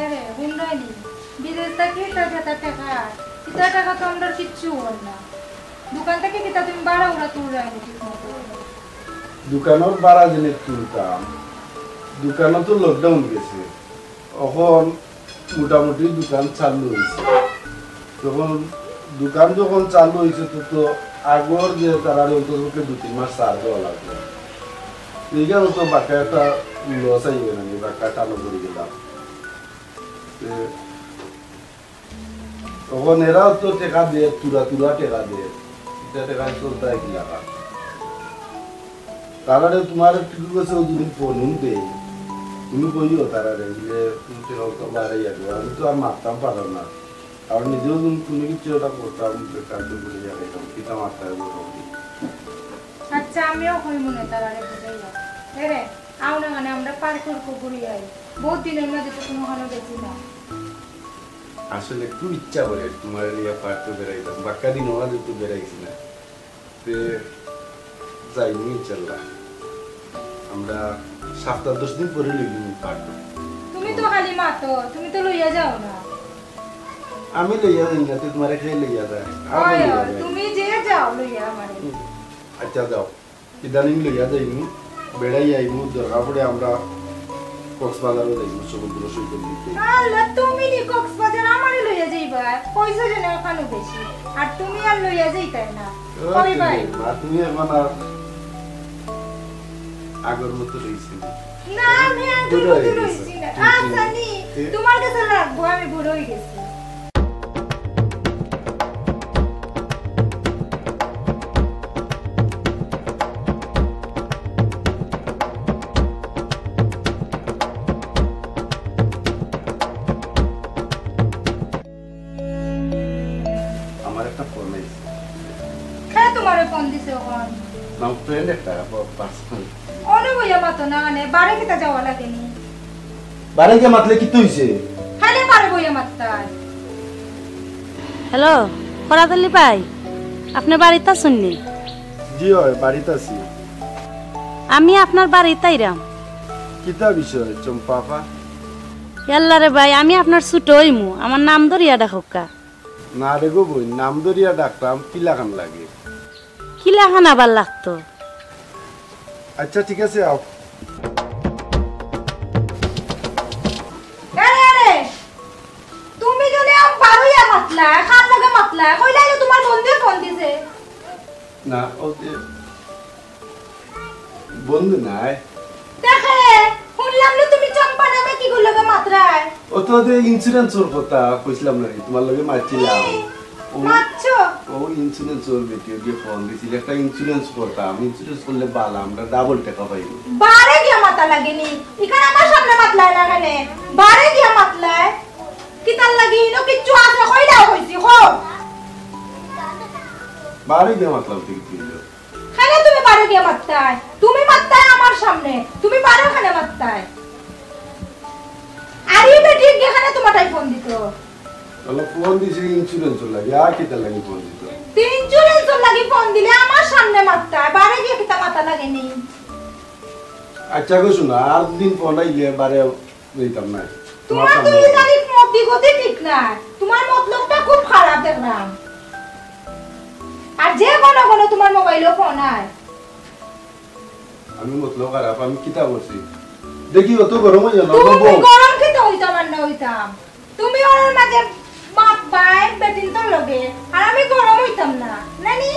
আরে, হুনরায়নি, বিদেশ থাকি ইতা যেতা টেকা, ইতা টেকা তো আমরার কিচ্ছু অর না। দোকান থাকি কিতা তুমি ভাড়া উড়া তুলরায়নি ঠিক মতো? দোকানর ভাড়া যেনে তুলতাম, দোকানো তো lockdown গেছে। অখন মোটামুটি দোকান চালু অইছে। তখন দোকান যখন চালু অইছে, তো, তো আগর যে তারারে অন্ততপক্ষে দুই তিন মাস ছাড় দেওয়া লাগবো। এইখানো তো বাক্কা একটা লস আইবে না, বাক্কা টানো পড়ি গেলাম। তে তখন এরাও তো টেকা দেয়, তুরা তুরা টেকা দেয়। ইতা টেকা চলতা কিলা? তারারে তুমার একটু গেছে ও যদি ফোন দেই, তুমি কইও তারারে, বুলে, "তুমি টেকা তো বাড়াইয়া দেও।" আমি তো আর মারতাম পারলাম না। আর নিজেও যদি কোনো কিছু একটা করতাম, তো কালকে বলে যাবে, এরকম কিতা মারতে হবে, ওরকম কি? আচ্ছা, আমিও কই মনে তারারে বুঝাইয়া। এরে, আও না, মানে আমরা পার্ক ঘুরি আই। বহুত দিনের মাঝে তো কোনো হানো গেছি না। আসলে খুব ইচ্ছা করে তোমার নিয়ে পার্কে বেড়াইতাম, বাক্কা দিন ওরা তো বেড়াইছি না। তে যাইমু ইনশাল্লাহ। আমরা সপ্তাহ দশ দিন পরে লইলাম পার্কে। তুমি তো খালি মাতো, তুমি তো লইয়া যাও না। আমি লইয়া যাই না, তুই তোমার এখানে লইয়া যায়। আমি হয়, লইয়া হয়, যাই। তুমি যে যাও লইয়া আমারে। হুম। আচ্ছা, যাও। ইদানিং লইয়া যাইমু, বেড়াই আইমু, দরকার পড়ে আমরা কক্সবাজারও যাইমু, সমুদ্র সৈকত দেখতে। আল্লাহ, তুমি নি কক্সবাজার আমারে লইয়া যাইবা? পয়সা যেন এখানো বেশি, আর তুমি আর লইয়া যাইতাই না। ও, কই তুমি ভাই? মা, তুমি এখন আর আগর মতো রইছো না। না, আমি আর বুড়ো হয়ে গেছো। রইছি না। তুমি আচ্ছা, নি, এ? তোমার কাছে লাগবো, আমি বুড়ো হয়ে গেছি। আমার একটা ফোন আইছে। কে তোমারে ফোন দিছে অখন? না, ফ্রেন্ড একটা, প-, পার্সোনাল। অনে বইয়া মাতো না, মানে, বারে কিতা যাওয়া লাগেনি? বারে গিয়া মাতলে কিতা অইছে? খালি বারে বইয়া মাততায়। হ্যালো, ফরাদ আলী ভাই, আপনে বাড়িত আছইন নি? জি অয়, বাড়িত আছি। আমি আপনার বাড়িত আইরাম। কিতা বিষয়, চম্পা আপা? ইয়াল্লা রে ভাই, আমি আপনার ছুটো অইমু, আমার নাম ধরিয়া ডাকউক্কা। না রে গো বইন, নাম ধরিয়া ডাকতাম, কিলাখান লাগে? কিলাখান আবার লাগতো? আচ্ছা, ঠিক আছে, আও। আরে, আরে, তুমি যেন আম বারইয়া মাতলা, কার লগে মাতলা? কইলা যে তোমার বন্ধুয়ে ফোন দিছে। না, ও যে বন্ধু নায়। দেখে, শুনলাম না তুমি চম্পা নামে কিগুর লগে মাতরায়। ও তো ওদের ইন্স্যুরেন্সর কথা কইছিলাম না, তোমার লগে মাতছিলাম। এই, ও, মাতছো? ও ইন্স্যুরেন্সর বেটি, ওকে ফোন দিছিল, একটা ইন্স্যুরেন্স করতাম, ইন্স্যুরেন্স করলে বালা, আমরা ডাবল টাকা পাইব। বারে গিয়া মাতা লাগেনি, ইখান আমার সামনে মাতলায় না কেনে? বারে গিয়া মাতলায়। কিতার লাগি ইনো কিচ্ছু আছে, কইলাও কইছি, কও। বারে গিয়া মাতলাম তো কিতা অইলো? কেনে তুমি বারে গিয়া মাততায়? তুমি মাততায় আমার সামনে, তুমি বারে কেনে মাততায়? আর ই বেটি গিয়া কেনে তোমারটাই ফোন দিত? তাহলে ফোন দিছে ইন্স্যুরেন্সর লাগি, আর কিতার লাগি ফোন দিত? তে ইন্স্যুরেন্সর লাগি ফোন দিলে আমার সামনে মাততায়, বারে গিয়া কিতা মাতা লাগেনি? আচ্ছা গো, শোনো, আর দিন ফোন আইলে বারে যাইতাম না। তোমার তোমার তো সামনে ইদানিং মতি গতি ঠিক নাই, তোমার মতলবটা খুব খারাপ দেখলাম। আর যে ঘন ঘন তোমার মোবাইলো ফোন আয়। আমি মতলব খারাপ, আমি কিতা করছি? দেখি অত গরম অইও না, তুমি বউ। গরম কিতা অইতাম আর না অইতাম? তুমি ওর মাঝে মাতবায় বেটিন্তর লগে, আর আমি গরম অইতাম না, নানি?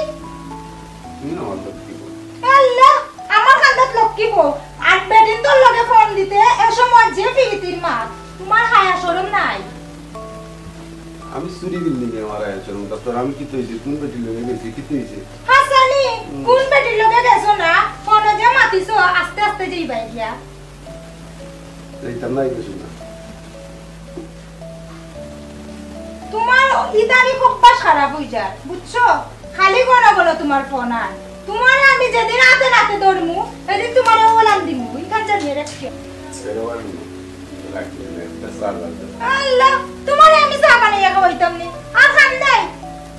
তুমি না আমার লক্ষ্মী বউ। আল্লাহ, আমার কান্দাত লক্ষ্মী বউ, আর বেটিন্তর লগে ফোন দিতে এ সময় যে ফিরিতির মাত, তোমার হায়া শরম নাই? আমি চুরি বিল্ডিং এ আমার আয়া চলুন, তারপর আমি কিতা অইছে, কোন বেটির লগে গেছি, কিতা অইছে? হাসানি, হুম। কোন বেটির লগে গেছো না? ফোনো যে মাতিছো, আস্তে আস্তে যাইবায় গিয়া। যাইতাম না, এই কিছু না। তোমার ইদানিং অভ্যাস খারাপ অই যায়, বুঝছো? খালি ঘন ঘন তোমার ফোন আয়। তোমারে আমি যেদিন আতে নাতে ধরমু, এদিন তোমারে ওলান দিমু। ইখান জানিয়ে রাখিও। সেরকম আমি রাখি না, একটা চা লাগবে। আল্লাহ, তোমারে আমি চা বানাইয়া খাওয়াইতাম নি। আর খান নাই।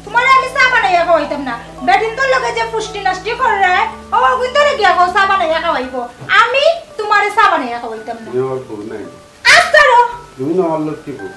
তোমারে আমি চা বানাইয়া খাওয়াইতাম না। বেটিন্তর লগে যে ফুষ্টি নষ্টি কররায়, ও অগুইন্তরে গিয়া কও চা বানাইয়া খাওয়াইবো। আমি তোমারে চা বানাইয়া খাওয়াইতাম না। তুমি আমার বউ নাই। আস্তারো। তুমি না আমার লক্ষ্মী বউ।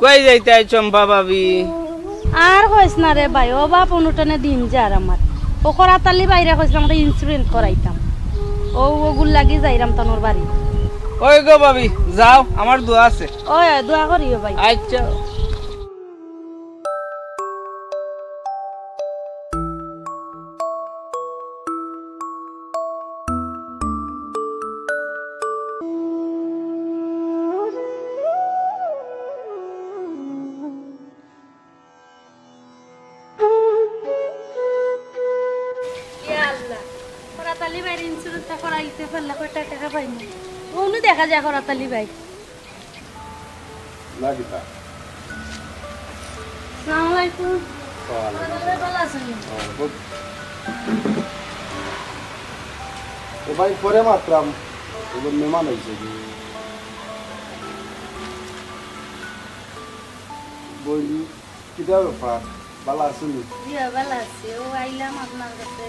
কই যাইতায় চম্পা ভাবি? আর কইস না রে ভাই, অভাব অনটনে দিন যার আমার। ও করাত আলী ভাইরে কইছিলাম একটা insurance করাইতাম, ও অগুর লাগি যাইরাম তান অর বাড়ি। ওই গো ভাবি, যাও, আমার দোয়া আছে। ওই, ওই, দোয়া করিও ভাই। আচ্ছা। ইয়া আল্লাহ, করাত আলী ভাইর insurance টা করাইতে পারলে কয়টা টেকা পাইমু। অনো দেখা যায় করাত আলী ভাই। না কিতা? আসসালামু আলাইকুম। ওয়ালাইকুম আসসালাম। ভালো আছেন? ও, খুব। ও ভাই, পরে মাতরাম। ওদের মেহমান আইছে। বইনি, কিতা ব্যাপার? ভালা আছইন নি? জি, ভালা আছি। ও আইলাম আপনার কাছে।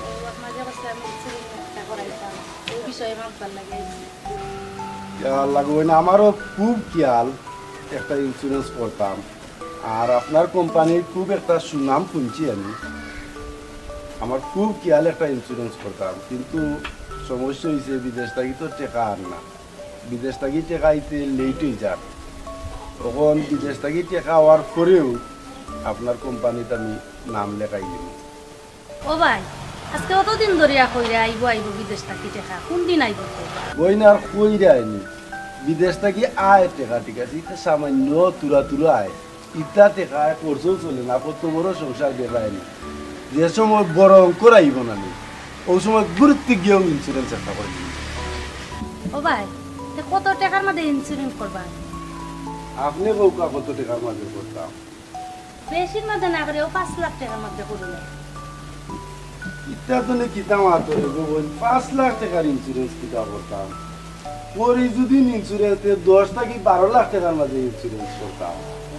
ও আপনার যে কাছে আমি insurance টা করাইতাম, ও বিষয়ে মাতবার লাগি আইছি। ইয়া আল্লাহ গো, না, আমারও খুব খিয়াল একটা insurance করতাম। আর আপনার কোম্পানির খুব একটা সুনাম শুনছি আমি। আমার খুব খিয়াল একটা insurance করতাম, কিন্তু সমস্যা অইছে বিদেশ থাকি তো টেকা আর না। বিদেশ থাকি টেকা আইতে late অই যার। অখন বিদেশ থাকি টেকা আওয়ার পরেউ আপনার কোম্পানিত আমি নাম লেখাই দিমু। ও ভাই, আজকে অতদিন ধরিয়া কইরা আইবো আইবো বিদেশ থাকি টেকা, কুনদিন আইবো কও? বইন আর কইরায় নি, বিদেশ থাকি আয় টেকা, ঠিক আছে, ইতা সামান্য তুরা তুরা আয়। ইতা টেকায় খরচও চলে না, কত বড় সংসার বেলায় নি। যে সময় বড় অঙ্কর আইবো না নি, অউ সময় গুরুত্ব গিয়াও insurance একটা করি দিমু। ও ভাই, তে কত টেকার মাঝে insurance করবা? আপনে কউক্কা কত টেকার মাঝে করতাম? বেশির মাঝে না করি, অউ পাঁচ লাখ টেকার মাঝে করি না। ইতা তো নে কিতা মাতো রে গো বইন, পাঁচ লাখ টেকার insurance কিতা করতাম? করি যদি insurance, তে দশ থাকি বারো লাখ টেকার মাঝে insurance করতাম।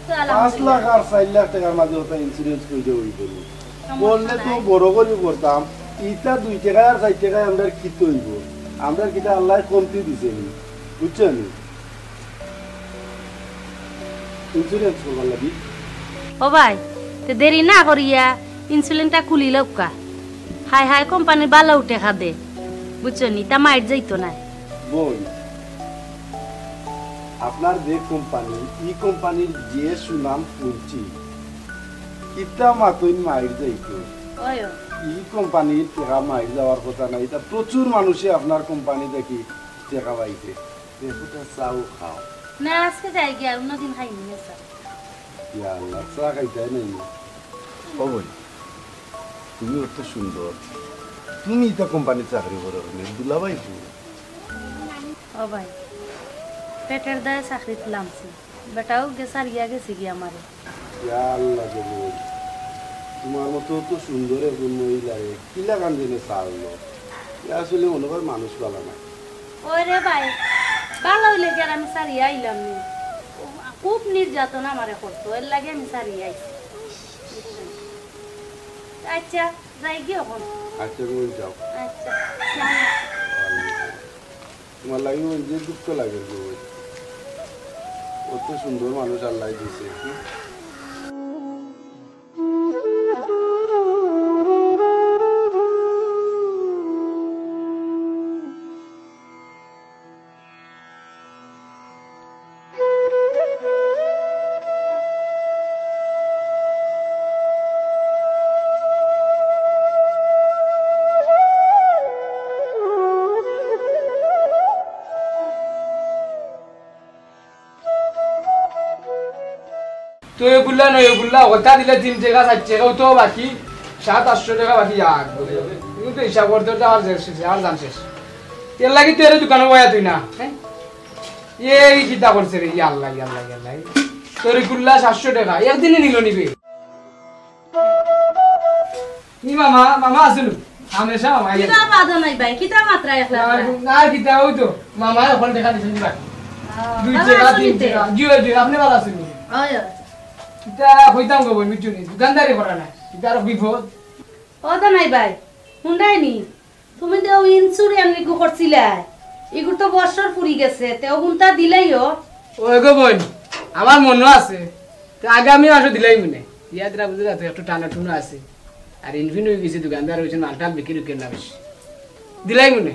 তো পাঁচ লাখ আলহামদুলিল্লাহ। আর চাইর লাখ টেকার মাঝে অটা insurance কইরে অইবো নি। সমস্যা করলে তো নাই। বড় করি করতাম। ইতা দুই টেকায় আর চাইর টেকায় আমরার কিতা অইবো? আমরার কিতা আল্লায় কমতি দিছে নি? বুঝছো নি? Insurance করবার লাগি। ও ভাই, তে দেরি না করিয়া insurance টা খুলি লউক্কা। হায় হায়, কোম্পানির বালা উঠে খাদে। বুঝছো নি? তা মাইর যাইতো না। বইন, আপনার যে কোম্পানি, ই কোম্পানির যে সুনাম শুনছি, ইতা মাতইন মাইর যাইতো। ওই, ওই। ই কোম্পানির টেকা মাইর যাওয়ার কথা না, ইতা প্রচুর মানুষে আপনার কোম্পানি থাকি টেকা পাইছে। দেখো তা চাও খাও। না, আজকে যাই গিয়া, অন্যদিন খাইমু নে চা। ইয়া আল্লাহ, চা খাইতায় নাই নি? ও বইন, তুমি অত সুন্দর, তুমি ইতা কোম্পানিত চাকরি করো কেনে? দুলাভাই কই? ও ভাই, পেটের দায়ে চাকরিত লামছি, বেটাও গে ছাড়িয়া গেছে গি আমারে। ইয়া আল্লাহ গো বইন, তুমার মতো অত সুন্দর একজন মহিলারে কিলাখান যেনে ছাড়লো? ইয়া আসলে মনে কয় মানুষ বালা না। ওই রে ভাই, বালা অইলে কি আর আমি ছাড়িয়া আইলাম নি? ও, খুব নির্যাতন আমারে করতো, এর লাগি আমি ছাড়িয়া আইছি। আচ্ছা, যাই গি অখন। আচ্ছা, তুমি যাও। আচ্ছা, আসসালামু আলাইকুম। তুমার লাগি অউ যে দুঃখ লাগে গো। অত সুন্দর মানুষ আল্লায় দিছে। তো এগুলা নয়, এগুলা কথা দিলে তিন টেকা, চাইর টেকা, অউ তো বাকি সাত আটশো টেকা বাকি আর। কিন্তু হিসাব করতে করতে আর শেষ, আর জান শেষ। এর লাগি তো এর দোকানো বয়া তুই না, হ্যাঁ? এই কিতা করছে রে, ইয়া আল্লাহ, ইয়া আল্লাহ, ইয়া আল্লাহ। তরিকুল্লাহ সাতশো টেকা, একদিনে নিল নিবে। ই মামা, মামা আসুন। হামেশা মামা আইয়া। কিতা বাধা নাই ভাই, কিতা মাতরা একলা না, একলা? না, কিতা অউ তো। মামা অখন টেকা দিছইন দিবা। আহ, দুই ভালা টেকা, আছইন তিন তে? টেকা। জি অয়, জি অয়, আপনে ভালা আছইন নি? অয়, অয়। কিতা কইতাম গো বইন, বুঝছো নি? দোকানদারি করা না। কিতা আরো বিপদ। ও তো নাই ভাই, হুনরায় নি? তুমি যে অউ insurance ইগু করছিলায়, ইগুর তো বছর ফুরি গেছে, তে অগুনতা দিলাইও। ওই গো বইন, আমার মনো আছে, তে আগামী মাসো দিলাইমুনে। ইয়াদ রাখো যে রাতে একটু টানা টুনা আছে। আর ইনফিন অই গেছে, দোকানদার অইছে, মালটাল বিক্রি করে না বেশি। দিলাইমুনে।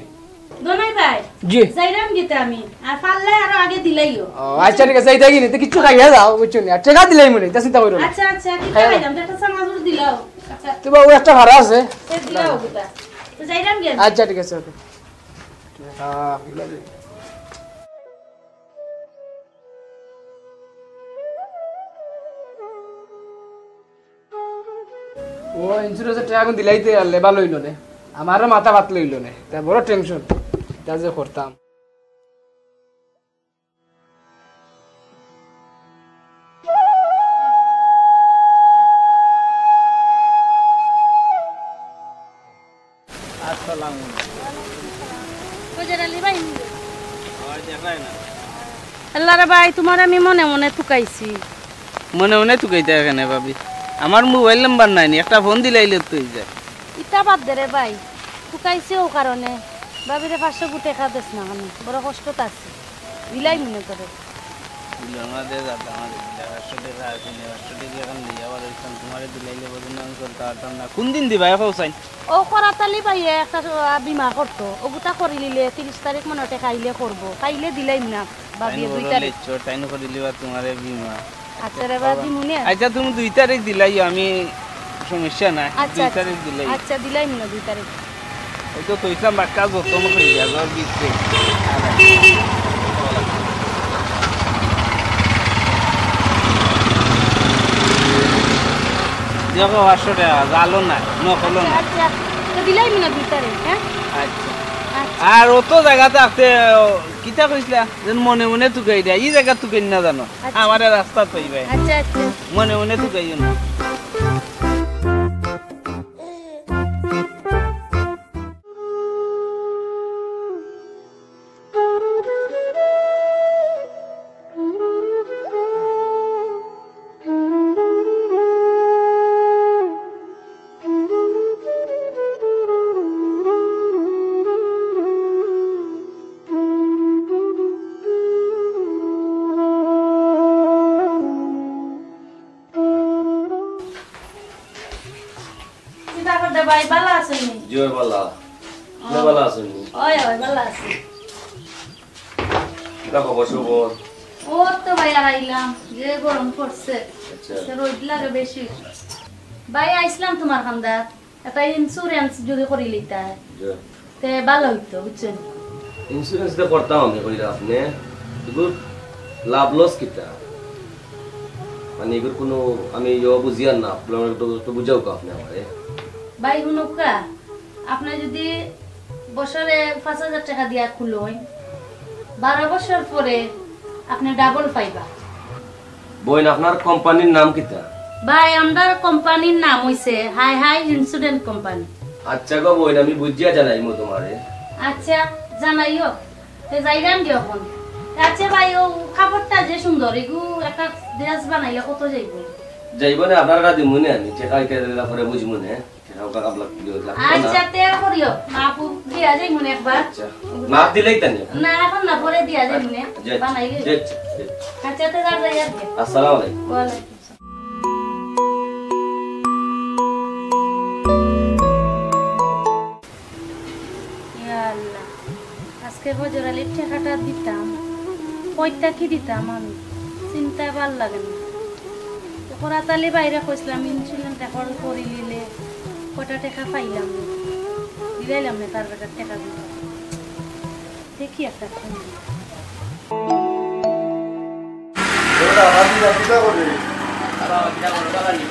দোনাই ভাই, জি। যাইরাম গিতা আমি। আর পারলে আরো আগে দিলাইও। ও, আচ্ছা, ঠিক আছে, এই দেখি নি, তো কিচ্ছু খাইয়া যাও, বুঝছো নি? আর টেকা দিলাইমুনে, তা চিন্তা করো না। আচ্ছা, আচ্ছা, কিতা খাইলাম? একটা চানাচুর দিলাও। আচ্ছা। তো বাবু, একটা ভাড়া আছে। এ দিলাও গিতা। তো যাইরাম গিয়া। আচ্ছা, ঠিক আছে, ওকে। ও ইন্স্যুরেন্সর টেকা এখন দিলাইতে আরলে ভালা অইলো নে। আমারও মাথা ভাত লইলো নে। তা বড় টেনশন। তা যে করতাম। আসসালামু আলাইকুম। কই যাইরা লি ভাই? ওই দেখাই না। আল্লাহ রে ভাই, তুমারে আমি মনে মনে তুকাইছি। মনে মনে তুকাইতা কেনে ভাবি? আমার মোবাইল নাম্বার নাই নি, একটা ফোন দিলাইলে তো অই যায়। ইতা বাদ দে রে ভাই, তুকাইছি অউ কারণে। ভাবিরে পাঁচশো গু টেকা দেস না কেনে, বড় কষ্টত আছি। দিলাইমুনে তোরে। দিলাম না দে, যা দাম আছে, দিলাম পাঁচশো টেকা আছে নি, পাঁচশো টেকা এখন লইয়া আবার ওইখান তুমারে দিলাইলে বলুন না, আমি চলতে পারতাম না। কোন দিন দিবা এখন চাই? ও করাত আলী ভাইয়ে একটা, আহ, বীমা করতো, ওগুতা করিলিলে তিরিশ তারিখ মনো টেকা আইলে করবো, পাইলে দিলাইমু না, ভাবিয়ে দুই তারিখ। তাইন করিলিলে বা তুমারে বীমা। আচ্ছা রে বা, দিমুনে। আচ্ছা, তুমি দুই তারিখ দিলাইও, আমি সমস্যা নাই, আচ্ছা, দুই আচ্ছা। তারিখ দিলাই। আচ্ছা, দিলাইমু না দুই তারিখ। ওই তো কইছিলাম, বাক্কা যত্ন করি যাবো, আর বিশ তারিখ। দেখো, পাঁচশো টেকা, জালও নাই, নকলও নাই। আচ্ছা, আচ্ছা। তো দিলাইমু না দুই তারিখ, হ্যাঁ? আচ্ছা। আচ্ছা। আর অত জাগাত আছে, কিতা কইছিলা? যেন মনে মনে তুকাই দেয়, ই জাগাত তুকাই না জানো। আচ্ছা। আমারে রাস্তাত পাইবায়। আচ্ছা, আচ্ছা। মনে মনে তুকাইও না। কিতা করতে ভাই, ভালা আছইন নি? জি অয়, ভালা। ও। আপনে ভালা আছইন নি? অয়, অয়, ভালা আছি। কিতা খবর সবর? ও তো ভাই, আর আইলাম, যে গরম পড়ছে। আচ্ছা। সে রোদ লাগে বেশি। ভাই, আইছিলাম তুমার কান্দাত। একটা ইন্স্যুরেন্স যদি করি লইতা, জি। তে ভালা অইতো, বুঝছইন? ইন্স্যুরেন্স তো করতাম আমি, কইরা আপনে। কিন্তু লাভ লস কিতা? মানে, এগুর কুনু আমি ইয়ে বুঝিয়ার না, আপনে একটু, একটু বুঝাউক্কা আপনে আমারে। ভাই, হুনউক্কা, আপনে যদি বছরে পাঁচ হাজার টেকা দিয়া খুলইন, বারো বছর পরে আপনে ডাবল পাইবা। বইন, আপনার কোম্পানির নাম কিতা? ভাই, আমরার কোম্পানির নাম অইছে হাই হাই ইন্স্যুরেন্স কোম্পানি। আচ্ছা গো বইন, আমি বুঝিয়া জানাইমু তুমারে। আচ্ছা, জানাইও। তে যাইরাম গি অখন। আচ্ছা ভাই, অউ কাপড়টা যে সুন্দর, এগু একটা ড্রেস বানাইলে কত যাইবো? যাইবো না, আপনারে দিমুনে আমি, টেকা ইটা দিলা পরে বুঝমুনে। আচ্ছা, তে করিও, মাপু দিয়া যাইমুনে একবার। আচ্ছা। মাপ দিলেই তানি? না, এখন না, পরে দিয়া যাইমুনে। আচ্ছা, বানাইলে। জি, জি, জি। আচ্ছা, তে যার যাই আর কি। আসসালামু আলাইকুম। ওয়ালাইকুম আসসালাম। ইয়া আল্লাহ। আজকে ফজর আলীর টেকাটা দিতাম, কইতা কি দিতাম আমি, চিন্তায় ভালা লাগে না। তো করাত আলী ভাইরে কইছিলাম, ইন্স্যুরেন্স রেকর্ড করি নিলে কয়টা টেকা পাইলাম না, দিলাইলাম না তার বেটার টেকা দিতাম। দেখি একটা ফোন দিই। ওরা আবার কি কিতা করে? আবার কিতা করে, বাবা নি?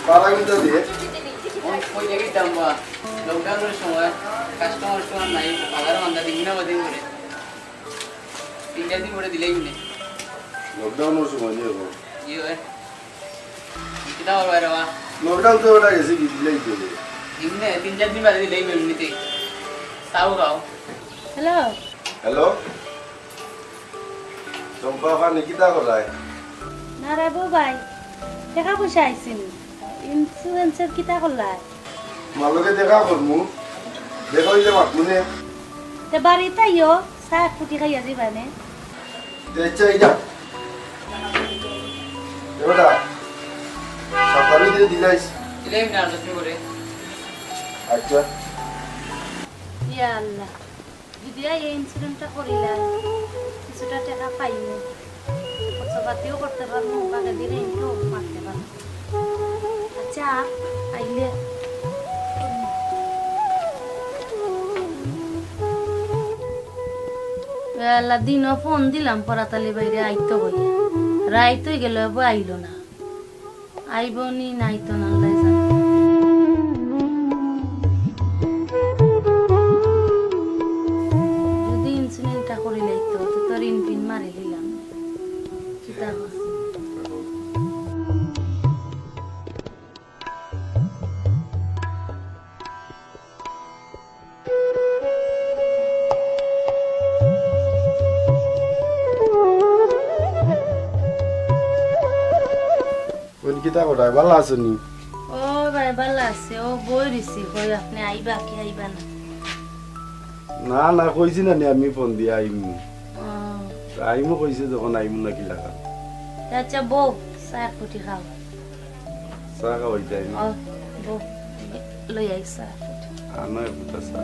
বাবা কিন্তু দিয়ে। কোন, কোন জায়গায় দাম বা? লকডাউনের সময় কাস্টমার টাস্টমার নাই, বাজারে মান্দা দিন না দিন করে। তিন চার দিন করে দিলেই মিলে। লকডাউনের সময় নিয়ে হবো। জি হয়। কিতা হলো রে বা? লকডাউন তো ওটা গেছে কি দিলেই তো। দিনে তিন চার দিন বাদে দিলেই মিলে নিতে। তাও খাও। হ্যালো। হ্যালো। চম্পা খান, কিতা করায়? না রে বউ ভাই, টেকা পয়সা আইছে নি? ইন্স্যুরেন্সের কিতা করলায়? তোমার লগে দেখা করমু, দেখা হইলে মাতমু নে। তে বাড়িত আইও, চা এক ফুটি খাইয়া যাইবা নে। তে আচ্ছা, এই যা। দিলাইস। দিলাইম না, যত্ন করে। আচ্ছা। ইয়া আল্লাহ, যদি এই ইন্স্যুরেন্সটা করিলাই, কিছুটা টেকা পাইমু, খরচপাতিও করতে পারমু, বাকি দিন ইনকাম করতে পারমু। আচ্ছা, আইলে। এ আল্লাহ, দিনও ফোন দিলাম পরাতালি বাইরে আইতো বইয়া, রাইত অই গেল, এবো আইলো না। আইবো নি নাই তো আল্লায় জানে। যদি ইন্স্যুরেন্সটা করিলাইতো, তো তোর ইনপিন মারি দিলাম। কিতা কস? বইন, কিতা করায়? ভালা আছো নি? ও ভাই, ভালা আছি। ও বই রইছি, কই আপনে আইবা কি আইবা না? না, না, কইছি না নি আমি ফোন দিয়া আইমু। ও। আইমু কইছে যখন আইমু না কি লাগা। তে আচ্ছা বউ, চা এক ফুটি খাও। চা খাওয়াইতায় নি? ও, বউ, লই আই চা এক ফুটি। আনো এক ফুটা চা।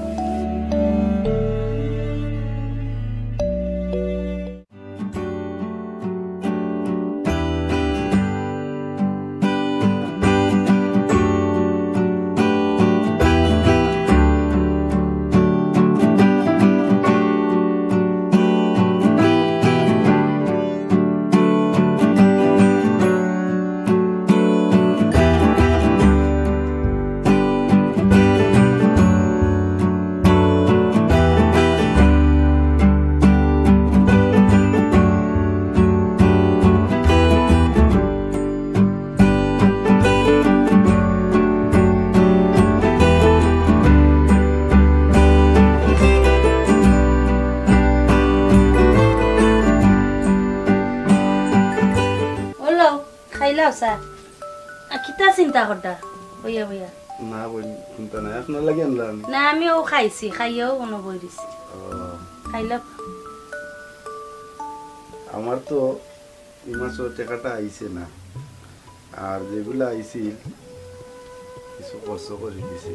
ওলো, খাইলাও চা। আ, কিতা চিন্তা কররা? বইয়া, বইয়া। না বইন, চিন্তা নাই, আপনার লাগি আনলাম আমি। না, আমি ও খাইছি, খাইয়াও কোনো বই দিছি। ও। খাইলাও। আমার তো এই মাসও টেকাটা আইছে না, আর যেগুলা আইছিল কিছু খরচ করি দিছি,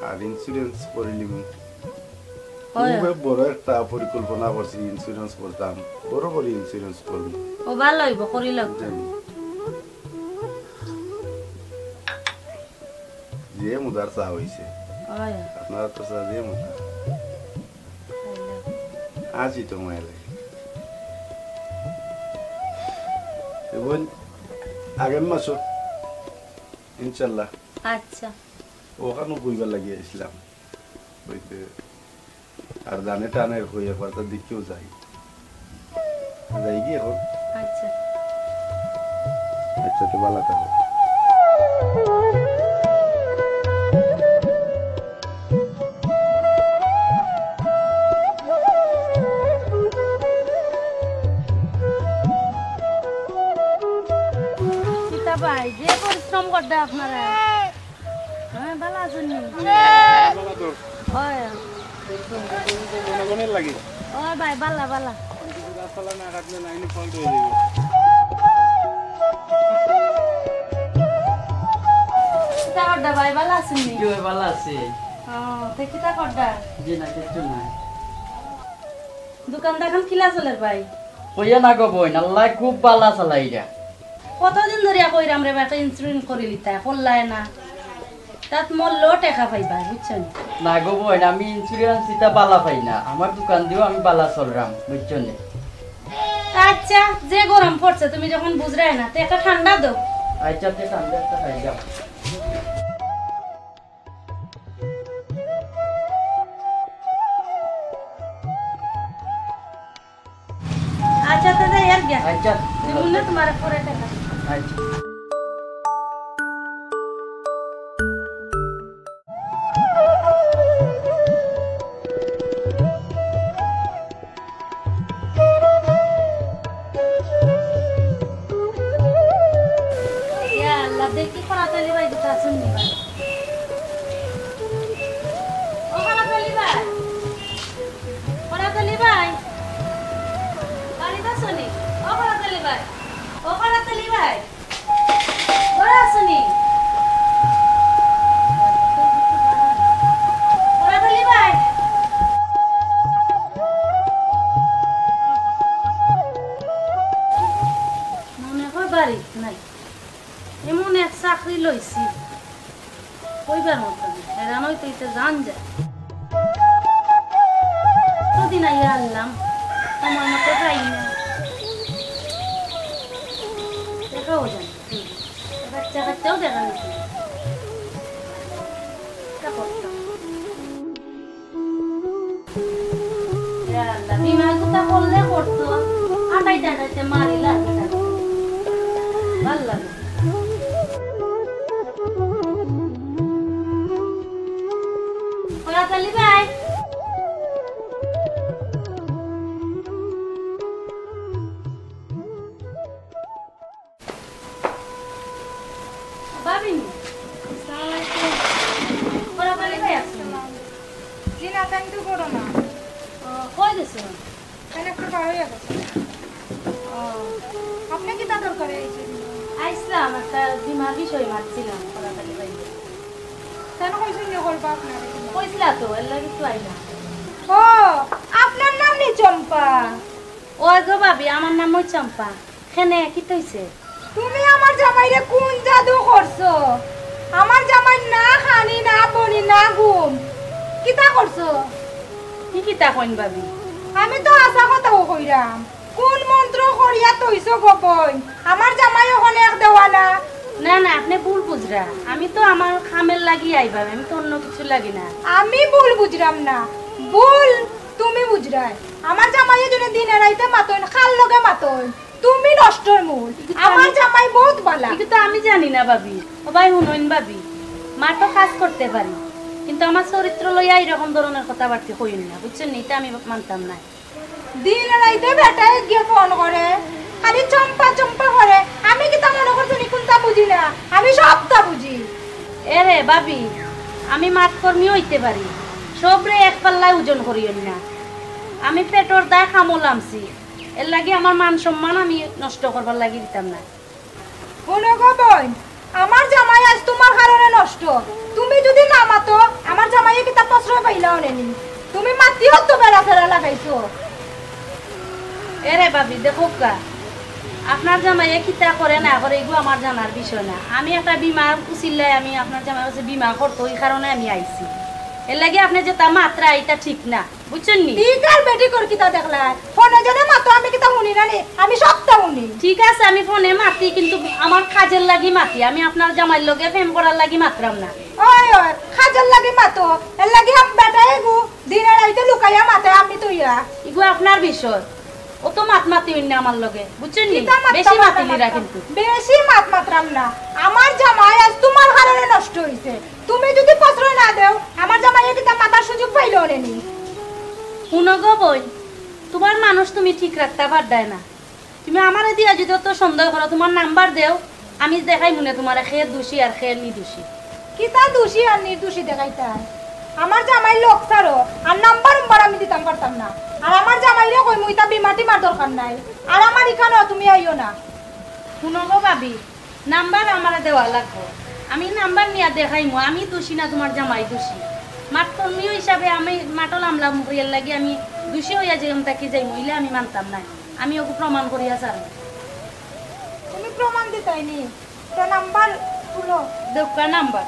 আর ইন্স্যুরেন্স করি নিমু। হয়। খুব বড় একটা পরিকল্পনা করছি, ইন্স্যুরেন্স করতাম, বড় বড় ইন্স্যুরেন্স করমু। ও ভালা অইবো, করি লও। জানি। যে মজার চা অইছে। হয়। আপনারা তো চা যে মজা। আছি তো মাইলে। এবং আগামী মাসও ইনশাল্লাহ। আচ্ছা। ওখানেও বইবার লাগি আইছিলাম। অইতে আর জানে টানে কই একবার তো দেখিও যাই। যাই কি এখন? আচ্ছা। আচ্ছা, তো ভালা থাকো। কিতা ভাই, যে পরিশ্রম কররা আপনারা। হ্যাঁ, ভালা আছইন নি? ভালা তো। হয়। মনে মনে লাগে। ও ভাই, ভালা, ভালা। গাছপালা না কাটলে লাইনে ফল্ট অই যাইবো। কিতা কররা ভাই, ভালা আছইন নি? জি ভাই, ভালা আছি। ও, তে কিতা কররা? জি না, কিচ্ছু না। দোকান দাকান কিলা চলের ভাই? কইও না গো বইন, আল্লায় খুব ভালা চালাইরা। কতদিন ধরিয়া কইরাম রে বা, একটা ইন্স্যুরেন্স করিলিতায়, করলায় না। তাত মরলেও টেকা পাইবা, বুঝছো নি? না গো বইন, আমি ইন্স্যুরেন্স ইতা ভালা পাই না। আমার দোকান দিয়াও আমি ভালা চলরাম, বুঝছো নি? আচ্ছা, যে গরম পড়ছে, তুমি যখন বুঝরায় না, তে একটা ঠান্ডা দেও। আচ্ছা, তে ঠান্ডা একটা খাই যাও। আচ্ছা, দাদা, এর গিয়া। আচ্ছা। তুমি না তোমার পরে দেখা। আচ্ছা। ইয়া আল্লাহ, দেখি করাতলি ভাই দুটা আছইন নি ভাই। ও করাতলি ভাই, করাতলি ভাই, বাড়িত আছো নি? ও করাতলি ভাই, ও করাতলি ভাই। তারিখ নাই। এমন এক চাকরি লইছি, কইবার মতো না। হেরান অইতে অইতে জান যায়। কতদিন আইয়া আনলাম, সময় মতো পাই না। দেখাও যায় না। বাচ্চা কাচ্চাও দেখা গেছে না। কিতা করতাম? ইয়া আল্লাহ, বিমা গুতা করলে করতো, আটাইতে আটাইতে মারি লাগবে তাকে। ভালা লাগে। করাত আলী ভাই। ভাবি নি? আসসালামু আলাইকুম। করাত আলী ভাই আছইন? জি না, তাইন তো করো না। ও, কই গেছো? তাইন একটু বার অইয়া গেছে। ও। আপনে কিতা দরকারে আইছইন? আইছলাম, একটা বিমার বিষয়ে মাতছিলাম করাত আলী ভাই। তাইন কইছইন যে করবা আপনারে। কইছিলা তো, এর লাগি তো আইলাম। ও, আপনার নাম নি চম্পা? ওই গো ভাবি, আমার নাম ওই চম্পা। কেনে, কিতা অইছে? তুমি আমার জামাইরে কুন জাদু করছো? আমার জামাই না খানি, না পানি, না ঘুম। কিতা করছো? কি কিতা কইন ভাবি? আমি তো হাছা কথাউ কইরাম। কুন মন্ত্র করিয়া থইছো গো বইন? আমার জামাই অখন এক দেওয়ানা। না, না, আপনে ভুল বুঝরা। আমি তো আমার কামের লাগি আইবা, আমি তো অন্য কিছুর লাগি না। আমি ভুল বুঝরাম না, ভুল তুমি বুঝরায়। আমার জামাইয়ে যেন দিনে রাইতে মাতইন, কার লগে মাতইন। তুমি নষ্টর মূল। ইগু তো আমার আমি জামাই বউত ভালা। ইগু তো আমি জানি না ভাবি। ও ভাই হুনইন ভাবি, মা তো কাজ করতে পারি, কিন্তু আমার চরিত্র লইয়া এইরকম ধরনের কথাবার্তা কইন না, বুঝছইন নি? ইতা আমি মানতাম না। দিন রাইতে বেটায় গিয়া ফোন করে, খালি চম্পা চম্পা করে। আমি কিতা মনো করছো নি কুনতা বুঝি না? আমি সবতা বুঝি। এরে ভাবি, আমি মাতকর্মী অইতে পারি, সবরে এক পাল্লায় ওজন করিও না। আমি পেটর দায় কামো লামছি, এর লাগি আমার মান সম্মান আমি নষ্ট করবার লাগি দিতাম না। হুনো গো বইন, আমার জামাই আইজ তুমার কারণে নষ্ট। তুমি যুদি না মাতো, আমার জামাইয়ে কিতা প্রশ্রয় পাইলা অনে নি? তুমি মাতিও তো বেড়া ফেরা লাগাইছো। এরে ভাবি, দেখউক্কা, আপনার জামাইয়ে কিতা করে না করে, ইগু আমার জানার বিষয় না। আমি একটা বিমা উছিলায়, আমি আপনার জামাইর কাছে বিমা করতো, ই কারণে আমি আইছি। এর লাগি আপনে যেতা মাতরা, ইতা ঠিক না। বুঝছইন নি? ঠিক আর বেঠিকর কিতা দেখলায়? ফোনে যেনে মাতো, আমি কিতা হুনি না নি? আমি সবতা হুনি। ঠিক আছে, আমি ফোনে মাতি, কিন্তু আমার কাজের লাগি মাতি। আমি আপনার জামাইর লগে প্রেম করার লাগি মাতরাম না। ওই, ওই, কাজের লাগি মাতো। এর লাগি আম বেটায় গু দিনে রাইতে লুকাইয়া মাতে, আমি তো ইয়া। ইগু আপনার বিষয়। অত মাত মাতিও না আমার লগে, বুঝছইন নি? কিতা মাততাম বেশি না, মাতিলিরা মাততাম। কিন্তু। বেশি মাত মাতরাম না। আমার জামাই আইজ তুমার কারণে নষ্ট অইছে। তুমি যুদি প্রশ্রয় না দেও, আমার জামাইয়ে কিতা মাতার সুযোগ পাইলো অনে নি? হুনো গো বইন, তুমার মানুষ তুমি ঠিক রাখতা পাররায় না। তুমি আমারে দিয়া যুদি অত সন্দেহ করো, তুমার নাম্বার দেও, আমি দেখাইমুনে তুমারে কে দুষী আর কে নির্দোষী। কিতা দুষী আর নির্দোষী দেখাইতায়? আমার জামাইর লগ ছাড়ো, আর নাম্বার উম্বার আমি দিতাম পারতাম না। আর আমার জামাইরে কইমু, ইতা বিমা টিমার দরকার নাই, আর আমার ইখানো তুমি আইও না। হুনো গো ভাবি, নাম্বার আমারে দেওয়া লাগবো। আমি নাম্বার নিয়া দেখাইমু, আমি দুষী না তুমার জামাই দুষী। মাতকর্মী হিসাবে আমি মাতো লামলাম করি, এর লাগি আমি দুষী অইয়া যেখান থাকি যাইমু, ইলা আমি মানতাম না। আমি অগু প্রমাণ করিয়া ছাড়মু। তুমি প্রমাণ দিতায় নি? তে নাম্বার তুলো। দেউক্কা নাম্বার।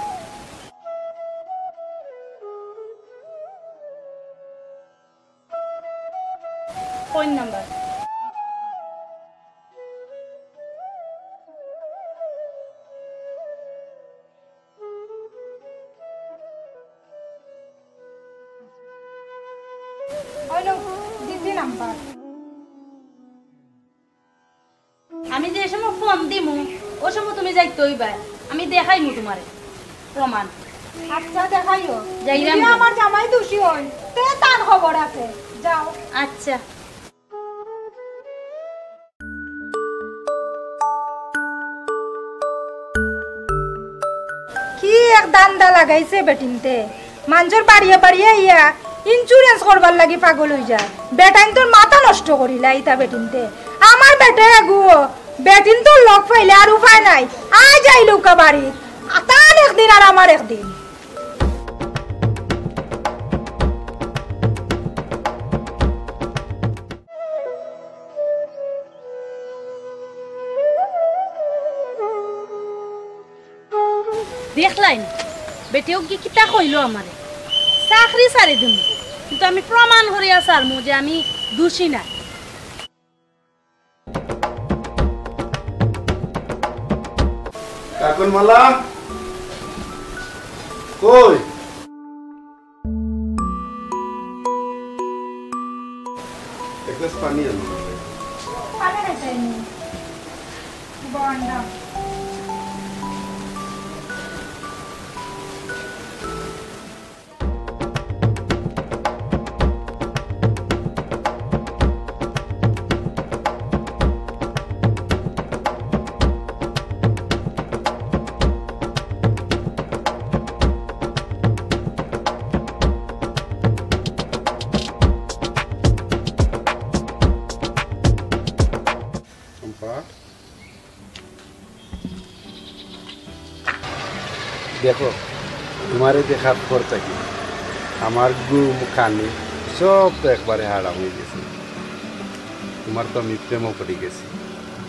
Phone number. অইলো, দিছি নাম্বার। আমি যে সময় ফোন দিমু, ও সময় তুমি যাইতে অইবায়। আমি দেখাইমু তুমারে প্রমাণ। আচ্ছা, দেখাইও। যাইরাম যুদি আমি। আমার জামাই দুষী অইন, তে তার খবর আছে। যাও। আচ্ছা। কি এক ধান্দা লাগাইছে বেটিন্তে। মানষর বাড়িয়ে বাড়িয়ে ইয়া insurance করবার লাগি পাগল অই যায়। বেটাইন্তর মাথা নষ্ট করিলা ইতা বেটিন্তে। আমার বেটায় এগু, বেটিন্তর লগ পাইলে আর উপায় নাই। আইজ আইলউক্কা বাড়িত। তান একদিন আর আমার একদিন। দেখলাইন, বেটিও কি কিতা কইলো আমারে, চাকরি ছাড়ি দিমু, কিন্তু আমি প্রমাণ করিয়া ছাড়মু যে আমি দোষী না। কাকনমালা, কই? এক গ্লাস পানি আনো। পানি খাইতে আইনি। বন্ডা। চম্পা, দেখো, তুমারে দেখার পর থাকি আমার ঘুম, খানি সব তো একবারে হারাম অই গেছে। তুমার তো আমি প্রেমো পড়ি গেছি।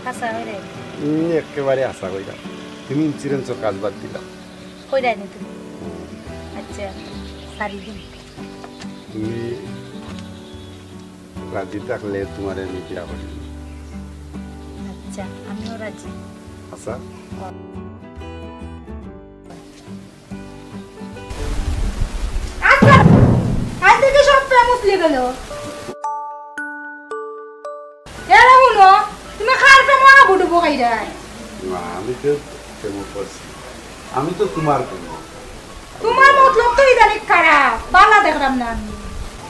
হাছা কইরায়? উম, একেবারে হাছা কইরাম। তুমি ইন্স্যুরেন্সর কাজ বাদ দিলাও। কইরায় নি তুমি? হুম। আচ্ছা, ছাড়ি দিমু। তুমি রাজি থাকলে তুমারে আমি বিয়া করি। আচ্ছা, আমিও রাজি। আচ্ছা। আচ্ছা, আজ থেকে সব প্রেম মুছলি গেল। এরে হুনো, তুমি কার প্রেমো হাবুডুবু খাইরায়? না, আমি তো প্রেমো পড়ছি। আমি তো তুমার প্রেমো। তুমার মতলব তো ইদানিং খারাপ, বালা দেখরাম না আমি।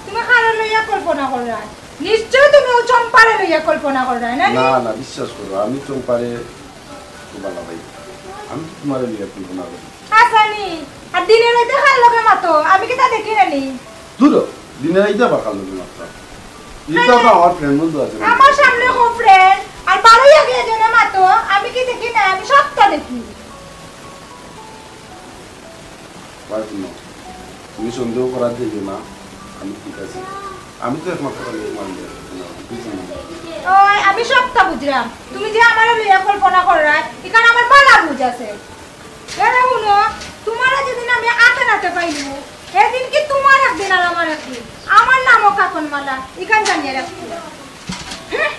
তুমি কারে লইয়া কল্পনা কররায়? নিশ্চয় তুমি অউ চম্পারে লইয়া কল্পনা কররায়, না নি? না, না, বিশ্বাস করো, আমি চম্পারে খুব বালা পাই। আমি তো তুমারে লইয়া কল্পনা করি। হাছা নি? আর দিনে রাইতে কার লগে মাতো? আমি কিতা দেখি না নি? দূর হ, দিনে রাইতে আবার কার লগে মাততাম? ইতা তো আমার friend বন্ধু আছে না? আমার সামনে কও friend, আর বারই আগে এজনে মাতো, আমি কি দেখি না? আমি সবটা দেখি। ভাই, হুনো, তুমি সন্দেহ করাত যাইও না, আমি ঠিক আছি। আমি তো একমাত্র খালি তুমার লগে, বুঝছো নি? ওই, আমি সবটা বুঝরাম। তুমি যে আমারে লইয়া কল্পনা কররায়, ইখান আমার বালা বুঝ আছে। এরে হুনো, তুমারে যেদিন আমি আতে নাতে পাইমু, এদিন কি তুমার একদিন আর আমার একদিন। আমার নামও কাকনমালা, ইখান জানিয়া রাখিও। হুম?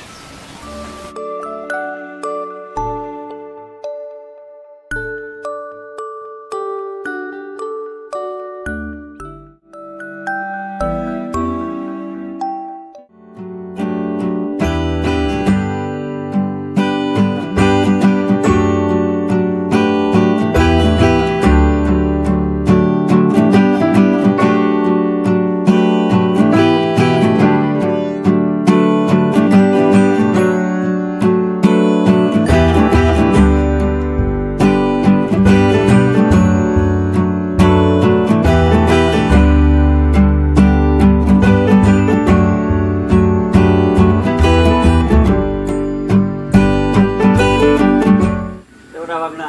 এ ওটা ভাগ না,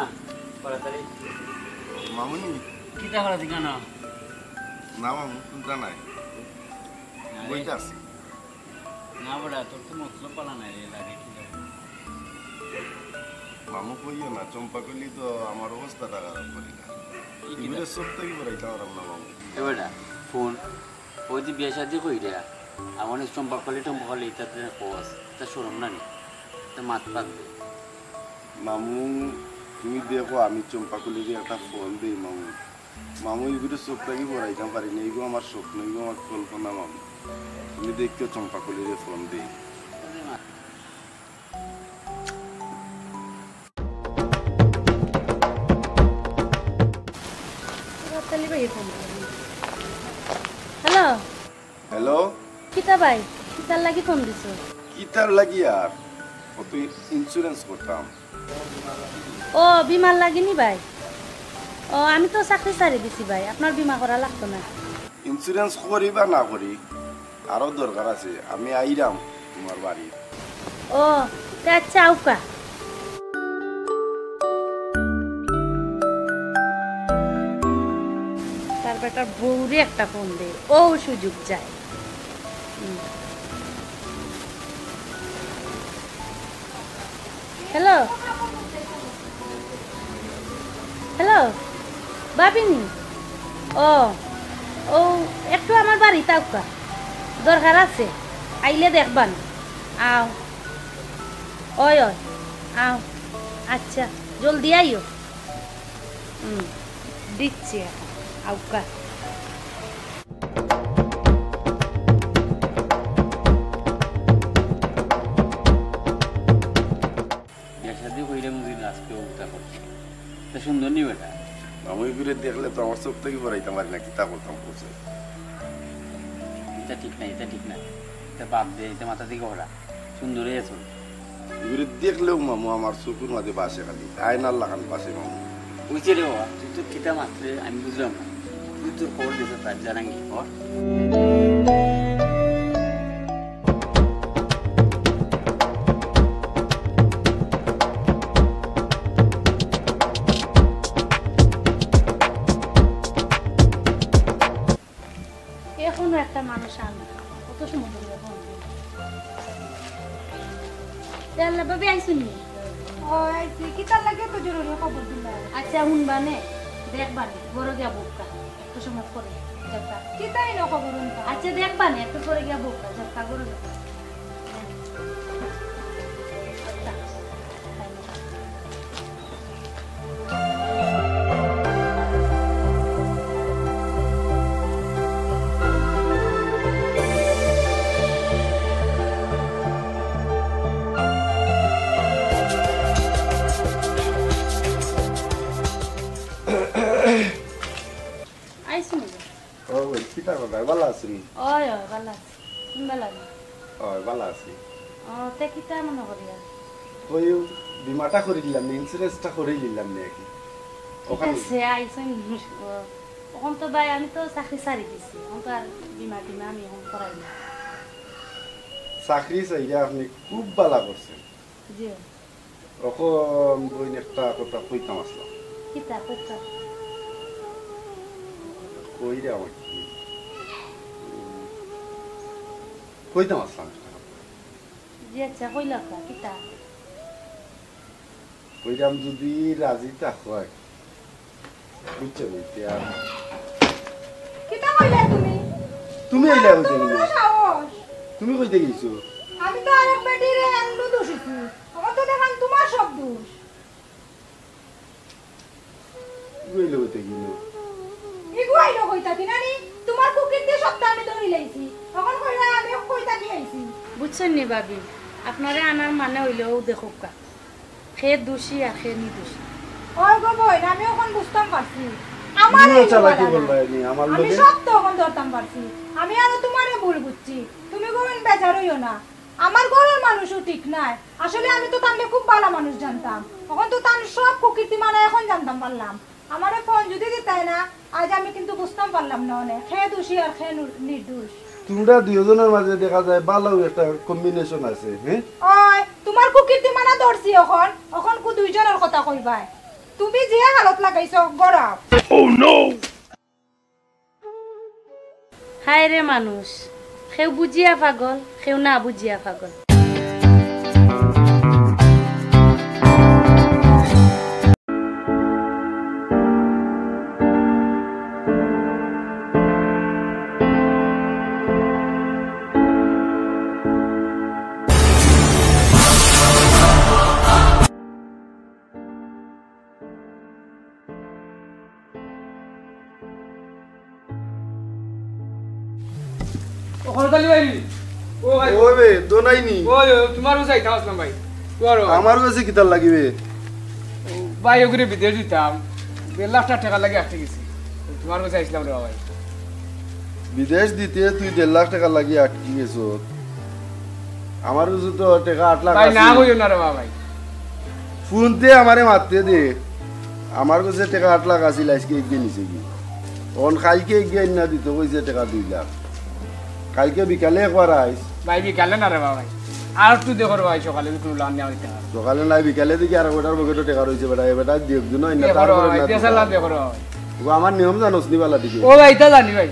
তাড়াতাড়ি। মামুনি। কিতা করা দিকা না? না মামু, কুন্তা নাই। আরে। বইতে আছি। না বেটা, তোর তো মতলব পালা নাই রে, লাগে কি লাগে? মামু কইও না, চম্পা কইলি তো আমার অবস্থাটা খারাপ করি না। কি কি ইগুরে লাগে? চোখ থাকি বেড়াইতে পারলাম না মামু। এ বেটা, ফোন। ওই যে বিয়া শাদি কইরা, আমার চম্পা কলি, টম্পা কলি, ইতা তে কস, তা শরম না নি? তা মাত বাদ দে। মামু, তুমি দেখো, আমি চম্পা কলিরে একটা ফোন দেই মামু। মামু, ইগুরে চোখ থাকি বেড়াইতাম পারি না, ইগু আমার স্বপ্ন, ইগু আমার কল্পনা মামু। তুমি দেখিও চম্পা কলিরে ফোন দেই। হ্যালো। হ্যালো। কিতা ভাই, কিতার লাগি ফোন দিছো? কিতার লাগি আর? ও তো ইন্স্যুরেন্স করতাম। ও, বীমার লাগি নি ভাই? ও, আমি তো চাকরি ছাড়ি দিছি ভাই, আপনার বীমা করা লাগতো না। ইন্স্যুরেন্স করি বা না করি, আরো দরকার আছে, আমি আইরাম তুমার বাড়ি। ও, তে আচ্ছা, আউক্কা। তার বেটার বউরে একটা ফোন দে, ও সুযোগ চায়। হুম। হ্যালো? হ্যালো? ভাবিনি? ও, ও, একটু আমার বাড়িত আউক্কা, দরকার আছে, আইলে দেখবানি। আও। অয়, অয়, আও। আচ্ছা, জলদি আইও। হুম, দিচ্ছি এখন, আউক্কা। বিয়া শাদি কইরা মুজিন আজকে উল্টা করছে। তা সুন্দর নি বেটা? মামু, ইগুরে দেখলে তো আমার চোখ থাকি ফরাইতাম পারি না, কিতা করতাম কও চাই। ইটা ঠিক না, ইটা ঠিক না। ইটা বাদ দে, ইটা মাথা থাকি হরা। সুন্দরই আছো। ইগুরে দেখলেও মামু আমার চকুর মাঝে বাসে খালি, আয়নার লাখান বাসে মামু। অইছে রে বাবা, তুই তো কিতা মাতরে আমি বুঝলাম না। তুই তোর খবর দিতে পার, জানাঙ্গি খবর। এখনো একটা মানুষ আন, কত সময় ধরে ফোন দিই। এ আল্লাহ, ভাবি আইছইন নি? ও, আইছি। কিতার লাগি তো জরুরি খবর দিলা? আচ্ছা, হুনবানে, দেখবানে, ঘরো গিয়া বউক্কা। একটু সময় পরে, যাউক্কা। কিতাই না খবর হুনতা? আচ্ছা, দেখবানে, একটু পরে গিয়া বউক্কা, যাউক্কা, ঘরো যাউক্কা। আচ্ছা। আইছো নি? ও, ওই কিতা করবা? ভালা আছো নি? ওই, ওই, ভালা আছি। তুমি ভালা নি? ওই, ভালা আছি। ও, তে কিতা মনে করিয়া? ওই বিমাটা করি দিলাম নি, ইন্স্যুরেন্সটা করি দিলাম নি আর কি। ঠিক ওখানে আছে, আইছো নি? ও, অখন তো ভাই, আমি তো চাকরি ছাড়ি দিছি। অখন তো আর বিমা টিমা আমি অখন করাই না। চাকরি ছাড়িয়া আপনি খুব ভালা করছেন। জি। অখন বইন একটা কথা কইতাম আছলাম। কিতা কথা? কইরাম আর কি। কইতাম আছলাম একটা কথা। জি আচ্ছা, কইলাউক্কা, কিতা? কইরাম যদি রাজি থাকো আর কি। বুঝছো নি? তে আর কিতা কইলায় তুমি? তুমি আইলায় কইতে গেছো? সাহস। তুমি কইতে গেছো? আমি তো আরেক বেটিরে এমনে দুষিছি। অখন তো দেখলাম তুমার সব দুষ। ইগু আইলো কইতে গেলো। ইগু আইলো কইতা কিনা নি? তুমার কুকীর্তি সবতা আমি ধরি লাইছি। অখন কইলায় আমি কইতা কি আইছি। বুঝছইন নি ভাবি? আপনারে আনার মানে অইলো অউ দেখউক্কা। কে দোষী আর কে নির্দোষী। ওই গো বইন, আমি অখন বুঝতাম পারছি। আমার তুমিও এই চালাকি ভুল করলায় নি, আমার আমি লগে। সব তো অখন ধরতাম পারছি। আমি আরো তুমারে ভুল বুঝছি। তুমি গো বইন বেজার অইও না। আমার ঘরর মানুষও ঠিক নায়। আসলে আমি তো তানরে খুব ভালা মানুষ জানতাম। অখন তো তান সব কুকীর্তি মানে অখন জানতাম পারলাম। আমারে ফোন যদি দিতায় না, আইজ আমি কিন্তু বুঝতাম পারলাম না অনে কে দোষী আর কে নু-, নির্দোষ। তুমরা দুইওজনর মাঝে দেখা যায় ভালাউ একটা combination আছে, হ্যাঁ? ওই, তুমার কুকীর্তি মানা ধরছি অখন, অখন কু দুইওজনর কথা কইবায়। তুমি যে হালত লাগাইছো, গড়াও। হায় রে মানুষ, কেউ বুঝিয়া পাগল, কেউ না বুঝিয়া পাগল। ও খরতালি ভাই, ও ভাই। ও বে, দোনাই নি? ওই, ওই, তুমার গেছে আইতাম আছলাম ভাই। তুমার ও। আমার গেছে কিতার লাগি বে? ও ভাই, ওগুরে বিদেশ দিতাম। দেড় লাখ টেকার লাগি আটকি গেছি। তুমার গেছে আইছলাম রে ভাই। বিদেশ দিতে তুই দেড় লাখ টেকার লাগি আটকি গেছত। আমার গেছে তো টেকা আট লাখ ভাই, না আছিল। কইও না রে বাবা ভাই। ফোনতে আমারে মাততে দে। আমার গেছে টেকা আট লাখ আছিল, আইজকে এগিয়ে নিছে কি? অখন কাইলকে এগিয়ে আইনা দিতো কইছে টেকা দুই লাখ। কাইলকে বিকালে একবার আইস। ভাই, বিকালে না রে বাবা ভাই। আর একটু দেখো রে ভাই, সকালে একটু লান নেওয়া দিতে হবে। সকালে নাই, বিকালে দেখি আর বেটার পকেটো টেকা রইছে বেটা, এ বেটা দিয়ক দিন হয় না, দেখো রে তারপরে বাবা ভাই, না দেশালা দিতে দেখো রে বাবা ভাই। ও আমার নিয়ম জানোস নি বালা দিকে? ও ভাই, ইতা জানি ভাই।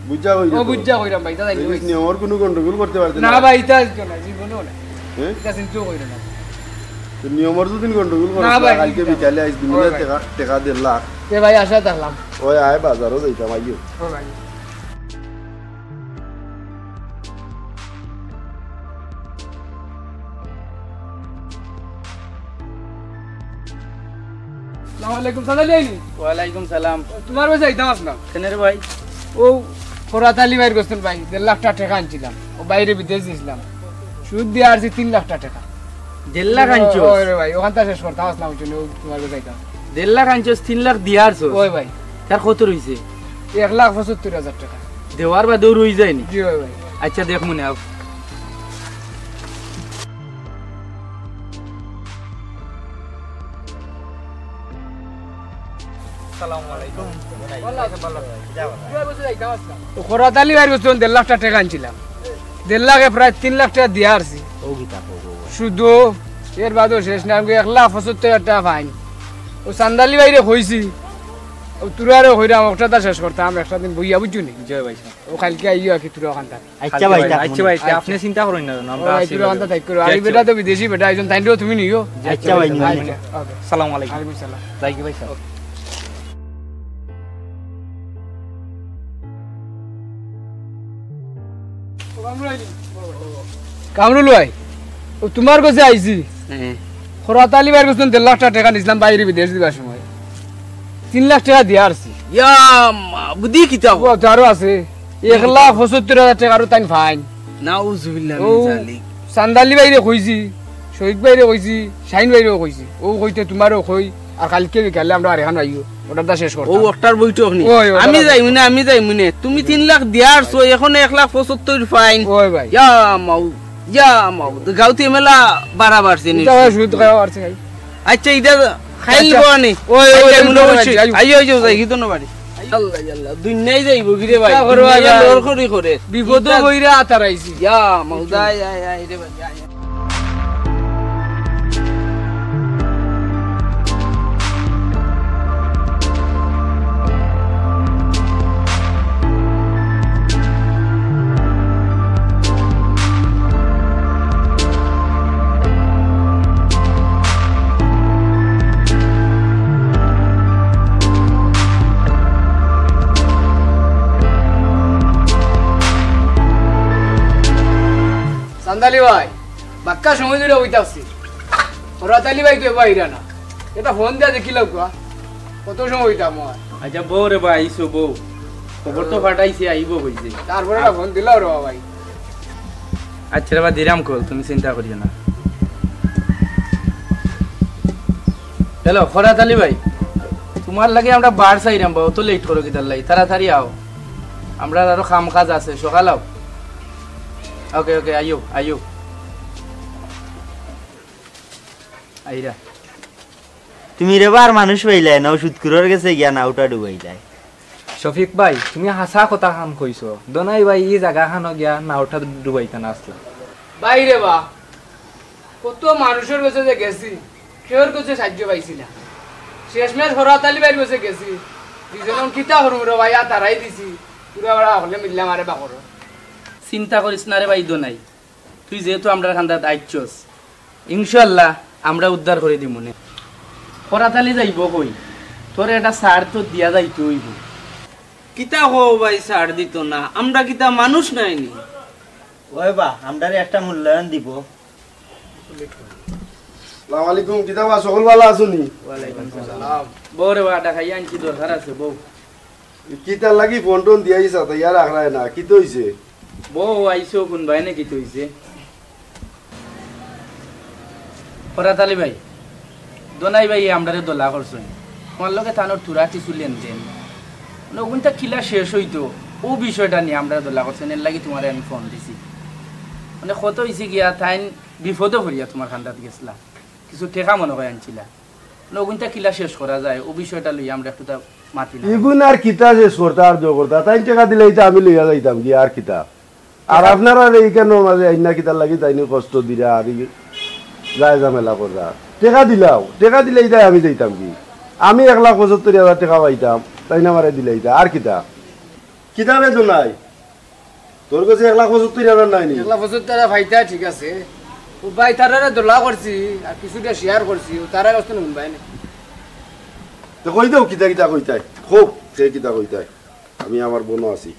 বুঝা কইলে ও তো। বুঝা কইরাম ভাই, ইতা জানি দেখিস ভাই। নিয়মর কোনো গন্ডগোল করতে পারতে না না। ভাই, ইতা আইতো না, জীবনেও না। হ্যাঁ? ইতা চিন্তাও কইরো না। তো নিয়মর যদি গন্ডগোল করো, না ভাই, কালকে বিকালে আইস, দিমুনে টেকা, টেকা দেড় লাখ। এ ভাই, আশা থাকলাম। ওই আয়, বাজারও যাইতাম, আইও। ও ভাই। আসসালামু আলাইকুম, চান্দা লইয়া আইনি? ওয়ালাইকুম সালাম। তুমার গেছে আইতাম আছলাম। কেনে রে ভাই? অউ ফরাত আলী ভাইর গেছে ভাই, দেড় লাখ টেকা আনছিলাম, অউ ভাইরে বিদেশ দিছিলাম, সুদ দিয়া আরছি তিন লাখ টেকা। দেড় লাখ আনছস? ওই রে ভাই, অখানতা শেষ করতাম আছলাম, অউ তুমার গেছে আইতাম। দেড় লাখ আনছস, তিন লাখ দিয়া আরছস? ওই ভাই। তার কত রইছে? এক লাখ পঁচাত্তর হাজার টেকা। দেওয়ার বাদেও রই যায়নি? জি, ওই ভাই। আচ্ছা, দেখমুনে, আও। আসসালামু আলাইকুম। অউ ফরাত আলী ভাইর গেছে দেড় লাখ টেকা আনছিলাম, দেড় লাখে প্রায় তিন লাখ টেকা দিয়া আরছি। অউ কিতা কও, কও, কও। সুদও, এর বাদেও শেষ নাই, আমাকে এক লাখ পঁচাত্তর হাজার টেকা ফাইন। অউ চান্দা আলী ভাইরে কইছি, অউ তুরারেও কইরাম, অটাতা শেষ করতাম, একটা দিন বইয়া, বুঝছো নি? জি ভাই সাব। অউ কালকে আইও আর কি, তুরা অখানতা। আচ্ছা ভাই, আচ্ছা ভাই, আপনে চিন্তা করইন না, আমরা আছি। আরে বেটা তো বিদেশি বেটা, একজন তাইনরেও তুমি নিও। আচ্ছা ভাই, নিও, আচ্ছা, নিও। ওকে। সালাম আলাইকুম। ওয়ালাইকুম সালাম। যাই কি ভাই সাব? কামরুল ভাই, অউ তুমার গেছে আইছি। হ্যাঁ। ফরাত আলী ভাইর গেছে দেড় লাখ টেকা নিছিলাম ভাইরে বিদেশ দিবার সময়। তিন লাখ টেকা দিয়া আরছি। ইয়া মা, বুদ্ধি কিতা? অউ তো আরো আছে। এক লাখ পঁচাত্তর হাজার টেকা আরো তাইন ফাইন। নাউজুবিল্লাহ মিন জালিক। চান্দা আলী ভাইরে কইছি, শফিক ভাইরে কইছি, শাহিন ভাইরেও কইছি। অউ কইতে তুমারেও কই, আর কালকে বিকালে আমরা আরেকখান আইও, অটাতা শেষ করতাম। অউ অটার বৈঠক নি? ওই, ওই, আমি যাইমুনে, আমি যাইমুনে। তুমি তিন লাখ দিয়া আরছো, অখন এক লাখ পঁচাত্তর ফাইন। ওই ভাই। ইয়া মাউ, ইয়া মাউ। গাউতি মেলা বাড়া বাড়ছে নি? ইটা ভাই সুদ খাওয়া বাড়ছে ভাই। আচ্ছা, ইটা খাইল আচ্ছা। বওয়ানি। ওই, ওই, আচ্ছা, ওই, মনে ওই, করছি। ওই, ওই। আইও, আইও, যাই, কি ধন্যবাদ। আল্লাহ, আল্লাহ, দুনিয়াই যাইবো গিরে ভাই। ইটা করো ভাই, দুনিয়াই ভাই। লড় করি করে। বিপদো বইরা আতারাইছি। ইয়া মাউ, যাই, যাই, যাই রে ভাই, যাই। চান্দা আলী ভাই, বাক্কা সময় ধরি বইতাছি। ফরাত আলী ভাই তো এবার আইরা না। একটা ফোন দিয়া দেখিলাও কুয়া। কত সময় অইতাম আর? আচ্ছা, বও রে বা, আইছো বও। খবর তো পাঠাইছি, আইবো কইছে। তারপরে একটা ফোন দিলাও রে বা ভাই। আচ্ছা রে বা, দিরাম কল, তুমি চিন্তা করিও না। হ্যালো, ফরাত আলী ভাই, তুমার লাগি আমরা বার চাইরাম বা, অত লেট করো কিতার লাগি? তাড়াতাড়ি আও, আমরার আরো কাম কাজ আছে, সকাল আও। ওকে, ওকে, আইও, আইও। আইরা। তুমি রে বার মানুষ পাইলায় না, অউ সুদখুরর গেছে গিয়া নাউটা ডুবাইলায়। শফিক ভাই, তুমি হাছা কথাখান কইছো। দোনাই ভাই ই জাগাখানো গিয়া নাউটা ডুবাইতা না আছলা। ভাই রে বা, কত মানুষর গেছে যে গেছি, কেউর গেছে সাহায্য পাইছি না। শেষমেশ ফরাত আলী ভাইর গেছে গেছি। দুইজন কিতা করমু রে ভাই, আতারাই দিছি। পুরা বেড়া হকলে মিললাম আরে বাকরো। চিন্তা করিস না রে ভাই দোনাই। তুই যেহেতু আমরার কান্দাত আইছস, ইনশাআল্লাহ আমরা উদ্ধার করি দিমুনে। ফরাত আলী যাইবো কই? তোরে একটা ছাড় তো দিয়া যাইতে অইবো। কিতা কও ভাই, ছাড় দিতো না? আমরা কিতা মানুষ নায়নি? ওই বা, আমরারে একটা মূল্যায়ন দিবো। আসসালামু আলাইকুম, কিতা বা, সকল ভালা আছো নি? ওয়ালাইকুম সালাম। বও রে বা, ডাকাইয়া আনছি, দরকার আছে, বও। কিতার লাগি ফোন টোন দিয়া ইছা তাইয়া রাখরায় না, কিতা অইছে? বও আইছো, কোন ভাই নাকি কিতা অইছে? ফরাত আলী ভাই, দোনাই ভাই আমরারে দলা করছইন। আমার লগে তানর থুড়া কিছু লেনদেন। মানে, অগুনতা কিলা শেষ অইতো, অউ বিষয়টা নিয়া আমরারে দলা করছইন, এরলাগি তুমারে আমি ফোন দিছি। মানে, কত অইছে গিয়া, তাইন বিপদো পড়িয়া তুমার কান্দাত গেছলা। কিছু টেকা মনো কয় আনছিলা। মানে, অগুনতা কিলা শেষ করা যায়, অউ বিষয়টা লইয়া আমরা একটুতা মাতি না। ইগুন আর কিতা শেষ করতা আর জো করতা? তাইন টেকা দিলাইতা আমি লইয়া যাইতাম গি, আর কিতা? আর আপনারারে ইখানর মাঝে আইন্না কিতার লাগি তাইন কষ্ট দিরা আর ই যায় ঝামেলা কররা? টেকা দিলাও, টেকা দিলাইতায় আমি যাইতাম গি? আমি এক লাখ পঁচাত্তর হাজার টেকা পাইতাম, তাইন আমারে দিলাইতা, আর কিতা? কিতা রে দোনাই? তোর গেছে এক লাখ পঁচাত্তর হাজার নায়নি? এক লাখ পঁচাত্তর হাজার পাইতা, ঠিক আছে। ও ভাই, তারারে দোলা করছি, আর কিছুটা শেয়ার করছি, ও তারা গেছে হুনবায় না। তো কই দেও, কিতা কিতা কইতায়? খুব, কে কিতা কইতায়? আমি আমার বোনও আছি।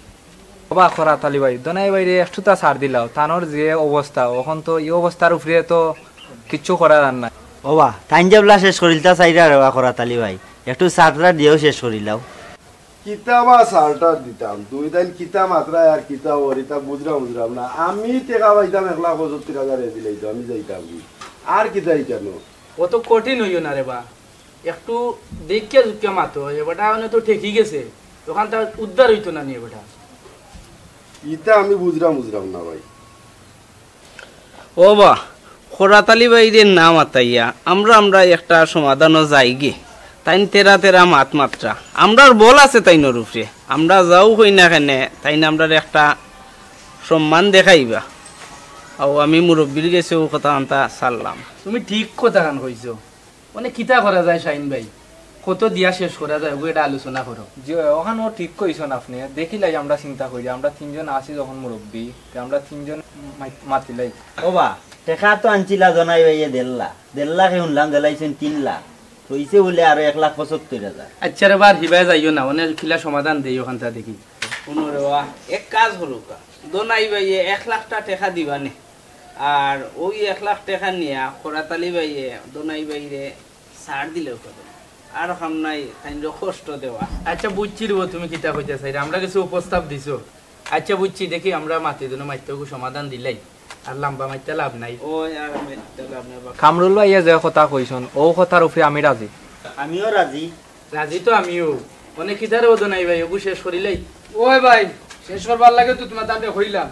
ওবা খরাত আলী ভাই, দোনাই ভাইরে একটুতা ছাড় দিলাও। তানর যে অবস্থা, অখন তো ই অবস্থার উপরে তো কিচ্ছু করা যার না। ওবা, তাইন যেবলা শেষ করিলতা চাইরা রে বা খরাত আলী ভাই, একটু ছাড়টা দিয়াও শেষ করিলাও। কিতা বা ছাড়টা দিতাম, তুমি তাইন কিতা মাতরায় আর কিতা ওর, ইতা বুঝরাম বুঝরাম না। আমি টেকা পাইতাম এক লাখ পঁচাত্তর হাজার এ দিলাইতো, আমি যাইতাম কি? আর কিতা ইতা নো? অত কঠিন অইও না রে বা, একটু দেখিয়া জুকিয়া মাতো, এ বেটা অনে তো ঠেকি গেছে, অখান তার উদ্ধার অইতো না নি এ বেটা। ইতা আমি বুঝরাম বুঝরাম না ভাই। ও বা, খরাত আলী ভাইরে না মাতাইয়া আমরা, আমরা একটা সমাধানও যাইগি। তাইন তেরা তেরা মাত মাতরা, আমরার বল আছে তাইনর উপরে, আমরা যাউ কই না কেনে, তাইন আমরার একটা সম্মান দেখাইবা। আও আমি মুরব্বির গেছে অউ কথা আনতা ছাড়লাম। তুমি ঠিক কথা খান কইছো। মানে কিতা করা যায় শাহিন ভাই? কত দিয়া শেষ করা যায়, ওগু এটা আলোচনা করো। জি, অখানও ঠিক কইছন আপনে। দেখিলাই আমরা চিন্তা করি, আমরা তিনজন আছি যখন মুরব্বি, তে আমরা তিনজন মাই-, মাতিলাই। ওবা, টেকা তো আনছিলা জনাই ভাইয়ে দেড় লাখ, দেড় লাখে হুনলাম দিলাইছইন তিন লাখ, থইছে বুলে আরো এক লাখ পঁচাত্তর হাজার। আচ্ছা রে বার, হিবায় যাইও না, অনে কিলা সমাধান দেই অখানতা দেখি। হুনো রে বা, এক কাজ করুক্কা, দোনাই ভাইয়ে এক লাখটা টেকা দিবা নে, আর ওই এক লাখ টেকা নিয়া খরাত আলী ভাইয়ে দোনাই ভাইরে ছাড় দিলেও করে। আর কাম নাই, তাইনরে কষ্ট দেওয়া। আচ্ছা, বুঝছি রে বা, তুমি কিতা কইতায় চাইরায়। আমরা কিছু প্রস্তাব দিছো। আচ্ছা, বুঝছি, দেখি আমরা মাতি দুনো মাতিয়া ওগু সমাধান দিলাই। আর লাম্বা মাতিয়া লাভ নাই। ওই আর মাতিয়া লাভ নাই বা। কামরুল ভাইয়ে যে কথা কইছন, অউ কথার উপরে আমি রাজি। আমিও রাজি। রাজি তো আমিও। অনে কিতা রে বা দোনাই ভাই, ওগু শেষ করিলাই। ওই ভাই, শেষ করবার লাগি তো তুমার তানরে কইলাম।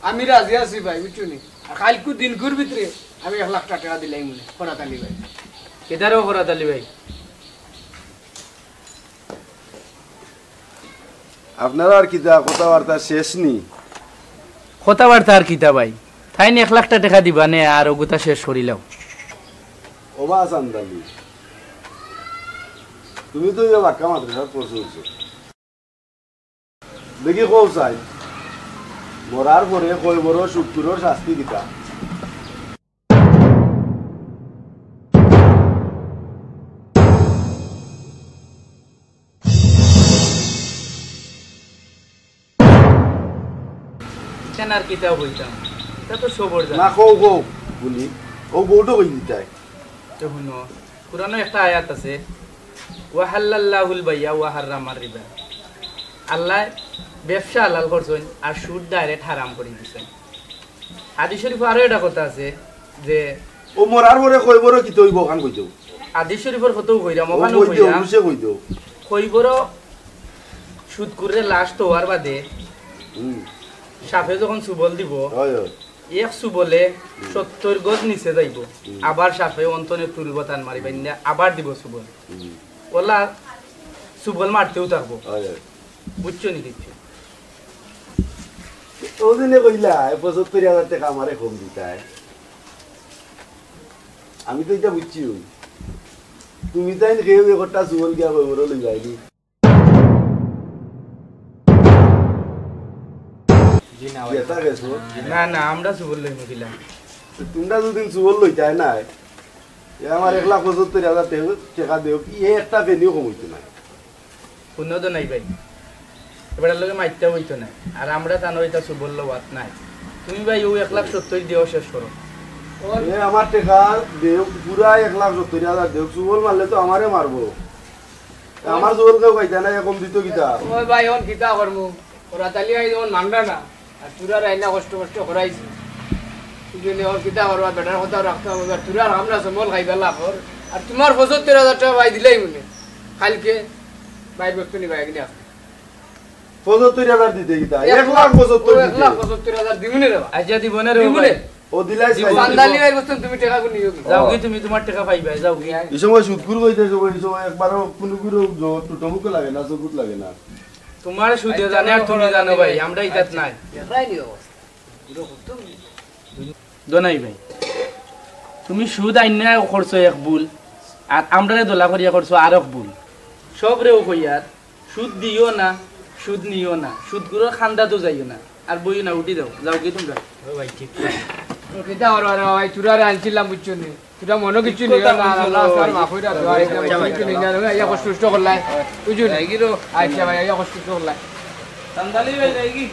আমি রাজি আছি ভাই, বুঝছো নি? আর কাইলকু দিনকুর ভিতরে আমি এক লাখ টেকা দিলাইমু নে, খরাত আলী ভাই। কিতা রে বা খরাত আলী ভাই? আপনারার কিতা কথাবার্তা শেষ নি? কথাবার্তা আর কিতা ভাই? তাইন এক লাখটা টেকা দিবা নে আর ওগুতা শেষ করিলাও। ওবা চান্দালি, তুমি তো ইয়া বাক্কা মাদ্রাসাত পড়ছো অইছো। দেখি কও চাই, মরার পরে কয়বরর সুদখুরর শাস্তি কিতা? ইখান আর কিতা কইতাম? ইটা তো সবর জানা। না, কও, কও, হুনি। ও বউটো কই দিতায়? তো হুনো, কুরআনো একটা আয়াত আছে, "ওয়া হাল্লাল্লাহুল বাইয়া ওয়া হাররামার রিবা।" আল্লায় ব্যবসা হালাল করছইন আর সুদ direct হারাম করি দিছইন। হাদিস শরীফো আরো একটা কথা আছে যে ও মরার পরে কয়বরর কিতা অইবো, অখান কই দেও। হাদিস শরীফর কথাউ কইরাম, ও অখানও কই দেও, কইরাম। অফিসে কই দেও। কয়বরর সুদখুররে লাশ থওয়ার বাদে হুম। সাপে যখন চুবল দিবো, হয়, হয়। এক চুবলে হুম। সত্তইর গজ নিচে যাইবো, হুম। আবার সাপে অন্তনে তুলবো, টান মারি বাইন্দা আবার দিবো চুবল। হুম। অলা চুবল মারতেউ থাকবো। হয়, হয়। বুঝছো নি কিচ্ছু? অউ দিনে কইলা, এ পঁচাত্তইর হাজার টেকা আমারে কম দিতায়। আমি তো ইটা বুঝছি অউ। তুমি তাইন কেউ একটা চুবল গিয়া কয়বরর লইবায় নি। জি না ভাই। যেতা গেছো। না, না, আমরা চুবল লইমু কিলা? তুমরা যুদি চুবল লইতায় নায়, এ আমার এক লাখ পঁচাত্তইর হাজার টে-, টেকা দেও, এ একটা পেনিও কম অইতো নায়। হুনো দোনাই ভাই, এ বেটার লগে মাতিয়া অইতো নায়। আর আমরা তানর ইতা চুবল লওয়াত নাই। তুমি ভাই অউ এক লাখ সত্তইর দিয়াও শেষ করো। এ আমার টেকা দেও, পুরা এক লাখ সত্তইর হাজার দেও, চুবল মারলে তো আমারে মারবো। এ আমার চুবল কেউ পাইতা নায়, এ কম দিতো কিতা? ওই ভাই, অন কিতা করমু? খরাত আলী ভাই যেমন মানরা না, আর তোরারে আইনা কষ্ট কষ্ট করাইছি। এই জন্য অন কিতা করবা, বেটার কথা রাখতাম অইবো, আর তোরার আমরা সম্বল খাইবা লাভ অর। আর তুমার পঁচাত্তইর হাজার টেকা ভাই দিলাইমু নে। কাইলকে ভাইর বস্তু নিবা এগিনে আছে। পঁচাত্তইর হাজার দিতে কিতা? এক লাখ পঁচাত্তইর ও, এক লাখ পঁচাত্তইর হাজার দিমু নে রে বা। আচ্ছা, দিবো নে রে দিমু ভাই। নে। ও দিলাই দিবো। চান্দালি ভাইর বস্তু তুমি টেকা গুনি নিও কি? যাওগি তুমি, তুমার টেকা পাইবায়, যাওগি। ই সময় সুদখুর কইতে সময়, ই সময় একবারও কুনু কুনু জো-, টুটো মুখে লাগে না, চকুত লাগে না। তুমার সুদে জানে আর তুমি জানো ভাই, আমরা ইতাত নাই। দেখরায় নি অবস্থা। দোনাই ভাই, তুমি সুদ আইনা করছো এক ভুল, আর আমরারে দলা করিয়া করছো আরক ভুল। সবরেউ কইয়ার, সুদ দিও না, সুদ নিও না, সুদখুরর কান্দাত যাইও না, আর বইও না, উঠি যাও, যাওগি তুমরা। ও ভাই, ঠিক আছে। কিতা করো আরে ভাই, তোরা আনছিলাম, বুঝছো নি? তোরা মনো কিছু নিও না, আল্লাহ, আল্লাহ, মাফ কইরা দেও, আইয়া কষ্ট কষ্ট করলাই, বুঝছো নি? আচ্ছা ভাই, আইয়া কষ্ট কষ্ট করলাই। চান্দালি ভাই, যাই কি?